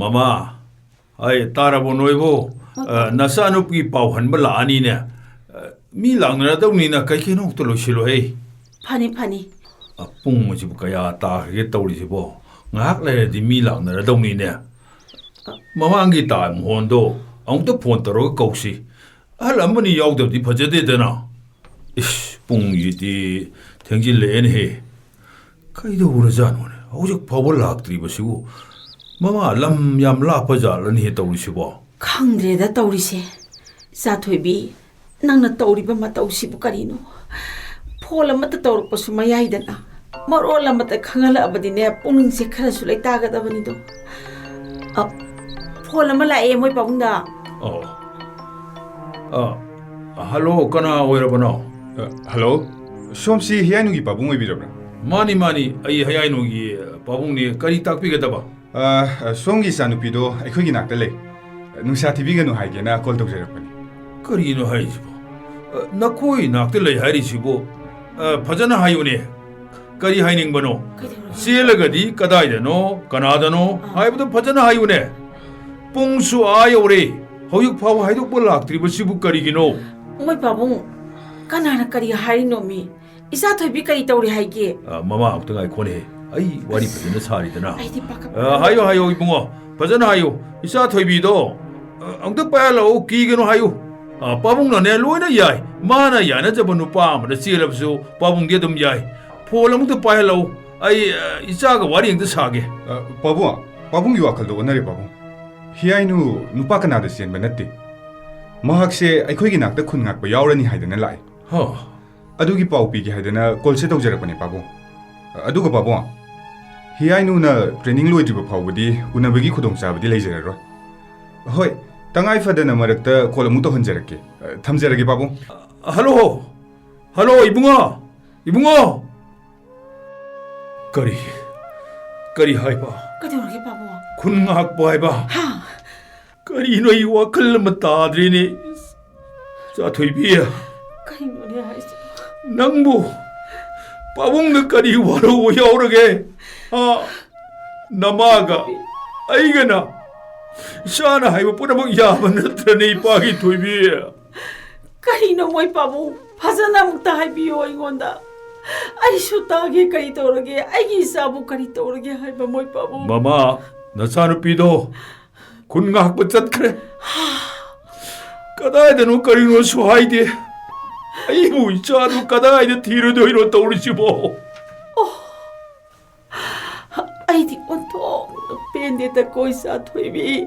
ꯃꯃꯥ, ꯑꯩ ꯇꯥꯔꯕꯣ ꯅꯣꯏꯕꯨ? ꯑ, ꯅꯆꯥꯅꯨꯄꯤ ꯄꯥꯎ ꯍꯟꯕ ꯂꯥꯛꯑꯅꯤꯅꯦ꯫ ꯑ, ꯃꯤ ꯂꯥꯛꯅꯔꯗꯧꯅꯤꯅ ꯀꯩ ꯀꯩꯅꯣ ꯑꯝꯇ ꯂꯣꯏꯁꯤꯜꯂꯨꯍꯦ꯫ ꯐꯅꯤ, ꯐꯅꯤ꯫ ꯑ, ꯄꯨꯡ ꯑꯁꯤꯕꯨ ꯀꯌꯥ ꯇꯥꯈ꯭ꯔꯒꯦ ꯇꯧꯔꯤꯁꯤꯕꯣ? ꯉꯥꯏꯍꯥꯛ ꯂꯩꯔꯗꯤ ꯃꯤ ꯂꯥꯛꯅꯔꯗꯧꯅꯤꯅꯦ꯫ ꯃꯃꯥꯡꯒꯤ ꯇꯥ ꯃꯣꯍꯣꯟꯗꯣ ꯑꯃꯨꯛꯇ ꯐꯣꯟ ꯇꯧꯔꯒ ꯀꯧꯁꯤ꯫ ꯑꯍꯜ ꯑꯃꯅꯤ ꯌꯥꯎꯗꯕꯗꯤ ꯐꯖꯗꯦꯗꯅ꯫ ꯏꯁ, ꯄꯨꯡꯁꯤꯗꯤ ꯊꯦꯡꯖꯤꯜꯂꯛꯑꯦꯅꯦꯍꯦ꯫ ꯀꯩꯗꯧꯔꯖꯥꯠꯅꯣꯅꯦ? ꯍꯧꯖꯤꯛ ꯐꯥꯎꯕ ꯂꯥꯛꯇ꯭ꯔꯤꯕꯁꯤꯕꯨ? ꯃꯃꯥ, ꯂꯝ ꯌꯥꯝ ꯂꯥꯞꯄ ꯖꯥꯠꯂꯅꯦꯍꯦ ꯇꯧꯔꯤꯁꯤꯕꯣ? ꯈꯪꯗ꯭ꯔꯦꯗ ꯇꯧꯔꯤꯁꯦ꯫ ꯏꯆꯥ ꯊꯣꯏꯕꯤ, ꯅꯪꯅ ꯇꯧꯔꯤꯕ ꯃꯇꯧꯁꯤꯕꯨ ꯀꯔꯤꯅꯣ? ꯐꯣꯟ ꯑꯃꯠꯇ ꯇꯧꯔꯛꯄꯁꯨ ꯃꯌꯥꯏꯗꯅ꯫ ꯃꯔꯣꯜ ꯑꯃꯠꯇ ꯈꯪꯍꯜꯂꯛꯑꯕꯗꯤꯅꯦ, ꯄꯨꯛꯅꯤꯡꯁꯦ ꯈꯔꯁꯨ ꯂꯩꯇꯥꯒꯗꯕꯅꯤꯗꯣ꯫ ꯑ, ꯐꯣꯟ ꯑꯃ ꯂꯥꯛꯑꯦ ꯃꯣꯏ ꯄꯥꯕꯨꯡꯗ꯫ ꯑꯣ꯫ ꯑ, ꯍꯜꯂꯣ, ꯀꯅꯥ ꯑꯣꯏꯔꯕꯅꯣ? ꯑ, ꯍꯜꯂꯣ, ꯁꯣꯝꯁꯤ ꯍꯤꯌꯥꯏꯅꯨꯒꯤ ꯄꯥꯕꯨꯡ ꯑꯣꯏꯕꯤꯔꯕ꯭ꯔꯥ? ꯃꯥꯅꯤ, ꯃꯥꯅꯤ, ꯑꯩ ꯍꯤꯌꯥꯏꯅꯨꯒꯤ ꯄꯥꯕꯨꯡꯅꯤ꯫ ꯀꯔꯤ ꯇꯥꯛꯄꯤꯒꯗꯕ? ꯑ, ꯑ, ꯁꯣꯝꯒꯤ ꯏꯆꯥꯅꯨꯄꯤꯗꯣ ꯑꯩꯈꯣꯏꯒꯤ ꯅꯥꯛꯇ ꯂꯩ꯫ ꯅꯨꯡꯁꯥ ꯊꯤꯕꯤꯒꯅꯨ ꯍꯥꯏꯒꯦꯅ ꯀꯣꯜ ꯇꯧꯖꯔꯛꯄꯅꯤ꯫ ꯀꯔꯤꯅꯣ ꯍꯥꯏꯁꯤꯕꯣ? ꯑ, ꯅꯈꯣꯏ ꯅꯥꯛꯇ ꯂꯩ ꯍꯥꯏꯔꯤꯁꯤꯕꯨ? ꯑ, ꯐꯖꯅ ꯍꯥꯏꯌꯨꯅꯦ꯫ ꯀꯔꯤ ꯍꯥꯏꯅꯤꯡꯕꯅꯣ? ꯀꯩꯗꯧꯔꯒꯦ? ꯆꯦꯜꯂꯒꯗꯤ ꯀꯗꯥꯏꯗꯅꯣ, ꯀꯅꯥꯗꯅꯣ ꯑꯥ꯫ ꯍꯥꯏꯕꯗꯨ ꯐꯖꯅ ꯍꯥꯏꯌꯨꯅꯦ꯫ ꯄꯨꯡꯁꯨ ꯑꯥ ꯌꯧꯔꯦ, ꯍꯧꯖꯤꯛ ꯐꯥꯎꯕ ꯍꯥꯏꯗꯣꯛꯄ ꯂꯥꯛꯇ꯭ꯔꯤꯕꯁꯤꯕꯨ ꯀꯔꯤꯒꯤꯅꯣ? ꯃꯣꯏ ꯄꯥꯕꯨꯡ, ꯀꯅꯥꯅ ꯀꯔꯤ ꯍꯥꯏꯔꯤꯅꯣꯃꯤ? ꯏꯆꯥ ꯊꯣꯏꯕꯤ ꯀꯔꯤ ꯇꯧꯔꯤ ꯍꯥꯏꯒꯦ? ꯑ, ꯃꯃꯥ, ꯑꯝꯇ ꯉꯥꯏꯈꯣꯅꯦ꯫ ꯑꯩ ꯋꯥꯔꯤ ꯐꯖꯅ ꯁꯥꯔꯤꯗꯅ꯫ ꯑꯩꯗꯤ ꯄꯥꯈꯠ- ꯑ, ꯍꯥꯏꯌꯣ, ꯍꯥꯏꯌꯣ, ꯏꯕꯨꯡꯉꯣ꯫ ꯐꯖꯅ ꯍꯥꯏꯌꯨ꯫ ꯏꯆꯥ ꯊꯣꯏꯕꯤꯗꯣ, ꯑ, ꯑꯝꯇ ꯄꯥꯏꯍꯜꯂꯛꯎ, ꯀꯤꯒꯅꯨ ꯍꯥꯏꯌꯨ꯫ ꯑ, ꯄꯥꯕꯨꯡꯅꯅꯦ ꯂꯣꯏꯅ ꯌꯥꯏ꯫ ꯃꯥꯅ ꯌꯥꯅꯖꯕ ꯅꯨꯄꯥ ꯑꯃꯗ ꯆꯦꯜꯂꯕꯁꯨ ꯄꯥꯕꯨꯡꯗꯤ ꯑꯗꯨꯝ ꯌꯥꯏ꯫ ꯐꯣꯟ ꯑꯃꯨꯛꯇ ꯄꯥꯏꯍꯜꯂꯛꯎ꯫ ꯑꯩ, ꯑ, ꯏꯆꯥꯒ ꯋꯥꯔꯤ ꯑꯃꯇ ꯁꯥꯒꯦ꯫ ꯑ, ꯄꯥꯕꯨꯡ, ꯄꯥꯕꯨꯡꯒꯤ ꯋꯥꯈꯜꯗꯣ ꯑꯣꯟꯅꯔꯦ, ꯄꯥꯕꯨꯡ꯫ ꯍꯤꯌꯥꯏꯅꯨ ꯅꯨꯄꯥ ꯀꯅꯥꯗ ꯆꯦꯟꯕ ꯅꯠꯇꯦ꯫ ꯃꯍꯥꯛꯁꯦ ꯑꯩꯈꯣꯏꯒꯤ ꯅꯥꯛꯇ ꯈꯨꯟ ꯉꯥꯛꯄ ꯌꯥꯎꯔꯅꯤ ꯍꯥꯏꯗꯅ ꯂꯥꯛꯑꯦ꯫ ꯍ꯫ ꯑꯗꯨꯒꯤ ꯄꯥꯎ ꯄꯤꯒꯦ ꯍꯥꯏꯗꯅ ꯀꯣꯜꯁꯦ ꯇꯧꯖꯔꯛꯄꯅꯦ, ꯄꯥꯕꯨꯡ꯫ ꯑꯗꯨꯒ ꯄꯥꯕꯨꯡ, ꯍꯤꯌꯥꯏꯅꯨꯅ ꯇ꯭ꯔꯦꯅꯤꯡ ꯂꯣꯏꯗ꯭ꯔꯤꯕ ꯐꯥꯎꯕꯗꯤ ꯎꯅꯕꯒꯤ ꯈꯨꯗꯣꯡꯆꯥꯕꯗꯤ ꯂꯩꯖꯔꯔꯣꯏ꯫ ꯍꯣꯏ, ꯇꯉꯥꯏ ꯐꯗꯅ ꯃꯔꯛꯇ ꯀꯣꯜ ꯑꯃꯨꯛ ꯇꯧꯍꯟꯖꯔꯛꯀꯦ꯫ ꯑ, ꯊꯝꯖꯔꯒꯦ, ꯄꯥꯕꯨꯡ꯫ ꯍꯜꯂꯣ! ꯍꯜꯂꯣ, ꯏꯕꯨꯡꯉꯣ! ꯏꯕꯨꯡꯉꯣ! ꯀꯔꯤ? ꯀꯔꯤ ꯍꯥꯏꯕ? ꯀꯩꯗꯧꯔꯒꯦ, ꯄꯥꯕꯨꯡ? ꯈꯨꯟ ꯉꯥꯛꯄ ꯍꯥꯏꯕ? ꯍꯥ? ꯀꯔꯤꯅꯣ, ꯑꯩ ꯋꯥꯈꯜ ꯑꯃ ꯇꯥꯗ꯭ꯔꯦꯅꯦ꯫ ꯆꯥꯊꯣꯏꯕꯤ꯫ ꯀꯩꯅꯣꯅꯦ ꯍꯥꯏꯁꯤꯕꯣ? ꯅꯪꯕꯨ ꯄꯥꯕꯨꯡꯗ ꯀꯔꯤ ꯋꯥꯔꯧꯕ ꯌꯥꯎꯔꯒꯦ? ꯍꯥ? ꯅꯃꯥꯒ ꯑꯩꯒꯅ ꯏꯆꯥꯅ ꯍꯥꯏꯕ ꯄꯨꯝꯅꯃꯛ ꯌꯥꯕ ꯅꯠꯇ꯭ꯔꯅꯦ, ꯏꯄꯥꯒꯤ ꯊꯣꯏꯕꯤ? ꯀꯔꯤꯅꯣ ꯃꯣꯏ ꯄꯥꯕꯨꯡ? ꯐꯖꯅ ꯑꯃꯨꯛꯇ ꯍꯥꯏꯕꯤꯌꯣ ꯑꯩꯉꯣꯟꯗ꯫ ꯑꯩꯁꯨ ꯇꯥꯒꯦ, ꯀꯔꯤ ꯇꯧꯔꯒꯦ? ꯑꯩꯒꯤ ꯏꯆꯥꯕꯨ ꯀꯔꯤ ꯇꯧꯔꯒꯦ ꯍꯥꯏꯕ ꯃꯣꯏ ꯄꯥꯕꯨꯡ? ꯃꯃꯥ, ꯅꯆꯥꯅꯨꯄꯤꯗꯣ ꯈꯨꯟ ꯉꯥꯛꯄ ꯆꯠꯈ꯭ꯔꯦ꯫ ꯀꯗꯥꯏꯗꯅꯣ ꯀꯔꯤꯅꯣꯁꯨ ꯍꯥꯏꯗꯦ꯫ ꯑꯩꯕꯨ ꯏꯆꯥꯗꯨ ꯀꯗꯥꯏꯗ ꯊꯤꯔꯨꯗꯣꯏꯅꯣ ꯇꯧꯔꯤꯁꯤꯕꯣ? ꯑꯩꯗꯤ ꯑꯣꯟꯊꯣꯛꯅ ꯄꯦꯟꯗꯦꯗꯀꯣ ꯏꯆꯥ ꯊꯣꯏꯕꯤ꯫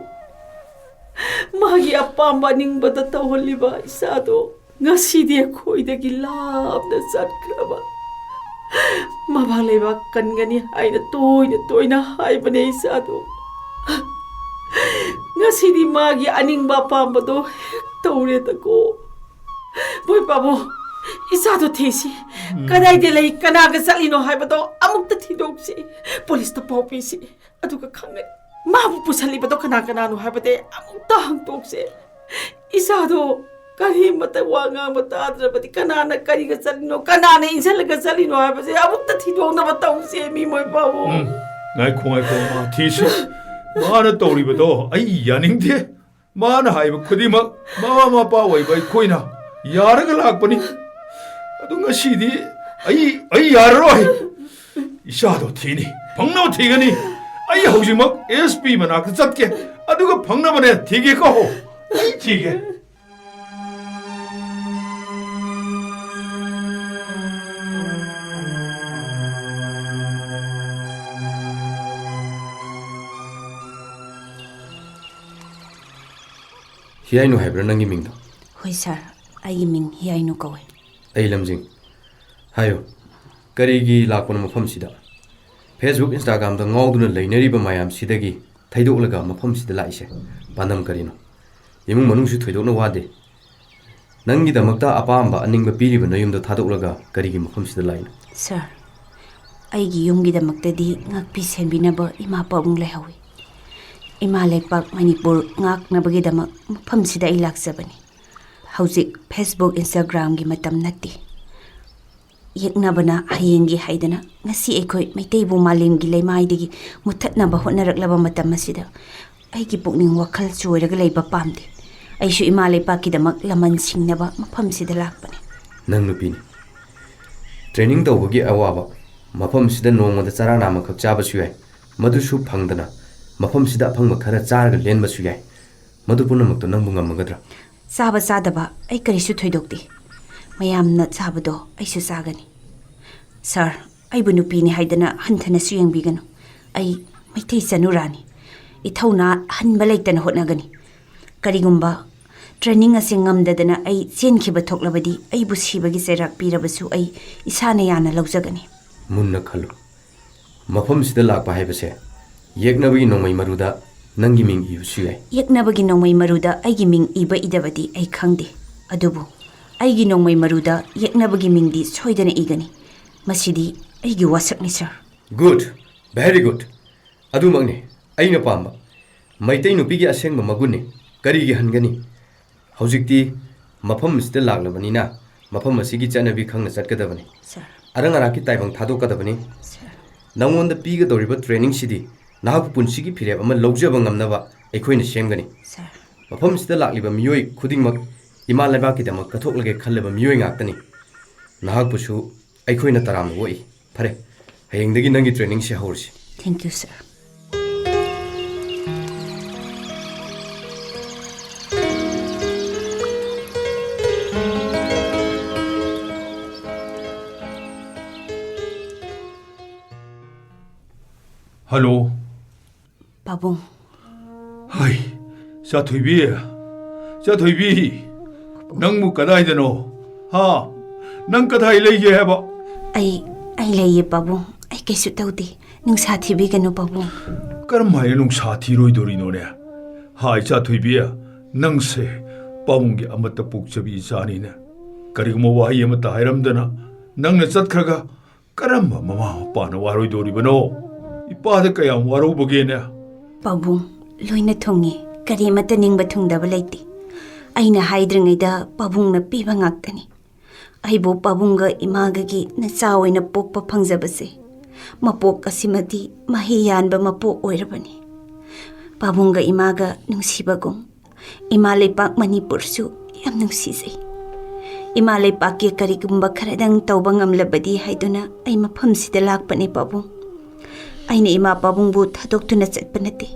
ꯃꯥꯒꯤ ꯑꯄꯥꯝꯕ ꯑꯅꯤꯡꯕꯗ ꯇꯧꯍꯜꯂꯤꯕ ꯏꯆꯥꯗꯣ ꯉꯁꯤꯗꯤ ꯑꯩꯈꯣꯏꯗꯒꯤ ꯂꯥꯞꯅ ꯆꯠꯈ꯭ꯔꯕ꯫ ꯃꯃꯥ ꯂꯩꯕꯥꯛ ꯀꯟꯒꯅꯤ ꯍꯥꯏꯅ ꯇꯣꯏꯅ ꯇꯣꯏꯅ ꯍꯥꯏꯕꯅꯦ ꯏꯆꯥꯗꯣ꯫ ꯉꯁꯤꯗꯤ ꯃꯥꯒꯤ ꯑꯅꯤꯡꯕ ꯑꯄꯥꯝꯕꯗꯣ ꯍꯦꯛ ꯇꯧꯔꯦꯗꯀꯣ꯫ ꯃꯣꯏ ꯄꯥꯕꯨꯡ, ꯏꯆꯥꯗꯣ ꯊꯤꯁꯤ꯫ ꯎꯝ꯫ ꯀꯗꯥꯏꯗ ꯂꯩ, ꯀꯅꯥꯒ ꯆꯠꯂꯤꯅꯣ ꯍꯥꯏꯕꯗꯣ ꯑꯃꯨꯛꯇ ꯊꯤꯗꯣꯛꯁꯤ꯫ ꯄꯨꯂꯤꯁꯇ ꯄꯥꯎ ꯄꯤꯁꯤ꯫ ꯑꯗꯨꯒ ꯈꯪꯒꯅꯤ꯫ ꯃꯥꯕꯨ ꯄꯨꯁꯜꯂꯤꯕꯗꯣ ꯀꯅꯥ ꯀꯅꯥꯅꯣ ꯍꯥꯏꯕꯗꯤ ꯑꯃꯨꯛꯇ ꯍꯪꯗꯣꯛꯁꯦ꯫ ꯏꯆꯥꯗꯣ ꯀꯔꯤꯃꯠꯇ ꯋꯥ ꯉꯥꯡꯕ ꯇꯥꯗ꯭ꯔꯕꯗꯤ ꯀꯅꯥꯅ ꯀꯔꯤꯒ ꯆꯠꯂꯤꯅꯣ, ꯀꯅꯥꯅ ꯏꯟꯁꯤꯜꯂꯒ ꯆꯠꯂꯤꯅꯣ ꯍꯥꯏꯕꯁꯦ ꯑꯃꯨꯛꯇ ꯊꯤꯗꯣꯛꯅꯕ ꯇꯧꯁꯦ, ꯃꯤ ꯃꯣꯏ ꯄꯥꯕꯨꯡ꯫ ꯎꯝ, ꯉꯥꯏꯈꯣ, ꯉꯥꯏꯈꯣ, ꯃꯥ ꯊꯤꯁꯤ꯫ ꯃꯥꯅ ꯇꯧꯔꯤꯕꯗꯣ ꯑꯩ ꯌꯥꯅꯤꯡꯗꯦ꯫ ꯃꯥꯅ ꯍꯥꯏꯕ ꯈꯨꯗꯤꯡꯃꯛ ꯃꯃꯥ ꯃꯄꯥ ꯑꯣꯏꯕ ꯑꯩꯈꯣꯏꯅ ꯌꯥꯔꯒ ꯂꯥꯛꯄꯅꯤ꯫ ꯑꯗꯨ ꯉꯁꯤꯗꯤ ꯑꯩ, ꯑꯩ ꯌꯥꯔꯔꯣꯏ꯫ ꯏꯆꯥꯗꯣ ꯊꯤꯅꯤ, ꯐꯪꯅꯕ ꯊꯤꯒꯅꯤ꯫ ꯑꯩ ꯍꯧꯖꯤꯛꯃꯛ ꯑꯦꯁ ꯄꯤ ꯃꯅꯥꯛꯇ ꯆꯠꯀꯦ, ꯑꯗꯨꯒ ꯐꯪꯅꯕꯅꯦ ꯊꯤꯒꯦꯀꯣ꯫ ꯑꯩ ꯊꯤꯒꯦ꯫ ꯍꯤꯌꯥꯏꯅꯨ ꯍꯥꯏꯕ꯭ꯔꯥ ꯅꯪꯒꯤ ꯃꯤꯡꯗꯣ? ꯍꯣꯏ ꯁꯥꯔ, ꯑꯩꯒꯤ ꯃꯤꯡ ꯍꯤꯌꯥꯏꯅꯨ ꯀꯧꯋꯦ꯫ ꯑꯩ ꯂꯝꯖꯤꯡ꯫ ꯍꯥꯏꯌꯨ, ꯀꯔꯤꯒꯤ ꯂꯥꯛꯄꯅꯣ ꯃꯐꯝꯁꯤꯗ? Facebook, Instagramꯗ ꯉꯥꯎꯗꯨꯅ ꯂꯩꯅꯔꯤꯕ ꯃꯌꯥꯝꯁꯤꯗꯒꯤ ꯊꯩꯗꯣꯛꯂꯒ ꯃꯐꯝꯁꯤꯗ ꯂꯥꯛꯏꯁꯦ ꯄꯥꯟꯗꯝ ꯀꯔꯤꯅꯣ? ꯏꯃꯨꯡ ꯃꯅꯨꯡꯁꯨ ꯊꯣꯏꯗꯣꯛꯅ ꯋꯥꯗꯦ꯫ ꯅꯪꯒꯤꯗꯃꯛꯇ ꯑꯄꯥꯝꯕ ꯑꯅꯤꯡꯕ ꯄꯤꯔꯤꯕ ꯅꯌꯨꯝꯗꯣ ꯊꯥꯗꯣꯛꯂꯒ ꯀꯔꯤꯒꯤ ꯃꯐꯝꯁꯤꯗ ꯂꯥꯛꯏꯅꯣ? ꯁꯥꯔ, ꯑꯩꯒꯤ ꯌꯨꯝꯒꯤꯗꯃꯛꯇꯗꯤ ꯉꯥꯛꯄꯤ ꯁꯦꯟꯕꯤꯅꯕ ꯏꯃꯥ ꯄꯥꯕꯨꯡ ꯂꯩꯍꯧꯏ꯫ ꯏꯃꯥ ꯂꯩꯄꯥꯛ ꯃꯅꯤꯄꯨꯔ ꯉꯥꯛꯅꯕꯒꯤꯗꯃꯛ ꯃꯐꯝꯁꯤꯗ ꯑꯩ ꯂꯥꯛꯆꯕꯅꯤ꯫ ꯍꯧꯖꯤꯛ Facebook, Instagramꯒꯤ ꯃꯇꯝ ꯅꯠꯇꯦ꯫ ꯌꯦꯛꯅꯕꯅ ꯍꯌꯦꯡꯒꯤ ꯍꯥꯏꯗꯅ ꯉꯁꯤ ꯑꯩꯈꯣꯏ ꯃꯩꯇꯩꯕꯨ ꯃꯥꯂꯦꯝꯒꯤ ꯂꯩꯃꯥꯏꯗꯒꯤ ꯃꯨꯠꯊꯠꯅꯕ ꯍꯣꯠꯅꯔꯛꯂꯕ ꯃꯇꯝ ꯑꯁꯤꯗ ꯑꯩꯒꯤ ꯄꯨꯛꯅꯤꯡ ꯋꯥꯈꯜ ꯆꯣꯏꯔꯒ ꯂꯩꯕ ꯄꯥꯝꯗꯦ꯫ ꯑꯩꯁꯨ ꯏꯃꯥ ꯂꯩꯄꯥꯛꯀꯤꯗꯃꯛ ꯂꯃꯟ ꯁꯤꯡꯅꯕ ꯃꯐꯝꯁꯤꯗ ꯂꯥꯛꯄꯅꯤ꯫ ꯅꯪ ꯅꯨꯄꯤꯅꯤ꯫ ꯇ꯭ꯔꯦꯅꯤꯡ ꯇꯧꯕꯒꯤ ꯑꯋꯥꯕ, ꯃꯐꯝꯁꯤꯗ ꯅꯣꯡꯃꯗ ꯆꯔꯥ ꯅꯥꯝꯃꯈꯛ ꯆꯥꯕꯁꯨ ꯌꯥꯏ, ꯃꯗꯨꯁꯨ ꯐꯪꯗꯅ ꯃꯐꯝꯁꯤꯗ ꯑꯐꯪꯕ ꯈꯔ ꯆꯥꯔꯒ ꯂꯦꯟꯕꯁꯨ ꯌꯥꯏ꯫ ꯃꯗꯨ ꯄꯨꯝꯅꯃꯛꯇꯣ ꯅꯪꯕꯨ ꯉꯝꯃꯒꯗ꯭ꯔꯥ? ꯆꯥꯕ ꯆꯥꯗꯕ ꯑꯩ ꯀꯔꯤꯁꯨ ꯊꯣꯏꯗꯣꯛꯇꯦ꯫ ꯃꯌꯥꯝꯅ ꯆꯥꯕꯗꯣ ꯑꯩꯁꯨ ꯆꯥꯒꯅꯤ꯫ ꯁꯥꯔ, ꯑꯩꯕꯨ ꯅꯨꯄꯤꯅꯤ ꯍꯥꯏꯗꯅ ꯍꯟꯊꯅꯁꯨ ꯌꯦꯡꯕꯤꯒꯅꯨ꯫ ꯑꯩ ꯃꯩꯇꯩ ꯆꯅꯨꯔꯥꯅꯤ꯫ ꯏꯊꯧꯅꯥ ꯍꯟꯕ ꯂꯩꯇꯅ ꯍꯣꯠꯅꯒꯅꯤ꯫ ꯀꯔꯤꯒꯨꯝꯕ ꯇ꯭ꯔꯦꯅꯤꯡ ꯑꯁꯤ ꯉꯝꯗꯗꯅ ꯑꯩ ꯆꯦꯟꯈꯤꯕ ꯊꯣꯛꯂꯕꯗꯤ ꯑꯩꯕꯨ ꯁꯤꯕꯒꯤ ꯆꯩꯔꯥꯛ ꯄꯤꯔꯕꯁꯨ ꯑꯩ ꯏꯁꯥꯅ ꯌꯥꯅ ꯂꯧꯖꯒꯅꯤ꯫ ꯃꯨꯟꯅ ꯈꯜꯂꯨ꯫ ꯃꯐꯝꯁꯤꯗ ꯂꯥꯛꯄ ꯍꯥꯏꯕꯁꯦ ꯌꯦꯛꯅꯕꯒꯤ ꯅꯣꯡꯃꯩ ꯃꯔꯨꯗ ꯅꯪꯒꯤ ꯃꯤꯡ ꯏꯕꯁꯨ ꯌꯥꯏ꯫ ꯌꯦꯛꯅꯕꯒꯤ ꯅꯣꯡꯃꯩ ꯃꯔꯨꯗ ꯑꯩꯒꯤ ꯃꯤꯡ ꯏꯕ ꯏꯗꯕꯗꯤ ꯑꯩ ꯈꯪꯗꯦ, ꯑꯗꯨꯕꯨ ꯑꯩꯒꯤ ꯅꯣꯡꯃꯩ ꯃꯔꯨꯗ ꯌꯦꯛꯅꯕꯒꯤ ꯃꯤꯡꯗꯤ ꯁꯣꯏꯗꯅ ꯏꯒꯅꯤ꯫ ꯃꯁꯤꯗꯤ ꯑꯩꯒꯤ ꯋꯥꯁꯛꯅꯤ, ꯁꯥꯔ꯫ Good, very good. ꯑꯗꯨꯃꯛꯅꯤ ꯑꯩꯅ ꯄꯥꯝꯕ꯫ ꯃꯩꯇꯩ ꯅꯨꯄꯤꯒꯤ ꯑꯁꯦꯡꯕ ꯃꯒꯨꯟꯅꯤ꯫ ꯀꯔꯤꯒꯤ ꯍꯟꯒꯅꯤ? ꯍꯧꯖꯤꯛꯇꯤ ꯃꯐꯝ ꯑꯁꯤꯗ ꯂꯥꯛꯂꯕꯅꯤꯅ ꯃꯐꯝ ꯑꯁꯤꯒꯤ ꯆꯠꯅꯕꯤ ꯈꯪꯅ ꯆꯠꯀꯗꯕꯅꯤ꯫ ꯁꯥꯔ, ꯑꯔꯪ ꯑꯔꯥꯛꯀꯤ ꯇꯥꯏꯕꯪ ꯊꯥꯗꯣꯛꯀꯗꯕꯅꯤ꯫ ꯁꯥꯔ꯫ ꯅꯉꯣꯟꯗ ꯄꯤꯒꯗꯧꯔꯤꯕ ꯇ꯭ꯔꯦꯅꯤꯡꯁꯤꯗꯤ ꯅꯍꯥꯛꯄꯨ ꯄꯨꯟꯁꯤꯒꯤ ꯐꯤꯔꯦꯞ ꯑꯃ ꯂꯧꯖꯕ ꯉꯝꯅꯕ ꯑꯩꯈꯣꯏꯅ ꯁꯦꯝꯒꯅꯤ꯫ ꯁꯥꯔ꯫ ꯃꯐꯝꯁꯤꯗ ꯂꯥꯛꯂꯤꯕ ꯃꯤꯑꯣꯏ ꯈꯨꯗꯤꯡꯃꯛ ꯏꯃꯥ ꯂꯩꯕꯥꯛꯀꯤꯗꯃꯛ ꯀꯠꯊꯣꯛꯂꯒꯦ ꯈꯜꯂꯕ ꯃꯤꯑꯣꯏ ꯉꯥꯛꯇꯅꯤ꯫ ꯅꯍꯥꯛꯄꯨꯁꯨ ꯑꯩꯈꯣꯏꯅ ꯇꯔꯥꯝꯅ ꯑꯣꯛꯏ꯫ ꯐꯔꯦ, ꯍꯌꯦꯡꯗꯒꯤ ꯅꯪꯒꯤ ꯇ꯭ꯔꯦꯅꯤꯡꯁꯦ ꯍꯧꯔꯁꯤ꯫ Thank you, sir. ꯍꯜꯂꯣ꯫ ꯄꯥꯕꯨꯡ꯫ ꯍꯥꯏ, ꯆꯥꯊꯣꯏꯕꯤ, ꯆꯥꯊꯣꯏꯕꯤ, ꯅꯪꯕꯨ ꯀꯗꯥꯏꯗꯅꯣ? ꯍꯥ? ꯅꯪ ꯀꯗꯥꯏ ꯂꯩꯒꯦ ꯍꯥꯏꯕ? ꯑꯩ, ꯑꯩ ꯂꯩꯌꯦ ꯄꯥꯕꯨꯡ꯫ ꯑꯩ ꯀꯩꯁꯨ ꯇꯧꯗꯦ꯫ ꯅꯨꯡꯁꯥ ꯊꯤꯕꯤꯒꯅꯨ ꯄꯥꯕꯨꯡ꯫ ꯀꯔꯝ ꯍꯥꯏꯅ ꯅꯨꯡꯁꯥ ꯊꯤꯔꯣꯏꯗꯧꯔꯤꯅꯣꯅꯦ? ꯍꯥꯏ, ꯆꯥꯊꯣꯏꯕꯤ, ꯅꯪꯁꯦ ꯄꯥꯕꯨꯡꯒꯤ ꯑꯃꯠꯇ ꯄꯣꯛꯆꯕꯤ ꯏꯆꯥꯅꯤꯅꯦ꯫ ꯀꯔꯤꯒꯨꯝꯕ ꯋꯥꯍꯩ ꯑꯃꯠꯇ ꯍꯥꯏꯔꯝꯗꯅ ꯅꯪꯅ ꯆꯠꯈ꯭ꯔꯒ ꯀꯔꯝꯕ ꯃꯃꯥ ꯃꯄꯥꯅ ꯋꯥꯔꯣꯏꯗꯧꯔꯤꯕꯅꯣ? ꯏꯄꯥꯗ ꯀꯌꯥꯝ ꯋꯥꯔꯧꯕꯒꯦꯅꯦ? ꯄꯥꯕꯨꯡ, ꯂꯣꯏꯅ ꯊꯨꯡꯉꯤ꯫ ꯀꯔꯤꯃꯠꯇ ꯅꯤꯡꯕ ꯊꯨꯡꯗꯕ ꯂꯩꯇꯦ꯫ ꯑꯩꯅ ꯍꯥꯏꯗ꯭ꯔꯤꯉꯩꯗ ꯄꯥꯕꯨꯡꯅ ꯄꯤꯕ ꯉꯥꯛꯇꯅꯤ꯫ ꯑꯩꯕꯨ ꯄꯥꯕꯨꯡꯒ ꯏꯃꯥꯒꯒꯤ ꯅꯆꯥ ꯑꯣꯏꯅ ꯄꯣꯛꯄ ꯐꯪꯖꯕꯁꯦ, ꯃꯄꯣꯛ ꯑꯁꯤꯃꯗꯤ ꯃꯍꯩ ꯌꯥꯟꯕ ꯃꯄꯣꯛ ꯑꯣꯏꯔꯕꯅꯤ꯫ ꯄꯥꯕꯨꯡꯒ ꯏꯃꯥꯒ ꯅꯨꯡꯁꯤꯕꯒꯨꯝ, ꯏꯃꯥ ꯂꯩꯄꯥꯛ ꯃꯅꯤꯄꯨꯔꯁꯨ ꯌꯥꯝ ꯅꯨꯡꯁꯤꯖꯩ꯫ ꯏꯃꯥ ꯂꯩꯄꯥꯛꯀꯤ ꯀꯔꯤꯒꯨꯝꯕ ꯈꯔꯗꯪ ꯇꯧꯕ ꯉꯝꯂꯕꯗꯤ ꯍꯥꯏꯗꯨꯅ ꯑꯩ ꯃꯐꯝꯁꯤꯗ ꯂꯥꯛꯄꯅꯦ, ꯄꯥꯕꯨꯡ꯫ ꯑꯩꯅ ꯏꯃꯥ ꯄꯥꯕꯨꯡꯕꯨ ꯊꯥꯗꯣꯛꯇꯨꯅ ꯆꯠꯄ ꯅꯠꯇꯦ꯫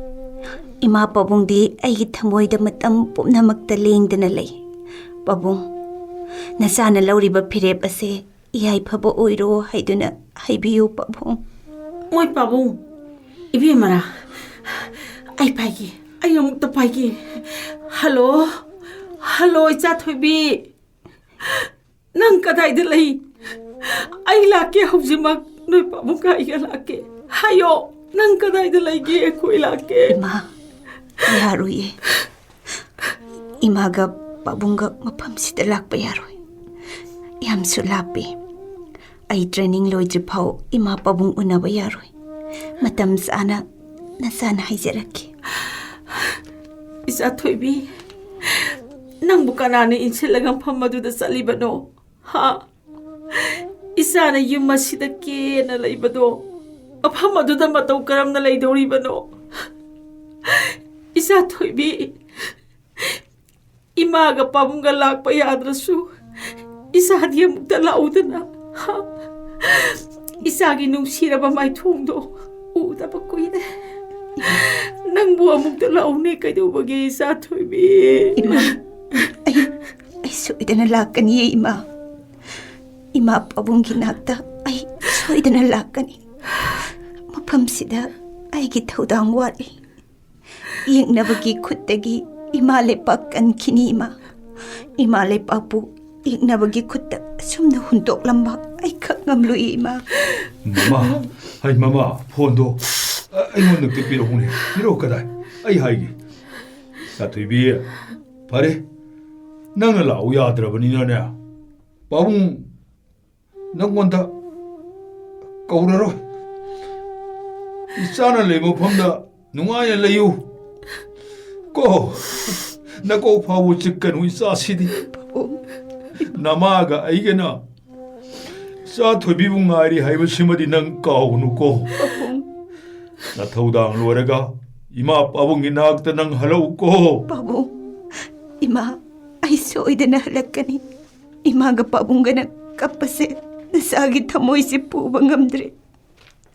ꯏꯃꯥ ꯄꯥꯕꯨꯡꯗꯤ ꯑꯩꯒꯤ ꯊꯃꯣꯏꯗ ꯃꯇꯝ ꯄꯨꯝꯅꯃꯛꯇ ꯂꯦꯡꯗꯅ ꯂꯩ꯫ ꯄꯥꯕꯨꯡ, ꯅꯆꯥꯅ ꯂꯧꯔꯤꯕ ꯐꯤꯔꯦꯞ ꯑꯁꯦ ꯌꯥꯏꯐꯕ ꯑꯣꯏꯔꯣ ꯍꯥꯏꯗꯨꯅ ꯍꯥꯏꯕꯤꯌꯨ, ꯄꯥꯕꯨꯡ꯫ ꯃꯣꯏ ꯄꯥꯕꯨꯡ, ꯏꯕꯦꯝꯃꯔꯥ, ꯑꯩ ꯄꯥꯏꯒꯦ, ꯑꯩ ꯑꯃꯨꯛꯇ ꯄꯥꯏꯒꯦ꯫ ꯍꯜꯂꯣ, ꯍꯜꯂꯣ, ꯏꯆꯥ ꯊꯣꯏꯕꯤ, ꯅꯪ ꯀꯗꯥꯏꯗ ꯂꯩ? ꯑꯩ ꯂꯥꯛꯀꯦ ꯍꯧꯖꯤꯛꯃꯛ, ꯅꯣꯏ ꯄꯥꯕꯨꯡꯒ ꯑꯩꯒ ꯂꯥꯛꯀꯦ꯫ ꯍꯥꯏꯌꯣ, ꯅꯪ ꯀꯗꯥꯏꯗ ꯂꯩꯒꯦ? ꯑꯩꯈꯣꯏ ꯂꯥꯛꯀꯦ꯫ ꯏꯃꯥ, ꯌꯥꯔꯣꯏꯌꯦ꯫ ꯏꯃꯥꯒ ꯄꯥꯕꯨꯡꯒ ꯃꯐꯝꯁꯤꯗ ꯂꯥꯛꯄ ꯌꯥꯔꯣꯏ꯫ ꯌꯥꯝꯁꯨ ꯂꯥꯞꯄꯤ꯫ ꯑꯩ ꯇ꯭ꯔꯦꯅꯤꯡ ꯂꯣꯏꯗ꯭ꯔꯤ ꯐꯥꯎ ꯏꯃꯥ ꯄꯥꯕꯨꯡ ꯎꯅꯕ ꯌꯥꯔꯣꯏ꯫ ꯃꯇꯝ ꯆꯥꯅ ꯅꯆꯥꯅ ꯍꯥꯏꯖꯔꯛꯀꯦ꯫ ꯏꯆꯥ ꯊꯣꯏꯕꯤ, ꯅꯪꯕꯨ ꯀꯅꯥꯅ ꯏꯟꯁꯤꯜꯂꯒ ꯃꯐꯝ ꯑꯗꯨꯗ ꯆꯠꯂꯤꯕꯅꯣ? ꯍꯥ? ꯏꯆꯥꯅ ꯌꯨꯝ ꯑꯁꯤꯗ ꯀꯦꯅ ꯂꯩꯕꯗꯣ, ꯃꯐꯝ ꯑꯗꯨꯗ ꯃꯇꯧ ꯀꯔꯝꯅ ꯂꯩꯗꯧꯔꯤꯕꯅꯣ? ꯏꯆꯥ ꯊꯣꯏꯕꯤ, ꯏꯃꯥꯒ ꯄꯥꯕꯨꯡꯒ ꯂꯥꯛꯄ ꯌꯥꯗ꯭ꯔꯁꯨ, ꯏꯆꯥꯗꯤ ꯑꯃꯨꯛꯇ ꯂꯥꯛꯎꯗꯅ꯫ ꯍꯥ? ꯏꯆꯥꯒꯤ ꯅꯨꯡꯁꯤꯔꯕ ꯃꯥꯏꯊꯣꯡꯗꯣ ꯎꯗꯕ ꯀꯨꯏꯔꯦ꯫ ꯅꯪꯕꯨ ꯑꯃꯨꯛꯇ ꯂꯥꯛꯎꯅꯦ, ꯀꯩꯗꯧꯕꯒꯦ, ꯏꯆꯥ ꯊꯣꯏꯕꯤ? ꯏꯃꯥ, ꯑꯩ, ꯑꯩ ꯁꯣꯏꯗꯅ ꯂꯥꯛꯀꯅꯤꯌꯦ, ꯏꯃꯥ꯫ ꯏꯃꯥ ꯄꯥꯕꯨꯡꯒꯤ ꯅꯥꯛꯇ ꯑꯩ ꯁꯣꯏꯗꯅ ꯂꯥꯛꯀꯅꯤ꯫ ꯃꯐꯝꯁꯤꯗ ꯑꯩꯒꯤ ꯊꯧꯗꯥꯡ ꯋꯥꯠꯂꯤ꯫ ꯌꯦꯛꯅꯕꯒꯤ ꯈꯨꯠꯇꯒꯤ ꯏꯃꯥ ꯂꯩꯄꯥꯛ ꯀꯟꯈꯤꯅꯤ, ꯏꯃꯥ꯫ ꯏꯃꯥ ꯂꯩꯄꯥꯛꯄꯨ ꯌꯦꯛꯅꯕꯒꯤ ꯈꯨꯠꯇ ꯑꯁꯨꯝꯅ ꯍꯨꯟꯗꯣꯛꯂꯝꯕ ꯑꯩ ꯈꯛ ꯉꯝꯂꯣꯏ, ꯏꯃꯥ꯫ ꯃꯃꯥ, ꯍꯩ, ꯃꯃꯥ, ꯐꯣꯟꯗꯣ ꯑꯩꯉꯣꯟꯗ ꯑꯝꯇ ꯄꯤꯔꯛꯎꯅꯦ꯫ ꯄꯤꯔꯛꯑꯣ, ꯀꯗꯥꯏ? ꯑꯩ ꯍꯥꯏꯒꯦ꯫ ꯏꯆꯥ ꯊꯣꯏꯕꯤ, ꯐꯔꯦ, ꯅꯪꯅ ꯂꯥꯛꯎ ꯌꯥꯗ꯭ꯔꯕꯅꯤꯅꯅꯦ, ꯄꯥꯕꯨꯡ ꯅꯪꯉꯣꯟꯗ ꯀꯧꯔꯔꯣꯏ꯫ ꯏꯆꯥꯅ ꯂꯩꯕ ꯃꯐꯝꯗ ꯅꯨꯡꯉꯥꯏꯅ ꯂꯩꯌꯨ ꯀꯣ꯫ ꯅꯀꯣꯛ ꯐꯥꯎꯕ ꯆꯤꯛꯀꯅꯨ, ꯏꯆꯥꯁꯤꯗꯤ꯫ ꯄꯥꯕꯨꯡ, ꯅꯃꯥꯒ ꯑꯩꯒꯅ ꯏꯆꯥ ꯊꯣꯏꯕꯤꯕꯨ ꯉꯥꯏꯔꯤ ꯍꯥꯏꯕꯁꯤꯃꯗꯤ ꯅꯪ ꯀꯥꯎꯒꯅꯨꯀꯣ꯫ ꯄꯥꯕꯨꯡ꯫ ꯅꯊꯧꯗꯥꯡ ꯂꯣꯏꯔꯒ ꯏꯃꯥ ꯄꯥꯕꯨꯡꯒꯤ ꯅꯥꯛꯇ ꯅꯪ ꯍꯜꯂꯛꯎꯀꯣ꯫ ꯄꯥꯕꯨꯡ, ꯏꯃꯥ, ꯑꯩ ꯁꯣꯏꯗꯅ ꯍꯜꯂꯛꯀꯅꯤ꯫ ꯏꯃꯥꯒ ꯄꯥꯕꯨꯡꯒꯅ ꯀꯞꯄꯁꯦ ꯅꯆꯥꯒꯤ ꯊꯃꯣꯏꯁꯦ ꯄꯨꯕ ꯉꯝꯗ꯭ꯔꯦ꯫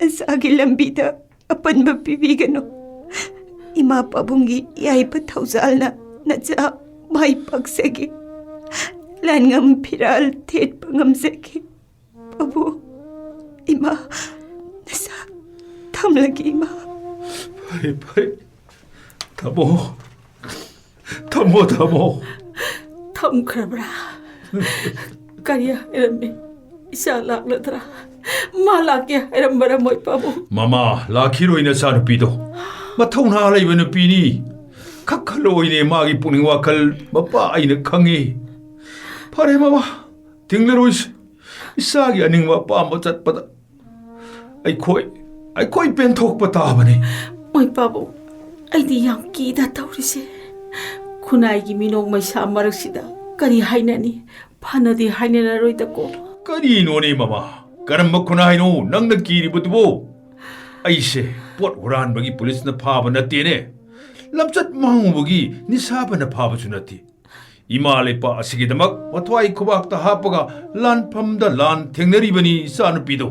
ꯅꯆꯥꯒꯤ ꯂꯝꯕꯤꯗ ꯑꯄꯟꯕ ꯄꯤꯕꯤꯒꯅꯨ꯫ ꯏꯃꯥ ꯄꯥꯕꯨꯡꯒꯤ ꯌꯥꯏꯐ ꯊꯧꯖꯥꯜꯅ ꯅꯆꯥ ꯃꯥꯏ ꯄꯥꯛꯆꯒꯦ꯫ ꯂꯥꯟꯉꯝ ꯐꯤꯔꯥꯜ ꯊꯦꯠꯄ ꯉꯝꯖꯒꯦ꯫ ꯄꯥꯕꯨꯡ, ꯏꯃꯥ, ꯅꯆꯥ ꯊꯝꯂꯒꯦ, ꯏꯃꯥ꯫ ꯐꯔꯦ, ꯐꯔꯦ꯫ ꯊꯝꯃꯣ꯫ ꯊꯝꯃꯣ, ꯊꯝꯃꯣ꯫ ꯊꯝꯈ꯭ꯔꯕ꯭ꯔꯥ? ꯀꯔꯤ ꯍꯥꯏꯔꯝꯃꯤ? ꯏꯆꯥ ꯂꯥꯛꯂꯗ꯭ꯔꯥ? ꯃꯥ ꯂꯥꯛꯀꯦ ꯍꯥꯏꯔꯝꯕꯔꯝꯃꯣꯏ, ꯄꯥꯕꯨꯡ꯫ ꯃꯃꯥ, ꯂꯥꯛꯈꯤꯔꯣꯏ ꯅꯆꯥꯅꯨꯄꯤꯗꯣ꯫ ꯃꯊꯧꯅꯥ ꯂꯩꯕ ꯅꯨꯄꯤꯅꯤ꯫ ꯈꯛ ꯈꯜꯂꯣꯏꯅꯦ ꯃꯥꯒꯤ ꯄꯨꯛꯅꯤꯡ ꯋꯥꯈꯜ, ꯃꯄꯥ ꯑꯩꯅ ꯈꯪꯉꯤ꯫ ꯐꯔꯦ ꯃꯃꯥ, ꯊꯤꯡꯂꯔꯣꯏꯁꯤ꯫ ꯏꯆꯥꯒꯤ ꯑꯅꯤꯡꯕ ꯑꯄꯥꯝꯕ ꯆꯠꯄꯗ ꯑꯩꯈꯣꯏ, ꯑꯩꯈꯣꯏ ꯄꯦꯟꯊꯣꯛꯄ ꯇꯥꯕꯅꯤ꯫ ꯃꯣꯏ ꯄꯥꯕꯨꯡ, ꯑꯩꯗꯤ ꯌꯥꯝ ꯀꯤꯗ ꯇꯧꯔꯤꯁꯦ꯫ ꯈꯨꯟꯅꯥꯏꯒꯤ ꯃꯤꯅꯣꯛ ꯃꯩꯁꯥ ꯃꯔꯛꯁꯤꯗ ꯀꯔꯤ ꯍꯥꯏꯅꯅꯤ? ꯐꯅꯗꯤ ꯍꯥꯏꯅꯔꯔꯣꯏꯗꯀꯣ꯫ ꯀꯔꯤꯅꯣꯅꯦ ꯃꯃꯥ? ꯀꯔꯝꯕ ꯈꯨꯟꯅꯥꯏꯅꯣ ꯅꯪꯅ ꯀꯤꯔꯤꯕꯗꯨꯕꯣ? ꯑꯩꯁꯦ ꯄꯣꯠ ꯍꯨꯔꯥꯟꯕꯒꯤ ꯄꯨꯂꯤꯁꯅ ꯐꯥꯕ ꯅꯠꯇꯦꯅꯦ꯫ ꯂꯝꯆꯠ ꯃꯥꯡꯉꯨꯕꯒꯤ ꯅꯤꯁꯥꯕꯅ ꯐꯥꯕꯁꯨ ꯅꯠꯇꯦ꯫ ꯏꯃꯥ ꯂꯩꯄꯥꯛ ꯑꯁꯤꯒꯤꯗꯃꯛ ꯃꯊ꯭ꯋꯥꯏ ꯈꯨꯕꯥꯛꯇ ꯍꯥꯞꯄꯒ ꯂꯥꯟꯐꯝꯗ ꯂꯥꯟ ꯊꯦꯡꯅꯔꯤꯕꯅꯤ ꯏꯆꯥꯅꯨꯄꯤꯗꯣ꯫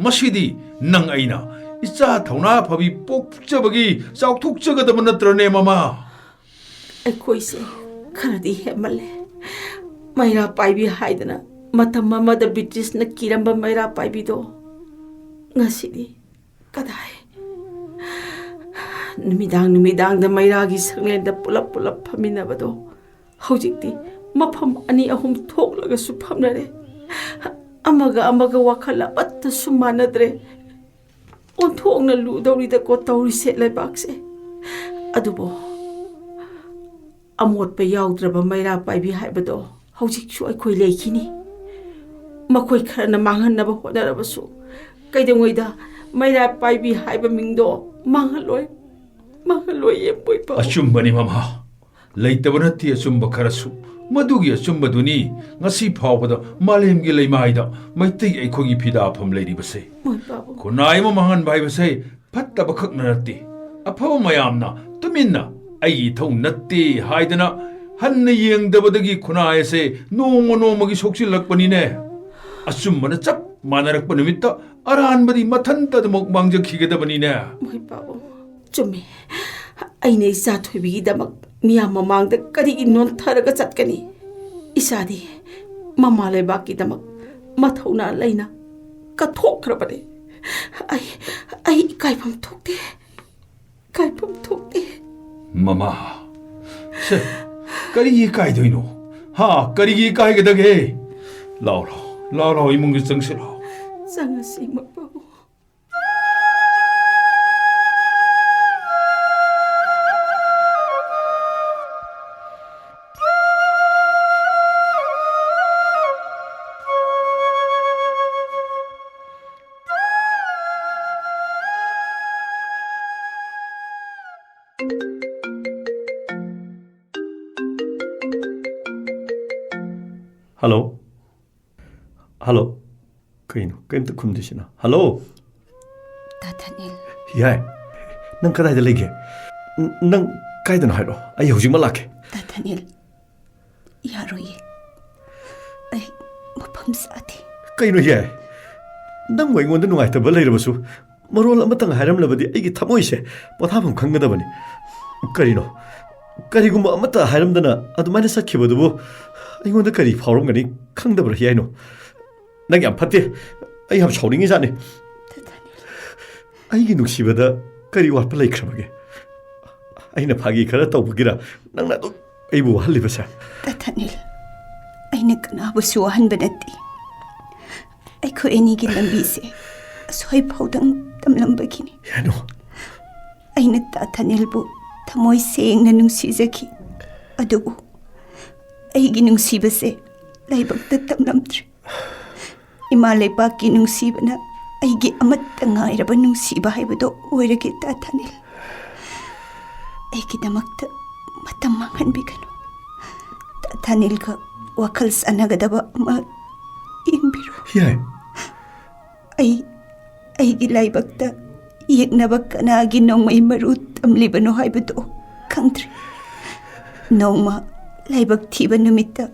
ꯃꯁꯤꯗꯤ ꯅꯪ ꯑꯩꯅ ꯏꯆꯥ ꯊꯧꯅꯥ ꯐꯕꯤ ꯄꯣꯛꯆꯕꯒꯤ ꯆꯥꯎꯊꯣꯛꯆꯒꯗꯕ ꯅꯠꯇ꯭ꯔꯅꯦ ꯃꯃꯥ? ꯑꯩꯈꯣꯏꯁꯦ ꯈꯔꯗꯤ ꯍꯦꯟꯃꯜꯂꯦ꯫ ꯃꯩꯔꯥ ꯄꯥꯏꯕꯤ ꯍꯥꯏꯗꯅ ꯃꯇꯝ ꯑꯃꯗ ꯕ꯭ꯔꯤꯇꯤꯁꯅ ꯀꯤꯔꯝꯕ ꯃꯩꯔꯥ ꯄꯥꯏꯕꯤꯗꯣ ꯉꯁꯤꯗꯤ ꯀꯗꯥꯏ? ꯅꯨꯃꯤꯗꯥꯡ ꯅꯨꯃꯤꯗꯥꯡꯗ ꯃꯩꯔꯥꯒꯤ ꯁꯪꯂꯦꯟꯗ ꯄꯨꯂꯞ ꯄꯨꯂꯞ ꯐꯝꯃꯤꯟꯅꯕꯗꯣ ꯍꯧꯖꯤꯛꯇꯤ ꯃꯐꯝ ꯑꯅꯤ ꯑꯍꯨꯝ ꯊꯣꯛꯂꯒꯁꯨ ꯐꯝꯅꯔꯦ꯫ ꯑꯃꯒ ꯑꯃꯒ ꯋꯥꯈꯜ ꯑꯃꯠꯇꯁꯨ ꯃꯥꯟꯅꯗ꯭ꯔꯦ꯫ ꯑꯣꯟꯊꯣꯛꯅ ꯂꯨꯗꯧꯔꯤꯗꯀꯣ ꯇꯧꯔꯤꯁꯦ ꯂꯩꯕꯥꯛꯁꯦ꯫ ꯑꯗꯨꯕꯨ ꯑꯃꯣꯠꯄ ꯌꯥꯎꯗ꯭ꯔꯕ ꯃꯩꯔꯥ ꯄꯥꯏꯕꯤ ꯍꯥꯏꯕꯗꯣ ꯍꯧꯖꯤꯛꯁꯨ ꯑꯩꯈꯣꯏ ꯂꯩꯈꯤꯅꯤ꯫ ꯃꯈꯣꯏ ꯈꯔꯅ ꯃꯥꯡꯍꯟꯅꯕ ꯍꯣꯠꯅꯔꯕꯁꯨ ꯀꯩꯗꯧꯉꯩꯗ ꯃꯩꯔꯥ ꯄꯥꯏꯕꯤ ꯍꯥꯏꯕ ꯃꯤꯡꯗꯣ ꯃꯥꯡꯍꯜꯂꯣꯏ, ꯃꯥꯡꯍꯜꯂꯣꯏ ꯌꯦꯡꯕꯣꯏ ꯄꯥꯎ꯫ ꯑꯆꯨꯝꯕꯅꯤ ꯃꯃꯥ, ꯂꯩꯇꯕ ꯅꯠꯇꯦ ꯑꯆꯨꯝꯕ ꯈꯔꯁꯨ꯫ ꯃꯗꯨꯒꯤ ꯑꯆꯨꯝꯕꯗꯨꯅꯤ ꯉꯁꯤ ꯐꯥꯎꯕꯗ ꯃꯥꯂꯦꯝꯒꯤ ꯂꯩꯃꯥꯏꯗ ꯃꯩꯇꯩ ꯑꯩꯈꯣꯏꯒꯤ ꯐꯤꯗꯥꯐꯝ ꯂꯩꯔꯤꯕꯁꯦ꯫ ꯃꯣꯏ ꯄꯥꯕꯨꯡ꯫ ꯈꯨꯟꯅꯥꯏ ꯑꯃ ꯃꯥꯡꯍꯟꯕ ꯍꯥꯏꯕꯁꯦ ꯐꯠꯇꯕ ꯈꯛꯅ ꯅꯠꯇꯦ, ꯑꯐꯕ ꯃꯌꯥꯝꯅ ꯇꯨꯃꯤꯟꯅ "ꯑꯩꯒꯤ ꯏꯊꯧ ꯅꯠꯇꯦ" ꯍꯥꯏꯗꯅ ꯍꯟꯅ ꯌꯦꯡꯗꯕꯗꯒꯤ ꯈꯨꯟꯅꯥꯏ ꯑꯁꯦ ꯅꯣꯡꯃ ꯅꯣꯡꯃꯒꯤ ꯁꯣꯛꯆꯤꯜꯂꯛꯄꯅꯤꯅꯦ꯫ ꯑꯆꯨꯝꯕꯅ ꯆꯞ ꯃꯥꯟꯅꯔꯛꯄ ꯅꯨꯃꯤꯠꯇ ꯑꯔꯥꯟꯕꯗꯤ ꯃꯊꯟꯇ ꯑꯗꯨꯃꯛ ꯃꯥꯡꯖꯈꯤꯒꯗꯕꯅꯤꯅꯦ꯫ ꯃꯣꯏ ꯄꯥꯕꯨꯡ꯫ ꯆꯨꯝꯃꯤ꯫ ꯑꯩꯅ ꯏꯆꯥ ꯊꯣꯏꯕꯤꯒꯤꯗꯃꯛ ꯃꯤꯌꯥꯝ ꯃꯃꯥꯡꯗ ꯀꯔꯤꯒꯤ ꯅꯣꯟꯊꯔꯒ ꯆꯠꯀꯅꯤ? ꯏꯆꯥꯗꯤ ꯃꯃꯥ ꯂꯩꯕꯥꯛꯀꯤꯗꯃꯛ ꯃꯊꯧꯅꯥ ꯂꯩꯅ ꯀꯠꯊꯣꯛꯈ꯭ꯔꯕꯅꯤ꯫ ꯑꯩ, ꯑꯩ ꯏꯀꯥꯏꯐꯝ ꯊꯣꯛꯇꯦ꯫ ꯏꯀꯥꯏꯐꯝ ꯊꯣꯛꯇꯦ꯫ ꯃꯃꯥ, ꯁꯦ, ꯀꯔꯤꯒꯤ ꯏꯀꯥꯏꯗꯣꯏꯅꯣ? ꯍꯥ, ꯀꯔꯤꯒꯤ ꯏꯀꯥꯏꯒꯗꯒꯦ? ꯂꯥꯎ, ꯂꯥꯎ, ꯂꯥꯎ, ꯂꯥꯎ, ꯏꯃꯨꯡꯗ ꯆꯪꯁꯤꯜꯂꯣ꯫ ꯆꯪꯉꯁꯤ, ꯏꯃꯥ ꯄꯥꯕꯨꯡ꯫ ꯍꯜꯂꯣ꯫ ꯍꯜꯂꯣ꯫ ꯀꯩꯅꯣ, ꯀꯩꯝꯇ ꯈꯨꯝꯗ꯭ꯔꯤꯁꯤꯅ? ꯍꯜꯂꯣ꯫ ꯇꯥ ꯊꯥꯅꯤꯜ꯫ ꯌꯥꯏ꯫ ꯅꯪ ꯀꯗꯥꯏꯗ ꯂꯩꯒꯦ? ꯅ-, ꯅꯪ ꯀꯥꯏꯗꯅꯣ ꯍꯥꯏꯔꯛꯑꯣ, ꯑꯩ ꯍꯧꯖꯤꯛꯃꯛ ꯂꯥꯛꯀꯦ꯫ ꯇꯥ ꯊꯥꯅꯤꯜ, ꯌꯥꯔꯣꯏꯌꯦ꯫ ꯑꯩ ꯃꯐꯝ ꯆꯥꯗꯦ꯫ ꯀꯩꯅꯣ ꯌꯥꯏ? ꯅꯪꯕꯨ ꯑꯩꯉꯣꯟꯗ ꯅꯨꯡꯉꯥꯏꯇꯕ ꯂꯩꯔꯕꯁꯨ, ꯃꯔꯣꯜ ꯑꯃꯇꯪ ꯍꯥꯏꯔꯝꯂꯕꯗꯤ ꯑꯩꯒꯤ ꯊꯃꯣꯏꯁꯦ ꯄꯣꯊꯥꯐꯝ ꯈꯪꯒꯗꯕꯅꯤ꯫ ꯀꯔꯤꯅꯣ? ꯀꯔꯤꯒꯨꯝꯕ ꯑꯃꯠꯇ ꯍꯥꯏꯔꯝꯗꯅ ꯑꯗꯨꯃꯥꯏꯅ ꯆꯠꯈꯤꯕꯗꯨꯕꯨ ꯑꯩꯉꯣꯟꯗ ꯀꯔꯤ ꯐꯥꯎꯔꯝꯒꯅꯤ ꯈꯪꯗꯕ꯭ꯔꯥ ꯌꯥꯏꯅꯣ? ꯅꯪ ꯌꯥꯝ ꯐꯠꯇꯦ꯫ ꯑꯩ ꯌꯥꯝ ꯁꯥꯎꯅꯤꯡꯉꯤꯖꯥꯠꯅꯤ꯫ ꯇꯥ ꯊꯥꯅꯤꯜ꯫ ꯑꯩꯒꯤ ꯅꯨꯡꯁꯤꯕꯗ ꯀꯔꯤ ꯋꯥꯠꯄ ꯂꯩꯈ꯭ꯔꯕꯒꯦ? ꯑꯩꯅ ꯐꯥꯒꯤ ꯈꯔ ꯇꯧꯕꯒꯤꯔ ꯅꯪꯅ ꯑꯗꯨꯛ ꯑꯩꯕꯨ ꯋꯥꯍꯜꯂꯤꯕꯁꯦ? ꯇꯥ ꯊꯥꯅꯤꯜ, ꯑꯩꯅ ꯀꯅꯥꯕꯨꯁꯨ ꯋꯥꯍꯟꯕ ꯅꯠꯇꯦ꯫ ꯑꯩꯈꯣꯏ ꯑꯅꯤꯒꯤ ꯂꯝꯕꯤꯁꯦ ꯑꯁꯣꯏ ꯐꯥꯎꯗꯪ ꯇꯝꯂꯝꯕꯒꯤꯅꯤ꯫ ꯌꯥꯅꯨ꯫ ꯑꯩꯅ ꯇꯥ ꯊꯥꯅꯤꯜꯕꯨ ꯊꯃꯣꯏ ꯁꯦꯡꯅ ꯅꯨꯡꯁꯤꯖꯈꯤ, ꯑꯗꯨꯕꯨ ꯑꯩꯒꯤ ꯅꯨꯡꯁꯤꯕꯁꯦ ꯂꯥꯏꯕꯛꯇ ꯇꯝꯂꯝꯗ꯭ꯔꯦ꯫ ꯏꯃꯥ ꯂꯩꯕꯥꯛꯀꯤ ꯅꯨꯡꯁꯤꯕꯅ ꯑꯩꯒꯤ ꯑꯃꯠꯇ ꯉꯥꯏꯔꯕ ꯅꯨꯡꯁꯤꯕ ꯍꯥꯏꯕꯗꯣ ꯑꯣꯏꯔꯒꯦ, ꯇꯥ ꯊꯥꯅꯤꯜ꯫ ꯑꯩꯒꯤꯗꯃꯛꯇ ꯃꯇꯝ ꯃꯥꯡꯍꯟꯕꯤꯒꯅꯨ, ꯇꯥ ꯊꯥꯅꯤꯜꯒ ꯋꯥꯈꯜ ꯆꯥꯟꯅꯒꯗꯕ ꯑꯃ ꯌꯦꯡꯕꯤꯔꯣ꯫ ꯌꯥꯏ꯫ ꯑꯩ, ꯑꯩꯒꯤ ꯂꯥꯏꯕꯛꯇ ꯌꯦꯛꯅꯕ ꯀꯅꯥꯒꯤ ꯅꯣꯡꯃꯩ ꯃꯔꯨ ꯇꯝꯂꯤꯕꯅꯣ ꯍꯥꯏꯕꯗꯨ ꯈꯪꯗ꯭ꯔꯦ꯫ ꯅꯣꯡꯃ ꯂꯥꯏꯕꯛ ꯊꯤꯕ ꯅꯨꯃꯤꯠꯇ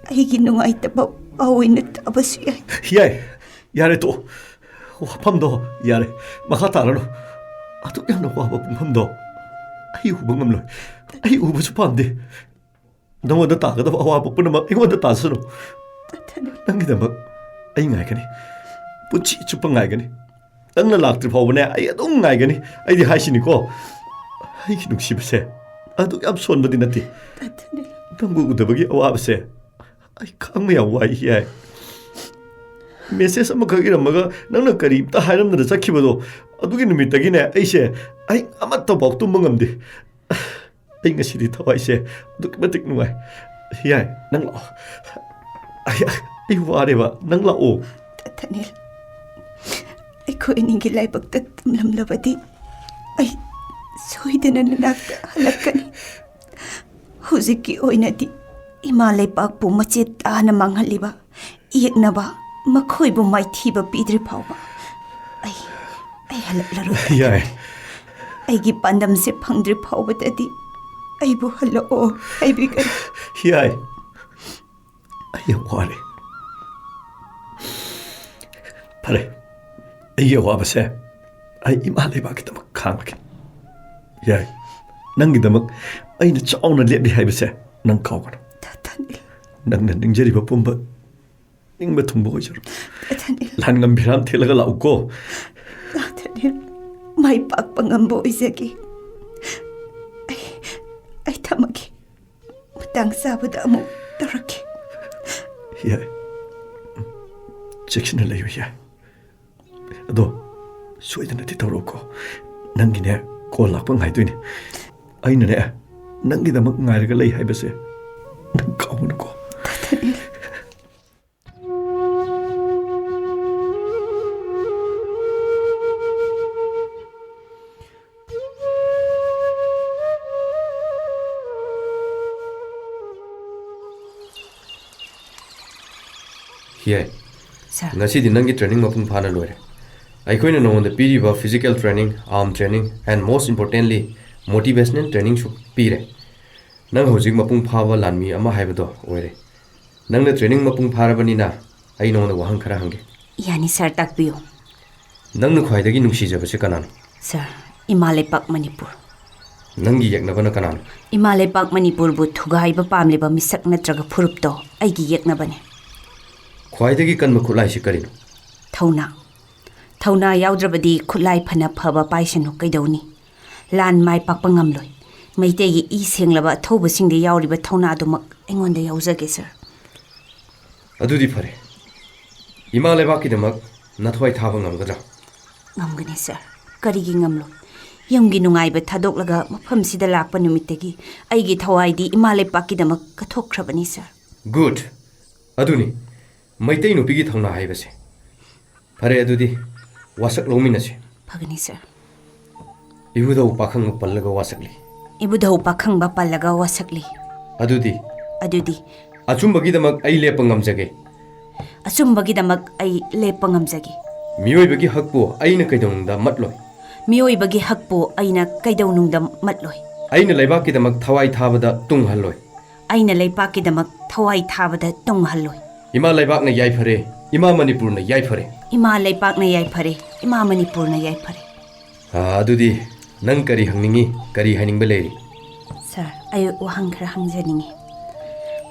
ꯑꯩꯒꯤ ꯅꯨꯡꯉꯥꯏꯇꯕ ꯄꯥꯎ ꯑꯣꯏꯅ ꯇꯥꯕꯁꯨ ꯌꯥꯏ꯫ ꯌꯥꯏ, ꯌꯥꯔꯦ, ꯇꯣꯛꯑꯣ꯫ ꯋꯥꯐꯝꯗꯣ ꯌꯥꯔꯦ, ꯃꯈꯥ ꯇꯥꯔꯅꯨ꯫ ꯑꯗꯨꯛ ꯌꯥꯝꯅ ꯋꯥꯕ ꯄꯨꯡꯐꯝꯗꯣ ꯑꯩ ꯎꯕ ꯉꯝꯂꯣꯏ꯫ ꯑꯩ ꯎꯕꯁꯨ ꯄꯥꯝꯗꯦ꯫ ꯅꯉꯣꯟꯗ ꯇꯥꯒꯗꯕ ꯑꯋꯥꯕ ꯄꯨꯝꯅꯃꯛ ꯑꯩꯉꯣꯟꯗ ꯇꯥꯁꯅꯨ꯫ ꯅꯪꯒꯤꯗꯃꯛ ꯑꯩ ꯉꯥꯏꯒꯅꯤ꯫ ꯄꯨꯟꯁꯤ ꯆꯨꯞꯄ ꯉꯥꯏꯒꯅꯤ꯫ ꯅꯪꯅ ꯂꯥꯛꯇ꯭ꯔꯤ ꯐꯥꯎꯕꯅꯦ, ꯑꯩ ꯑꯗꯨꯝ ꯉꯥꯏꯒꯅꯤ꯫ ꯑꯩꯗꯤ ꯍꯥꯏꯁꯤꯅꯤꯀꯣ, ꯑꯩꯒꯤ ꯅꯨꯡꯁꯤꯕꯁꯦ ꯑꯗꯨꯛ ꯌꯥꯝ ꯁꯣꯟꯕꯗꯤ ꯅꯠꯇꯦ꯫ ꯅꯪꯕꯨ ꯎꯗꯕꯒꯤ ꯑꯋꯥꯕꯁꯦ ꯑꯩ ꯈꯥꯡꯕ ꯌꯥꯝ ꯋꯥꯏ, ꯌꯥꯏ꯫ ꯃꯦꯁꯦꯖ ꯑꯃꯈꯛ ꯏꯔꯝꯃꯒ ꯅꯪꯅ ꯀꯔꯤꯝꯇ ꯍꯥꯏꯔꯝꯗꯅ ꯆꯠꯈꯤꯕꯗꯣ, ꯑꯗꯨꯒꯤ ꯅꯨꯃꯤꯠꯇꯒꯤꯅꯦ ꯑꯩꯁꯦ ꯑꯍꯤꯡ ꯑꯃꯠꯇꯐꯥꯎ ꯇꯨꯝꯕ ꯉꯝꯗꯦ꯫ ꯑꯩ ꯉꯁꯤꯗꯤ ꯊꯋꯥꯏꯁꯦ ꯑꯗꯨꯛꯀꯤ ꯃꯇꯤꯛ ꯅꯨꯡꯉꯥꯏ꯫ ꯌꯥꯏ, ꯅꯪ ꯂꯥꯛꯑꯣ꯫ ꯑꯩ, ꯑꯩ ꯋꯥꯔꯦꯕ, ꯅꯪ ꯂꯥꯛꯑꯣ꯫ ꯊꯥꯅꯤꯜ, ꯑꯩꯈꯣꯏ ꯑꯅꯤꯒꯤ ꯂꯥꯏꯕꯛꯇ ꯇꯝꯂꯝꯂꯕꯗꯤ ꯑꯩ ꯁꯣꯏꯗꯅ ꯅꯅꯥꯛꯇ ꯍꯜꯂꯛꯀꯅꯤ꯫ ꯍꯧꯖꯤꯛꯀꯤ ꯑꯣꯏꯅꯗꯤ ꯏꯃꯥ ꯂꯩꯄꯥꯛꯄꯨ ꯃꯆꯦꯠ ꯇꯥꯅ ꯃꯥꯡꯍꯜꯂꯤꯕ ꯌꯦꯛꯅꯕ, ꯃꯈꯣꯏꯕꯨ ꯃꯥꯏꯊꯤꯕ ꯄꯤꯗ꯭ꯔꯤ ꯐꯥꯎꯕ ꯑꯩ, ꯑꯩ ꯍꯜꯂꯛꯂꯔꯣꯏ꯫ ꯌꯥꯏ꯫ ꯑꯩꯒꯤ ꯄꯥꯟꯗꯝꯁꯦ ꯐꯪꯗ꯭ꯔꯤ ꯐꯥꯎꯕꯗꯗꯤ ꯑꯩꯕꯨ ꯍꯜꯂꯛꯑꯣ ꯍꯥꯏꯕꯤꯒꯅꯨ꯫ ꯌꯥꯏ꯫ ꯑꯩ ꯌꯥꯝ ꯋꯥꯔꯦ꯫ ꯐꯔꯦ, ꯑꯩꯒꯤ ꯑꯋꯥꯕꯁꯦ ꯑꯩ ꯏꯃꯥ ꯂꯩꯕꯥꯛꯀꯤꯗꯃꯛ ꯈꯥꯡꯂꯒꯦ꯫ ꯌꯥꯏ, ꯅꯪꯒꯤꯗꯃꯛ ꯑꯩꯅ ꯆꯥꯎꯅ ꯂꯦꯞꯂꯤ ꯍꯥꯏꯕꯁꯦ ꯅꯪ ꯀꯥꯎꯒꯅꯨ꯫ ꯊꯥꯅꯤꯜ꯫ ꯅꯪꯅ ꯅꯤꯡꯖꯔꯤꯕ ꯄꯨꯝꯕ ꯅꯤꯡꯕ ꯊꯨꯡꯕ ꯑꯣꯏꯖꯔꯣ꯫ ꯊꯥꯅꯤꯜ꯫ ꯂꯥꯟ ꯉꯝꯕꯤꯔꯥꯝ ꯊꯦꯠꯂꯒ ꯂꯥꯛꯎꯀꯣ꯫ ꯊꯥꯅꯤꯜ, ꯃꯥꯏ ꯄꯥꯛꯄ ꯉꯝꯕ ꯑꯣꯏꯖꯒꯦ꯫ ꯑꯩ, ꯑꯩ ꯊꯝꯃꯒꯦ꯫ ꯃꯇꯥꯡ ꯆꯥꯕꯗ ꯑꯃꯨꯛ ꯇꯧꯔꯛꯀꯦ꯫ ꯌꯥꯏ꯫ ꯆꯦꯛꯁꯤꯟꯅ ꯂꯩꯌꯨ, ꯌꯥꯏ꯫ ꯑꯗꯣ ꯁꯣꯏꯗꯅꯗꯤ ꯇꯧꯔꯛꯎꯀꯣ꯫ ꯅꯪꯒꯤꯅꯦ, ꯀꯣꯜ ꯂꯥꯛꯄ ꯉꯥꯏꯗꯣꯏꯅꯦ꯫ ꯑꯩꯅꯅꯦ, ꯅꯪꯒꯤꯗꯃꯛ ꯉꯥꯏꯔꯒ ꯂꯩ ꯍꯥꯏꯕꯁꯦ ꯅꯪ ꯀꯥꯎꯒꯅꯨꯀꯣ꯫ ꯊꯥꯅꯤꯜ꯫ ꯌꯥꯏ꯫ ꯁꯥꯔ꯫ ꯉꯁꯤꯗꯤ ꯅꯪꯒꯤ training ꯃꯄꯨꯡ ꯐꯥꯅ ꯂꯣꯏꯔꯦ꯫ ꯑꯩꯈꯣꯏꯅ ꯅꯉꯣꯟꯗ ꯄꯤꯔꯤꯕ physical training, arm training, and most importantly, motivational trainingꯁꯨ ꯄꯤꯔꯦ꯫ ꯅꯪ ꯍꯧꯖꯤꯛ ꯃꯄꯨꯡ ꯐꯥꯕ ꯂꯥꯟꯃꯤ ꯑꯃ ꯍꯥꯏꯕꯗꯣ ꯑꯣꯏꯔꯦ꯫ ꯅꯪꯅ training ꯃꯄꯨꯡ ꯐꯥꯔꯕꯅꯤꯅ, ꯑꯩ ꯅꯉꯣꯟꯗ ꯋꯥꯍꯪ ꯈꯔ ꯍꯪꯒꯦ꯫ ꯌꯥꯅꯤ ꯁꯥꯔ, ꯇꯥꯛꯄꯤꯌꯨ꯫ ꯅꯪꯅ ꯈ꯭ꯋꯥꯏꯗꯒꯤ ꯅꯨꯡꯁꯤꯖꯕꯁꯦ ꯀꯅꯥꯅꯣ? ꯁꯥꯔ, ꯏꯃꯥ ꯂꯩꯄꯥꯛ ꯃꯅꯤꯄꯨꯔ꯫ ꯅꯪꯒꯤ ꯌꯦꯛꯅꯕꯅ ꯀꯅꯥꯅꯣ? ꯏꯃꯥ ꯂꯩꯄꯥꯛ ꯃꯅꯤꯄꯨꯔꯕꯨ ꯊꯨꯒꯥꯏꯕ ꯄꯥꯝꯂꯤꯕ ꯃꯤꯁꯛ ꯅꯠꯇ꯭ꯔꯒ ꯐꯨꯔꯨꯞꯇꯣ ꯑꯩꯒꯤ ꯌꯦꯛꯅꯕꯅꯤ꯫ ꯈ꯭ꯋꯥꯏꯗꯒꯤ ꯀꯟꯕ ꯈꯨꯠꯂꯥꯏꯁꯤ ꯀꯔꯤꯅꯣ? ꯊꯧꯅꯥ꯫ ꯊꯧꯅꯥ ꯌꯥꯎꯗ꯭ꯔꯕꯗꯤ ꯈꯨꯠꯂꯥꯏ ꯐꯅ ꯐꯕ ꯄꯥꯏꯁꯅꯨ ꯀꯩꯗꯧꯅꯤ? ꯂꯥꯟ ꯃꯥꯏ ꯄꯥꯛꯄ ꯉꯝꯂꯣꯏ꯫ ꯃꯩꯇꯩꯒꯤ ꯏ ꯁꯦꯡꯂꯕ ꯑꯊꯧꯕꯁꯤꯡꯗ ꯌꯥꯎꯔꯤꯕ ꯊꯧꯅꯥꯗꯨꯃꯛ ꯑꯩꯉꯣꯟꯗ ꯌꯥꯎꯖꯒꯦ, ꯁꯥꯔ꯫ ꯑꯗꯨꯗꯤ ꯐꯔꯦ꯫ ꯏꯃꯥ ꯂꯩꯕꯥꯛꯀꯤꯗꯃꯛ ꯅꯊ꯭ꯋꯥꯏ ꯊꯥꯕ ꯉꯝꯒꯗ꯭ꯔꯥ? ꯉꯝꯒꯅꯤ, ꯁꯥꯔ꯫ ꯀꯔꯤꯒꯤ ꯉꯝꯂꯣꯏ? ꯌꯨꯝꯒꯤ ꯅꯨꯡꯉꯥꯏꯕ ꯊꯥꯗꯣꯛꯂꯒ ꯃꯐꯝꯁꯤꯗ ꯂꯥꯛꯄ ꯅꯨꯃꯤꯠꯇꯒꯤ ꯑꯩꯒꯤ ꯊꯋꯥꯏꯗꯤ ꯏꯃꯥ ꯂꯩꯄꯥꯛꯀꯤꯗꯃꯛ ꯀꯠꯊꯣꯛꯈ꯭ꯔꯕꯅꯤ, ꯁꯥꯔ꯫ Good꯫ ꯑꯗꯨꯅꯤ꯫ ꯃꯩꯇꯩ ꯅꯨꯄꯤꯒꯤ ꯊꯧꯅꯥ ꯍꯥꯏꯕꯁꯦ꯫ ꯐꯔꯦ, ꯑꯗꯨꯗꯤ ꯋꯥꯁꯛ ꯂꯧꯃꯤꯟꯅꯁꯤ꯫ ꯐꯒꯅꯤ, ꯁꯥꯔ꯫ ꯏꯕꯨꯙꯧ ꯄꯥꯈꯪꯕ ꯄꯜꯂꯒ ꯋꯥꯁꯛꯂꯤ꯫ ꯏꯕꯨꯙꯧ ꯄꯥꯈꯪꯕ ꯄꯜꯂꯒ ꯋꯥꯁꯛꯂꯤ꯫ ꯑꯗꯨꯗꯤ ꯑꯗꯨꯗꯤ ꯑꯆꯨꯝꯕꯒꯤꯗꯃꯛ ꯑꯩ ꯂꯦꯞꯄ ꯉꯝꯖꯒꯦ꯫ ꯑꯆꯨꯝꯕꯒꯤꯗꯃꯛ ꯑꯩ ꯂꯦꯞꯄ ꯉꯝꯖꯒꯦ꯫ ꯃꯤꯑꯣꯏꯕꯒꯤ ꯍꯛꯄꯨ ꯑꯩꯅ ꯀꯩꯗꯧꯅꯨꯡꯗ ꯃꯠꯂꯣꯏ꯫ ꯃꯤꯑꯣꯏꯕꯒꯤ ꯍꯛꯄꯨ ꯑꯩꯅ ꯀꯩꯗꯧꯅꯨꯡꯗ ꯃꯠꯂꯣꯏ꯫ ꯑꯩꯅ ꯂꯩꯕꯥꯛꯀꯤꯗꯃꯛ ꯊꯋꯥꯏ ꯊꯥꯕꯗ ꯇꯨꯡꯍꯜꯂꯣꯏ꯫ ꯑꯩꯅ ꯂꯩꯄꯥꯛꯀꯤꯗꯃꯛ ꯊꯋꯥꯏ ꯊꯥꯕꯗ ꯇꯨꯡꯍꯜꯂꯣꯏ꯫ ꯏꯃꯥ ꯂꯩꯕꯥꯛꯅ ꯌꯥꯏꯐꯔꯦ, ꯏꯃꯥ ꯃꯅꯤꯄꯨꯔꯅ ꯌꯥꯏꯐꯔꯦ꯫ ꯏꯃꯥ ꯂꯩꯄꯥꯛꯅ ꯌꯥꯏꯐꯔꯦ, ꯏꯃꯥ ꯃꯅꯤꯄꯨꯔꯅ ꯌꯥꯏꯐꯔꯦ꯫ ꯑꯥ, ꯑꯗꯨꯗꯤ ꯅꯪ ꯀꯔꯤ ꯍꯪꯅꯤꯡꯉꯤ, ꯀꯔꯤ ꯍꯥꯏꯅꯤꯡꯕ ꯂꯩꯔꯤ? ꯁꯥꯔ, ꯑꯩ ꯋꯥꯍꯪ ꯈꯔ ꯍꯪꯖꯅꯤꯡꯉꯤ꯫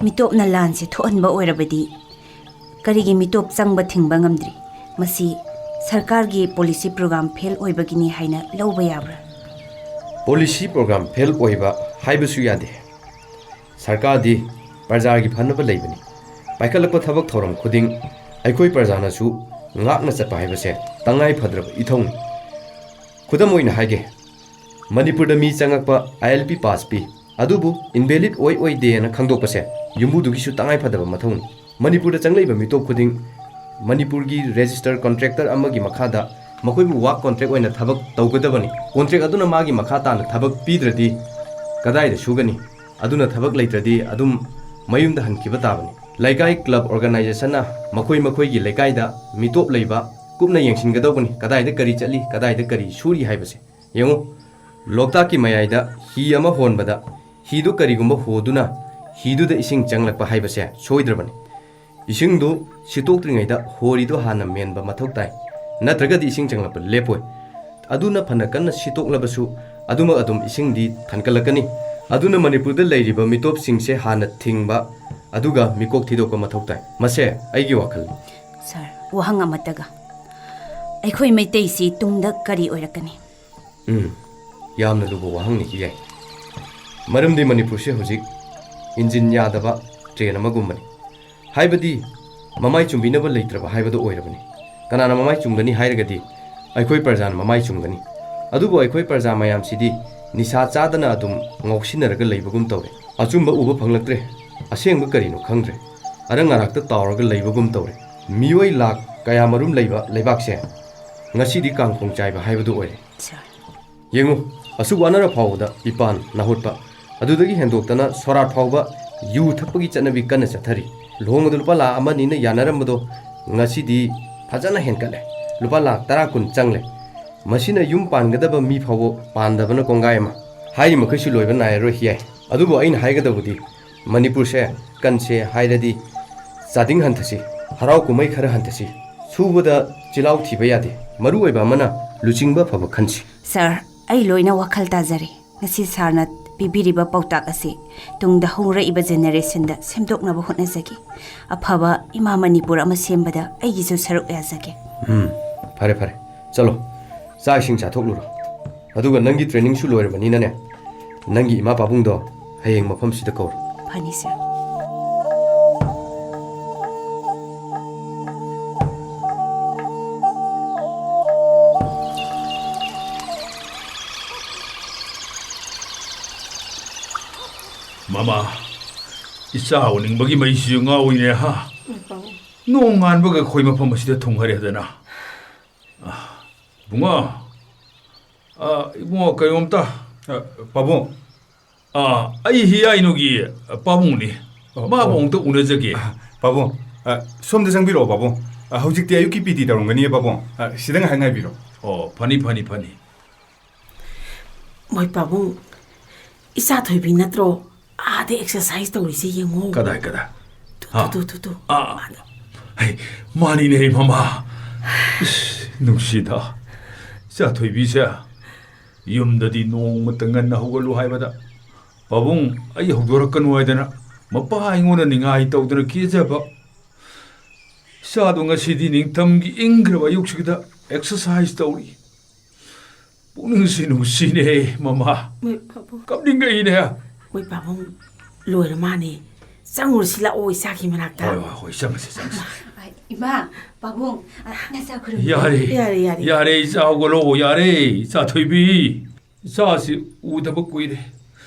ꯃꯤꯇꯣꯞꯅ ꯂꯥꯟꯁꯦ ꯊꯣꯛꯍꯟꯕ ꯑꯣꯏꯔꯕꯗꯤ ꯀꯔꯤꯒꯤ ꯃꯤꯇꯣꯞ ꯆꯪꯕ ꯊꯤꯡꯕ ꯉꯝꯗ꯭ꯔꯤ? ꯃꯁꯤ ꯁꯔꯀꯥꯔꯒꯤ policy program fail ꯑꯣꯏꯕꯒꯤꯅꯤ ꯍꯥꯏꯅ ꯂꯧꯕ ꯌꯥꯕ꯭ꯔꯥ? Policy program fail ꯑꯣꯏꯕ ꯍꯥꯏꯕꯁꯨ ꯌꯥꯗꯦ꯫ ꯁꯔꯀꯥꯔꯗꯤ ꯄ꯭ꯔꯖꯥꯒꯤ ꯐꯅꯕ ꯂꯩꯕꯅꯤ꯫ ꯄꯥꯏꯈꯠꯂꯛꯄ ꯊꯕꯛ ꯊꯧꯔꯝ ꯈꯨꯗꯤꯡ ꯑꯩꯈꯣꯏ ꯄ꯭ꯔꯖꯥꯅꯁꯨ ꯉꯥꯛꯅ ꯆꯠꯄ ꯍꯥꯏꯕꯁꯦ ꯇꯉꯥꯏ ꯐꯗ꯭ꯔꯕ ꯏꯊꯧꯅꯤ꯫ ꯈꯨꯗꯝ ꯑꯣꯏꯅ ꯍꯥꯏꯒꯦ, ꯃꯅꯤꯄꯨꯔꯗ ꯃꯤ ꯆꯪꯉꯛꯄ ILP pass ꯄꯤ, ꯑꯗꯨꯕꯨ invalid ꯑꯣꯏ ꯑꯣꯏꯗꯦꯅ ꯈꯪꯗꯣꯛꯄꯁꯦ ꯌꯨꯝꯕꯨꯗꯨꯒꯤꯁꯨ ꯇꯉꯥꯏ ꯐꯗꯕ ꯃꯊꯧꯅꯤ꯫ ꯃꯅꯤꯄꯨꯔꯗ ꯆꯪꯂꯛꯏꯕ ꯃꯤꯇꯣꯞ ꯈꯨꯗꯤꯡ ꯃꯅꯤꯄꯨꯔꯒꯤ register contractor ꯑꯃꯒꯤ ꯃꯈꯥꯗ ꯃꯈꯣꯏꯕꯨ work contract ꯑꯣꯏꯅ ꯊꯕꯛ ꯇꯧꯒꯗꯕꯅꯤ꯫ Contract ꯑꯗꯨꯅ ꯃꯥꯒꯤ ꯃꯈꯥ ꯇꯥꯅ ꯊꯕꯛ ꯄꯤꯗ꯭ꯔꯗꯤ ꯀꯗꯥꯏꯗ ꯁꯨꯒꯅꯤ? ꯑꯗꯨꯅ ꯊꯕꯛ ꯂꯩꯇ꯭ꯔꯗꯤ ꯑꯗꯨꯝ ꯃꯌꯨꯝꯗ ꯍꯟꯈꯤꯕ ꯇꯥꯕꯅꯤ꯫ ꯂꯩꯀꯥꯏ ꯀ꯭ꯂꯕ ꯑꯣꯔꯒꯅꯥꯏꯖꯦꯁꯟꯅ ꯃꯈꯣꯏ ꯃꯈꯣꯏꯒꯤ ꯂꯩꯀꯥꯏꯗ ꯃꯤꯇꯣꯞ ꯂꯩꯕ ꯀꯨꯞꯅ ꯌꯦꯡꯁꯤꯟꯒꯗꯧꯕꯅꯤ, ꯀꯗꯥꯏꯗ ꯀꯔꯤ ꯆꯠꯂꯤ, ꯀꯗꯥꯏꯗ ꯀꯔꯤ ꯁꯨꯔꯤ ꯍꯥꯏꯕꯁꯦ꯫ ꯌꯦꯡꯉꯨ, ꯂꯣꯛꯇꯥꯛꯀꯤ ꯃꯌꯥꯏꯗ ꯍꯤ ꯑꯃ ꯍꯣꯟꯕꯗ ꯍꯤꯗꯨ ꯀꯔꯤꯒꯨꯝꯕ ꯍꯣꯗꯨꯅ ꯍꯤꯗꯨꯗ ꯏꯁꯤꯡ ꯆꯪꯂꯛꯄ ꯍꯥꯏꯕꯁꯦ ꯁꯣꯏꯗ꯭ꯔꯕꯅꯤ꯫ ꯏꯁꯤꯡꯗꯨ ꯁꯤꯠꯇꯣꯛꯇ꯭ꯔꯤꯉꯩꯗ ꯍꯣꯔꯤꯗꯨ ꯍꯥꯟꯅ ꯃꯦꯟꯕ ꯃꯊꯧ ꯇꯥꯏ, ꯅꯠꯇ꯭ꯔꯒꯗꯤ ꯏꯁꯤꯡ ꯆꯪꯂꯛꯄ ꯂꯦꯞꯄꯣꯏ꯫ ꯑꯗꯨꯅ ꯐꯅ ꯀꯟꯅ ꯁꯤꯠꯇꯣꯛꯂꯕꯁꯨ ꯑꯗꯨꯃꯛ ꯑꯗꯨꯝ ꯏꯁꯤꯡꯗꯤ ꯊꯟꯒꯠꯂꯛꯀꯅꯤ꯫ ꯑꯗꯨꯅ ꯃꯅꯤꯄꯨꯔꯗ ꯂꯩꯔꯤꯕ ꯃꯤꯇꯣꯞꯁꯤꯡꯁꯦ ꯍꯥꯟꯅ ꯊꯤꯡꯕ, ꯑꯗꯨꯒ ꯃꯤꯀꯣꯛ ꯊꯤꯗꯣꯛꯄ ꯃꯊꯧ ꯇꯥꯏ꯫ ꯃꯁꯦ ꯑꯩꯒꯤ ꯋꯥꯈꯜꯅꯤ꯫ ꯁꯥꯔ, ꯋꯥꯍꯪ ꯑꯃꯠꯇꯒ, ꯑꯩꯈꯣꯏ ꯃꯩꯇꯩꯁꯤ ꯇꯨꯡꯗ ꯀꯔꯤ ꯑꯣꯏꯔꯛꯀꯅꯤ? ꯎꯝ, ꯌꯥꯝꯅ ꯂꯨꯕ ꯋꯥꯍꯪꯅꯤ, ꯍꯤꯌꯥꯏ꯫ ꯃꯔꯝꯗꯤ ꯃꯅꯤꯄꯨꯔꯁꯦ ꯍꯧꯖꯤꯛ ꯏꯟꯖꯤꯟ ꯌꯥꯗꯕ ꯇ꯭ꯔꯦꯟ ꯑꯃꯒꯨꯝꯕꯅꯤ꯫ ꯍꯥꯏꯕꯗꯤ ꯃꯃꯥꯏ ꯆꯨꯝꯕꯤꯅꯕ ꯂꯩꯇ꯭ꯔꯕ ꯍꯥꯏꯕꯗꯨ ꯑꯣꯏꯔꯕꯅꯤ꯫ ꯀꯅꯥꯅ ꯃꯃꯥꯏ ꯆꯨꯝꯒꯅꯤ ꯍꯥꯏꯔꯒꯗꯤ ꯑꯩꯈꯣꯏ ꯄ꯭ꯔꯖꯥꯅ ꯃꯃꯥꯏ ꯆꯨꯝꯒꯅꯤ꯫ ꯑꯗꯨꯕꯨ ꯑꯩꯈꯣꯏ ꯄ꯭ꯔꯖꯥ ꯃꯌꯥꯝꯁꯤꯗꯤ ꯅꯤꯁꯥ ꯆꯥꯗꯅ ꯑꯗꯨꯝ ꯉꯥꯎꯁꯤꯟꯅꯔꯒ ꯂꯩꯕꯒꯨꯝ ꯇꯧꯔꯦ꯫ ꯑꯆꯨꯝꯕ ꯎꯕ ꯐꯪꯂꯛꯇ꯭ꯔꯦ꯫ ꯑꯁꯦꯡꯕ ꯀꯔꯤꯅꯣ ꯈꯪꯗ꯭ꯔꯦ꯫ ꯑꯔꯪ ꯑꯔꯥꯛꯇ ꯇꯥꯎꯔꯒ ꯂꯩꯕꯒꯨꯝ ꯇꯧꯔꯦ꯫ ꯃꯤꯑꯣꯏ ꯂꯥꯛ ꯀꯌꯥ ꯃꯔꯨꯝ ꯂꯩꯕ ꯂꯩꯕꯥꯛꯁꯦ ꯉꯁꯤꯗꯤ ꯀꯥꯡꯈꯣꯡ ꯆꯥꯏꯕ ꯍꯥꯏꯕꯗꯨ ꯑꯣꯏꯔꯦ꯫ ꯁꯥꯔ꯫ ꯌꯦꯡꯉꯨ, ꯑꯁꯨꯛ ꯋꯥꯅꯔ ꯐꯥꯎꯕꯗ ꯏꯄꯥꯟ ꯅꯥꯍꯨꯠꯄ, ꯑꯗꯨꯗꯒꯤ ꯍꯦꯟꯗꯣꯛꯇꯅ ꯁꯣꯔꯥꯠ ꯐꯥꯎꯕ ꯌꯨ ꯊꯛꯄꯒꯤ ꯆꯠꯅꯕꯤ ꯀꯟꯅ ꯆꯠꯊꯔꯤ꯫ ꯂꯨꯍꯣꯡꯕꯗ ꯂꯨꯄꯥ ꯂꯥꯈ ꯑꯃ ꯑꯅꯤꯅ ꯌꯥꯅꯔꯝꯕꯗꯣ ꯉꯁꯤꯗꯤ ꯐꯖꯅ ꯍꯦꯟꯀꯠꯂꯦ꯫ ꯂꯨꯄꯥ ꯂꯥꯈ ꯇꯔꯥ ꯀꯨꯟ ꯆꯪꯂꯦ꯫ ꯃꯁꯤꯅ ꯌꯨꯝ ꯄꯥꯟꯒꯗꯕ ꯃꯤ ꯐꯥꯎꯕ ꯄꯥꯟꯗꯕꯅ ꯀꯣꯡꯒꯥꯏ ꯑꯃ꯫ ꯍꯥꯏꯔꯤ ꯃꯈꯩꯁꯨ ꯂꯣꯏꯕ ꯅꯥꯏꯔꯔꯣꯏ, ꯍꯤꯌꯥꯏ꯫ ꯑꯗꯨꯕꯨ ꯑꯩꯅ ꯍꯥꯏꯒꯗꯕꯗꯤ ꯃꯅꯤꯄꯨꯔꯁꯦ ꯀꯟꯁꯦ ꯍꯥꯏꯔꯗꯤ ꯆꯥꯗꯤꯡ ꯍꯟꯊꯁꯤ, ꯍꯔꯥꯎ ꯀꯨꯝꯍꯩ ꯈꯔ ꯍꯟꯊꯁꯤ, ꯁꯨꯕꯗ ꯆꯤꯜꯍꯥꯎ ꯊꯤꯕ ꯌꯥꯗꯦ꯫ ꯃꯔꯨ ꯑꯣꯏꯕ ꯑꯃꯅ ꯂꯨꯆꯤꯡꯕ ꯑꯐꯕ ꯈꯟꯁꯤ꯫ ꯁꯥꯔ, ꯑꯩ ꯂꯣꯏꯅ ꯋꯥꯈꯜ ꯇꯥꯖꯔꯦ꯫ ꯉꯁꯤ ꯁꯥꯔꯅ ꯄꯤꯕꯤꯔꯤꯕ ꯄꯥꯎꯇꯥꯛ ꯑꯁꯤ ꯇꯨꯡꯗ ꯍꯧꯔꯛꯏꯕ ꯖꯦꯅꯦꯔꯦꯁꯟꯗ ꯁꯦꯝꯗꯣꯛꯅꯕ ꯍꯣꯠꯅꯖꯒꯦ꯫ ꯑꯐꯕ ꯏꯃꯥ ꯃꯅꯤꯄꯨꯔ ꯑꯃ ꯁꯦꯝꯕꯗ ꯑꯩꯒꯤꯁꯨ ꯁꯔꯨꯛ ꯌꯥꯖꯒꯦ꯫ ꯎꯝ, ꯐꯔꯦ, ꯐꯔꯦ꯫ ꯆꯠꯂꯣ, ꯆꯥꯛ ꯏꯁꯤꯡ ꯆꯥꯊꯣꯛꯂꯨꯔꯣ꯫ ꯑꯗꯨꯒ ꯅꯪꯒꯤ ꯇ꯭ꯔꯦꯅꯤꯡꯁꯨ ꯂꯣꯏꯔꯕꯅꯤꯅꯅꯦ, ꯅꯪꯒꯤ ꯏꯃꯥ ꯄꯥꯕꯨꯡꯗꯣ ꯍꯌꯦꯡ ꯃꯐꯝꯁꯤꯗ ꯀꯧꯔꯣ꯫ ꯐꯅꯤ, ꯁꯥꯔ꯫ ꯃꯃꯥ, ꯏꯆꯥ ꯎꯅꯤꯡꯕꯒꯤ ꯃꯩꯁꯤꯁꯨ ꯉꯥꯎꯏꯅꯦ, ꯍꯥ? ꯄꯥꯕꯨꯡ꯫ ꯅꯣꯡ ꯉꯥꯟꯕꯒ ꯑꯩꯈꯣꯏ ꯃꯐꯝ ꯑꯁꯤꯗ ꯊꯨꯡꯍꯔꯦꯗꯅ꯫ ꯑ, ꯏꯕꯨꯡꯉꯣ, ꯑ, ꯏꯕꯨꯡꯉꯣ, ꯀꯩꯅꯣꯝꯇ꯫ ꯑ, ꯄꯥꯕꯨꯡ꯫ ꯑ, ꯑꯩ ꯍꯤꯌꯥꯏꯅꯨꯒꯤ ꯄꯥꯕꯨꯡꯅꯤ꯫ ꯑꯣ, ꯃꯥꯕꯨ ꯑꯣ꯫ ꯑꯃꯨꯛꯇ ꯎꯅꯖꯒꯦ꯫ ꯑ, ꯄꯥꯕꯨꯡ, ꯑ, ꯁꯣꯝꯗ ꯆꯪꯕꯤꯔꯛꯑꯣ, ꯄꯥꯕꯨꯡ꯫ ꯑ, ꯍꯧꯖꯤꯛꯇꯤ ꯑꯌꯨꯛꯀꯤ ꯄꯤ ꯇꯤ ꯇꯧꯔꯝꯒꯅꯤꯌꯦ, ꯄꯥꯕꯨꯡ꯫ ꯑ, ꯁꯤꯗ ꯉꯥꯏꯍꯥꯛ ꯉꯥꯏꯕꯤꯔꯣ꯫ ꯑꯣ, ꯐꯅꯤ, ꯐꯅꯤ, ꯐꯅꯤ꯫ ꯃꯣꯏ ꯄꯥꯕꯨꯡ, ꯏꯆꯥ ꯊꯣꯏꯕꯤ ꯅꯠꯇ꯭ꯔꯣ? ꯑꯥꯗ ꯑꯦꯛꯁꯔꯁꯥꯏꯁ ꯇꯧꯔꯤꯁꯦ ꯌꯦꯡꯉꯣ꯫ ꯀꯗꯥꯏ, ꯀꯗꯥꯏ? ꯇꯨ, ꯍꯥ? ꯇꯨ, ꯇꯨ, ꯇꯨ, ꯇꯨ꯫ ꯑꯥ, ꯑꯥ꯫ ꯃꯥꯅꯤ꯫ ꯍꯩ, ꯃꯥꯅꯤꯅꯦ, ꯃꯃꯥ꯫ ꯏꯁ, ꯅꯨꯡꯁꯤꯗ꯫ ꯏꯆꯥ ꯊꯣꯏꯕꯤꯁꯦ ꯌꯨꯝꯗꯗꯤ ꯅꯣꯡꯃꯇ ꯉꯟꯅ ꯍꯧꯒꯠꯂꯨ ꯍꯥꯏꯕꯗ, ꯄꯥꯕꯨꯡ, ꯑꯩ ꯍꯧꯗꯣꯔꯛꯀꯅꯨ ꯍꯥꯏꯗꯅ ꯃꯄꯥ ꯑꯩꯉꯣꯟꯗ ꯅꯤꯡꯉꯥꯏ ꯇꯧꯗꯅ ꯀꯦꯖꯕ꯫ ꯏꯆꯥꯗꯣ ꯉꯁꯤꯗꯤ ꯅꯤꯡꯊꯝꯒꯤ ꯏꯪꯈ꯭ꯔꯕ ꯑꯌꯨꯛꯁꯤꯗ ꯑꯦꯛꯁꯔꯁꯥꯏꯁ ꯇꯧꯔꯤ꯫ ꯄꯨꯛꯅꯤꯡꯁꯤ ꯅꯨꯡꯁꯤꯅꯦ, ꯃꯃꯥ꯫ ꯃꯣꯏ ꯄꯥꯕꯨꯡ꯫ ꯀꯞꯅꯤꯡꯉꯛꯏꯅꯦ꯫ ꯃꯣꯏ ꯄꯥꯕꯨꯡ ꯂꯣꯏꯔ ꯃꯥꯅꯦ꯫ ꯆꯪꯉꯨꯔꯁꯤ ꯂꯥꯛꯑꯣ ꯏꯆꯥꯒꯤ ꯃꯅꯥꯛꯇ꯫ ꯍꯣꯏ, ꯍꯣꯏ, ꯍꯣꯏ, ꯆꯪꯉꯁꯤ, ꯆꯪꯉꯁꯤ꯫ ꯑ, ꯏꯃꯥ, ꯄꯥꯕꯨꯡ, ꯑ, ꯅꯆꯥ ꯈꯨꯔꯨꯝꯕꯤꯌꯨ꯫ ꯌꯥꯔꯦ꯫ ꯌꯥꯔꯦ, ꯌꯥꯔꯦ꯫ ꯌꯥꯔꯦ, ꯏꯆꯥ ꯍꯧꯒꯠꯂꯣ, ꯌꯥꯔꯦ, ꯏꯆꯥ ꯊꯣꯏꯕꯤ꯫ ꯏꯆꯥꯁꯤ ꯎꯗꯕ ꯀꯨꯏꯔꯦ꯫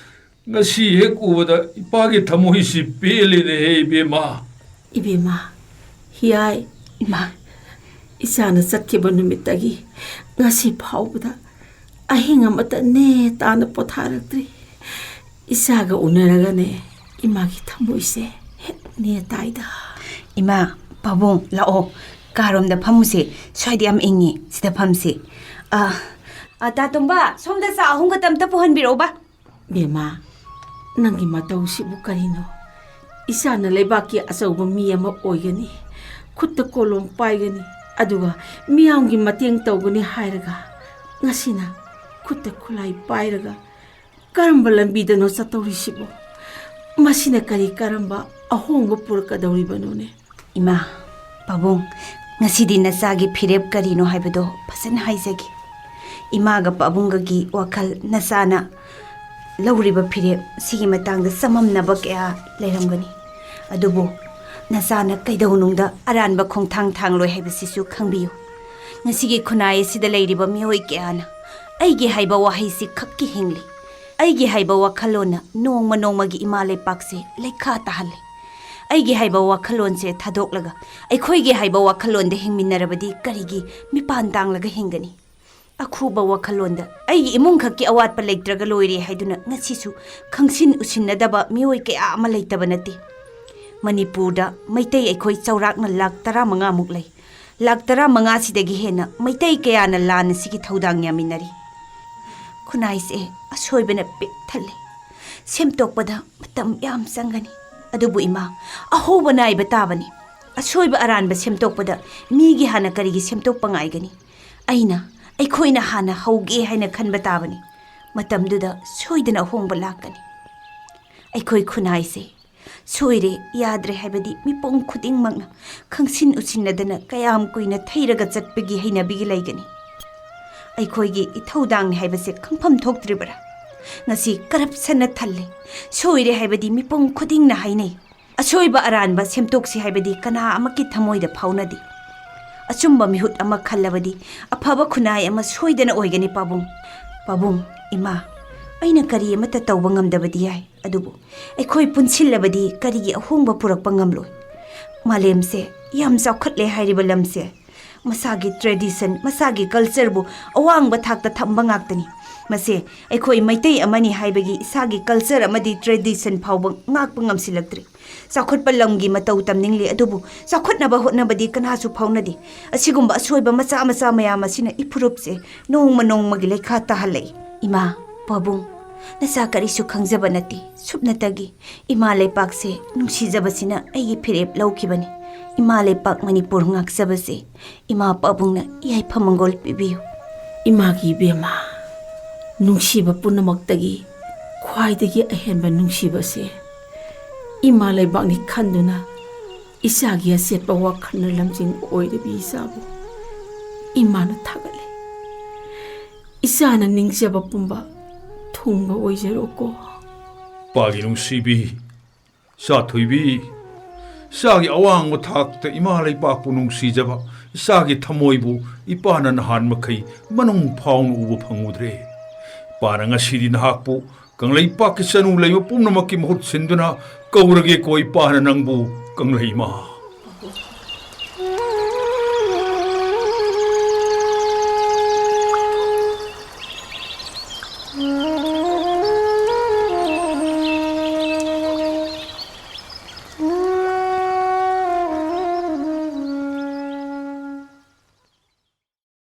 ꯉꯁꯤ ꯍꯦꯛ ꯎꯕꯗ ꯏꯄꯥꯒꯤ ꯊꯃꯣꯏꯁꯤ ꯄꯦꯜꯂꯦꯅꯦꯍꯦ, ꯏꯕꯦꯝꯃ꯫ ꯏꯕꯦꯝꯃ, ꯍꯤꯌꯥꯏ꯫ ꯏꯃꯥ꯫ ꯏꯆꯥꯅ ꯆꯠꯈꯤꯕ ꯅꯨꯃꯤꯠꯇꯒꯤ ꯉꯁꯤ ꯐꯥꯎꯕꯗ ꯑꯍꯤꯡ ꯑꯃꯠꯇ ꯅꯦ ꯇꯥꯅ ꯄꯣꯊꯥꯔꯛꯇ꯭ꯔꯤ꯫ ꯏꯆꯥꯒ ꯎꯅꯔꯒꯅꯦ, ꯏꯃꯥꯒꯤ ꯊꯃꯣꯏꯁꯦ ꯍꯦꯛ ꯅꯦ ꯇꯥꯏꯗ꯫ ꯏꯃꯥ, ꯄꯥꯕꯨꯡ, ꯂꯥꯛꯑꯣ꯫ ꯀꯥꯔꯣꯝꯗ ꯐꯝꯃꯨꯁꯦ꯫ ꯁ꯭ꯋꯥꯏꯗ ꯌꯥꯝ ꯏꯪꯉꯤ꯫ ꯁꯤꯗ ꯐꯝꯁꯦ꯫ ꯑ, ꯑ, ꯇꯥ ꯇꯣꯝꯕ, ꯁꯣꯝꯗ ꯆꯥ ꯑꯍꯨꯝ ꯈꯛꯇ ꯑꯝꯇ ꯄꯨꯍꯟꯕꯤꯔꯛꯎꯕ꯫ ꯕꯦꯝꯃ, ꯅꯪꯒꯤ ꯃꯇꯧꯁꯤꯕꯨ ꯀꯔꯤꯅꯣ? ꯏꯆꯥꯅ ꯂꯩꯕꯥꯛꯀꯤ ꯑꯆꯧꯕ ꯃꯤ ꯑꯃ ꯑꯣꯏꯒꯅꯤ, ꯈꯨꯠꯇ ꯀꯣꯂꯣꯝ ꯄꯥꯏꯒꯅꯤ, ꯑꯗꯨꯒ ꯃꯤꯌꯥꯝꯒꯤ ꯃꯇꯦꯡ ꯇꯧꯒꯅꯤ ꯍꯥꯏꯔꯒ ꯉꯁꯤꯅ ꯈꯨꯠꯇ ꯈꯨꯠꯂꯥꯏ ꯄꯥꯏꯔꯒ ꯀꯔꯝꯕ ꯂꯝꯕꯤꯗꯅꯣ ꯆꯠꯇꯧꯔꯤꯁꯤꯕꯣ? ꯃꯁꯤꯅ ꯀꯔꯤ ꯀꯔꯝꯕ ꯑꯍꯣꯡꯕ ꯄꯨꯔꯛꯀꯗꯧꯔꯤꯕꯅꯣꯅꯦ? ꯏꯃꯥ, ꯄꯥꯕꯨꯡ, ꯉꯁꯤꯗꯤ ꯅꯆꯥꯒꯤ ꯐꯤꯔꯦꯞ ꯀꯔꯤꯅꯣ ꯍꯥꯏꯕꯗꯣ ꯐꯖꯅ ꯍꯥꯏꯖꯒꯦ꯫ ꯏꯃꯥꯒ ꯄꯥꯕꯨꯡꯒꯒꯤ ꯋꯥꯈꯜ ꯅꯆꯥꯅ ꯂꯧꯔꯤꯕ ꯐꯤꯔꯦꯞ ꯁꯤꯒꯤ ꯃꯇꯥꯡꯗ ꯆꯃꯝꯅꯕ ꯀꯌꯥ ꯂꯩꯔꯝꯒꯅꯤ꯫ ꯑꯗꯨꯕꯨ ꯅꯆꯥꯅ ꯀꯩꯗꯧꯅꯨꯡꯗ ꯑꯔꯥꯟꯕ ꯈꯣꯡꯊꯥꯡ ꯊꯥꯡꯂꯣꯏ ꯍꯥꯏꯕꯁꯤꯁꯨ ꯈꯪꯕꯤꯌꯨ꯫ ꯉꯁꯤꯒꯤ ꯈꯨꯟꯅꯥꯏ ꯑꯁꯤꯗ ꯂꯩꯔꯤꯕ ꯃꯤꯑꯣꯏ ꯀꯌꯥꯅ ꯑꯩꯒꯤ ꯍꯥꯏꯕ ꯋꯥꯍꯩꯁꯤ ꯈꯛꯀꯤ ꯍꯤꯡꯂꯤ꯫ ꯑꯩꯒꯤ ꯍꯥꯏꯕ ꯋꯥꯈꯜꯂꯣꯟꯅ ꯅꯣꯡꯃ ꯅꯣꯡꯃꯒꯤ ꯏꯃꯥ ꯂꯩꯄꯥꯛꯁꯦ ꯂꯩꯈꯥ ꯇꯥꯍꯜꯂꯤ꯫ ꯑꯩꯒꯤ ꯍꯥꯏꯕ ꯋꯥꯈꯜꯂꯣꯟꯁꯦ ꯊꯥꯗꯣꯛꯂꯒ ꯑꯩꯈꯣꯏꯒꯤ ꯍꯥꯏꯕ ꯋꯥꯈꯜꯂꯣꯟꯗ ꯍꯤꯡꯃꯤꯟꯅꯔꯕꯗꯤ ꯀꯔꯤꯒꯤ ꯃꯤꯄꯥꯟ ꯇꯥꯡꯂꯒ ꯍꯤꯡꯒꯅꯤ? ꯑꯈꯨꯕ ꯋꯥꯈꯜꯂꯣꯟꯗ ꯑꯩꯒꯤ ꯏꯃꯨꯡ ꯈꯛꯀꯤ ꯑꯋꯥꯠꯄ ꯂꯩꯇ꯭ꯔꯒ ꯂꯣꯏꯔꯦ ꯍꯥꯏꯗꯨꯅ ꯉꯁꯤꯁꯨ ꯈꯪꯁꯤꯟ ꯎꯁꯤꯟꯅꯗꯕ ꯃꯤꯑꯣꯏ ꯀꯌꯥ ꯑꯃ ꯂꯩꯇꯕ ꯅꯠꯇꯦ꯫ ꯃꯅꯤꯄꯨꯔꯗ ꯃꯩꯇꯩ ꯑꯩꯈꯣꯏ ꯆꯥꯎꯔꯥꯛꯅ ꯂꯥꯈ ꯇꯔꯥꯃꯉꯥꯃꯨꯛ ꯂꯩ꯫ ꯂꯥꯈ ꯇꯔꯥꯃꯉꯥꯁꯤꯗꯒꯤ ꯍꯦꯟꯅ ꯃꯩꯇꯩ ꯀꯌꯥꯅ ꯂꯥꯟ ꯑꯁꯤꯒꯤ ꯊꯧꯗꯥꯡ ꯌꯥꯃꯤꯟꯅꯔꯤ꯫ ꯈꯨꯟꯅꯥꯏꯁꯦ ꯑꯁꯣꯏꯕꯅ ꯄꯤꯛ ꯊꯜꯂꯦ꯫ ꯁꯦꯝꯗꯣꯛꯄꯗ ꯃꯇꯝ ꯌꯥꯝ ꯆꯪꯒꯅꯤ꯫ ꯑꯗꯨꯕꯨ ꯏꯃꯥ, ꯑꯍꯧꯕ ꯅꯥꯏꯕ ꯇꯥꯕꯅꯤ꯫ ꯑꯁꯣꯏꯕ ꯑꯔꯥꯟꯕ ꯁꯦꯝꯗꯣꯛꯄꯗ ꯃꯤꯒꯤ ꯍꯥꯟꯅ ꯀꯔꯤꯒꯤ ꯁꯦꯝꯗꯣꯛꯄ ꯉꯥꯏꯒꯅꯤ? ꯑꯩꯅ, ꯑꯩꯈꯣꯏꯅ ꯍꯥꯟꯅ ꯍꯧꯒꯦ ꯍꯥꯏꯅ ꯈꯟꯕ ꯇꯥꯕꯅꯤ꯫ ꯃꯇꯝꯗꯨꯗ ꯁꯣꯏꯗꯅ ꯑꯍꯣꯡꯕ ꯂꯥꯛꯀꯅꯤ꯫ ꯑꯩꯈꯣꯏ ꯈꯨꯟꯅꯥꯏꯁꯦ ꯁꯣꯏꯔꯦ, ꯌꯥꯗ꯭ꯔꯦ ꯍꯥꯏꯕꯗꯤ ꯃꯤꯄꯨꯝ ꯈꯨꯗꯤꯡꯃꯛꯅ ꯈꯪꯁꯤꯟ ꯎꯁꯤꯟꯅꯗꯅ ꯀꯌꯥꯝ ꯀꯨꯏꯅ ꯊꯩꯔꯒ ꯆꯠꯄꯒꯤ ꯍꯩꯅꯕꯤꯒꯤ ꯂꯩꯒꯅꯤ? ꯑꯩꯈꯣꯏꯒꯤ ꯏꯊꯧꯗꯥꯡꯅꯤ ꯍꯥꯏꯕꯁꯦ ꯈꯪꯐꯝ ꯊꯣꯛꯇ꯭ꯔꯤꯕꯔꯥ? ꯉꯁꯤ ꯀꯔꯞꯁꯟꯅ ꯊꯜꯂꯦ꯫ ꯁꯣꯏꯔꯦ ꯍꯥꯏꯕꯗꯤ ꯃꯤꯄꯨꯝ ꯈꯨꯗꯤꯡꯅ ꯍꯥꯏꯅꯩ꯫ ꯑꯁꯣꯏꯕ ꯑꯔꯥꯟꯕ ꯁꯦꯝꯗꯣꯛꯁꯤ ꯍꯥꯏꯕꯗꯤ ꯀꯅꯥ ꯑꯃꯒꯤ ꯊꯃꯣꯏꯗ ꯐꯥꯎꯅꯗꯦ꯫ ꯑꯆꯨꯝꯕ ꯃꯤꯍꯨꯠ ꯑꯃ ꯈꯜꯂꯕꯗꯤ ꯑꯐꯕ ꯈꯨꯟꯅꯥꯏ ꯑꯃ ꯁꯣꯏꯗꯅ ꯑꯣꯏꯒꯅꯤ, ꯄꯥꯕꯨꯡ꯫ ꯄꯥꯕꯨꯡ, ꯏꯃꯥ, ꯑꯩꯅ ꯀꯔꯤ ꯑꯃꯠꯇ ꯇꯧꯕ ꯉꯝꯗꯕꯗꯤ ꯌꯥꯏ, ꯑꯗꯨꯕꯨ ꯑꯩꯈꯣꯏ ꯄꯨꯟꯁꯤꯜꯂꯕꯗꯤ ꯀꯔꯤꯒꯤ ꯑꯍꯣꯡꯕ ꯄꯨꯔꯛꯄ ꯉꯝꯂꯣꯏ? ꯃꯥꯂꯦꯝꯁꯦ ꯌꯥꯝ ꯆꯥꯎꯈꯠꯂꯦ ꯍꯥꯏꯔꯤꯕ ꯂꯝꯁꯦ ꯃꯁꯥꯒꯤ tradition, ꯃꯁꯥꯒꯤ cultureꯕꯨ ꯑꯋꯥꯡꯕ ꯊꯥꯛꯇ ꯊꯝꯕ ꯉꯥꯛꯇꯅꯤ꯫ ꯃꯁꯦ ꯑꯩꯈꯣꯏ ꯃꯩꯇꯩ ꯑꯃꯅꯤ ꯍꯥꯏꯕꯒꯤ ꯏꯁꯥꯒꯤ culture ꯑꯃꯗꯤ tradition ꯐꯥꯎꯕ ꯉꯥꯛꯄ ꯉꯝꯁꯤꯜꯂꯛꯇ꯭ꯔꯦ꯫ ꯆꯥꯎꯈꯠꯄ ꯂꯝꯒꯤ ꯃꯇꯧ ꯇꯝꯅꯤꯡꯂꯤ, ꯑꯗꯨꯕꯨ ꯆꯥꯎꯈꯠꯅꯕ ꯍꯣꯠꯅꯕꯗꯤ ꯀꯅꯥꯁꯨ ꯐꯥꯎꯅꯗꯦ꯫ ꯑꯁꯤꯒꯨꯝꯕ ꯑꯁꯣꯏꯕ ꯃꯆꯥ ꯃꯆꯥ ꯃꯌꯥꯝ ꯑꯁꯤꯅ ꯏꯐꯨꯔꯨꯞꯁꯦ ꯅꯣꯡꯃ ꯅꯣꯡꯃꯒꯤ ꯂꯩꯈꯥ ꯇꯥꯍꯜꯂꯛꯏ꯫ ꯏꯃꯥ, ꯄꯥꯕꯨꯡ, ꯅꯆꯥ ꯀꯔꯤꯁꯨ ꯈꯪꯖꯕ ꯅꯠꯇꯦ꯫ ꯁꯨꯞꯅꯇꯒꯤ ꯏꯃꯥ ꯂꯩꯄꯥꯛꯁꯦ ꯅꯨꯡꯁꯤꯖꯕꯁꯤꯅ ꯑꯩꯒꯤ ꯐꯤꯔꯦꯞ ꯂꯧꯈꯤꯕꯅꯤ꯫ ꯏꯃꯥ ꯂꯩꯄꯥꯛ ꯃꯅꯤꯄꯨꯔ ꯉꯥꯛꯆꯕꯁꯦ ꯏꯃꯥ ꯄꯥꯕꯨꯡꯅ ꯌꯥꯏꯐ ꯃꯪꯒꯣꯜ ꯄꯤꯕꯤꯌꯨ꯫ ꯏꯃꯥꯒꯤ ꯏꯕꯦꯝꯃ, ꯅꯨꯡꯁꯤꯕ ꯄꯨꯝꯅꯃꯛꯇꯒꯤ ꯈ꯭ꯋꯥꯏꯗꯒꯤ ꯑꯍꯦꯟꯕ ꯅꯨꯡꯁꯤꯕꯁꯦ ꯏꯃꯥ ꯂꯩꯕꯥꯛꯅꯤ ꯈꯟꯗꯨꯅ ꯏꯆꯥꯒꯤ ꯑꯆꯦꯠꯄ ꯋꯥꯈꯜꯅ ꯂꯝꯖꯤꯡ ꯑꯣꯏꯔꯕꯤ ꯏꯆꯥꯕꯨ ꯏꯃꯥꯅ ꯊꯥꯒꯠꯂꯤ꯫ ꯏꯆꯥꯅ ꯅꯤꯡꯖꯕ ꯄꯨꯝꯕ ꯊꯨꯡꯕ ꯑꯣꯏꯖꯔꯣꯀꯣ꯫ ꯄꯥꯒꯤ ꯅꯨꯡꯁꯤꯕꯤ, ꯆꯥꯊꯣꯏꯕꯤ, ꯏꯆꯥꯒꯤ ꯑꯋꯥꯡꯕ ꯊꯥꯛꯇ ꯏꯃꯥ ꯂꯩꯄꯥꯛꯄꯨ ꯅꯨꯡꯁꯤꯖꯕ ꯏꯆꯥꯒꯤ ꯊꯃꯣꯏꯕꯨ ꯏꯄꯥꯅ ꯅꯍꯥꯟ ꯃꯈꯩ ꯃꯅꯨꯡ ꯐꯥꯎꯅ ꯎꯕ ꯐꯪꯉꯨꯗ꯭ꯔꯦ꯫ ꯏꯄꯥꯅ ꯉꯁꯤꯗꯤ ꯅꯍꯥꯛꯄꯨ ꯀꯪꯂꯩꯄꯥꯛꯀꯤ ꯆꯅꯨ ꯂꯩꯕ ꯄꯨꯝꯅꯃꯛꯀꯤ ꯃꯍꯨꯠ ꯁꯤꯟꯗꯨꯅ ꯀꯧꯔꯒꯦꯀꯣ, ꯏꯄꯥꯅ ꯅꯪꯕꯨ ꯀꯪꯂꯩꯃꯥ꯫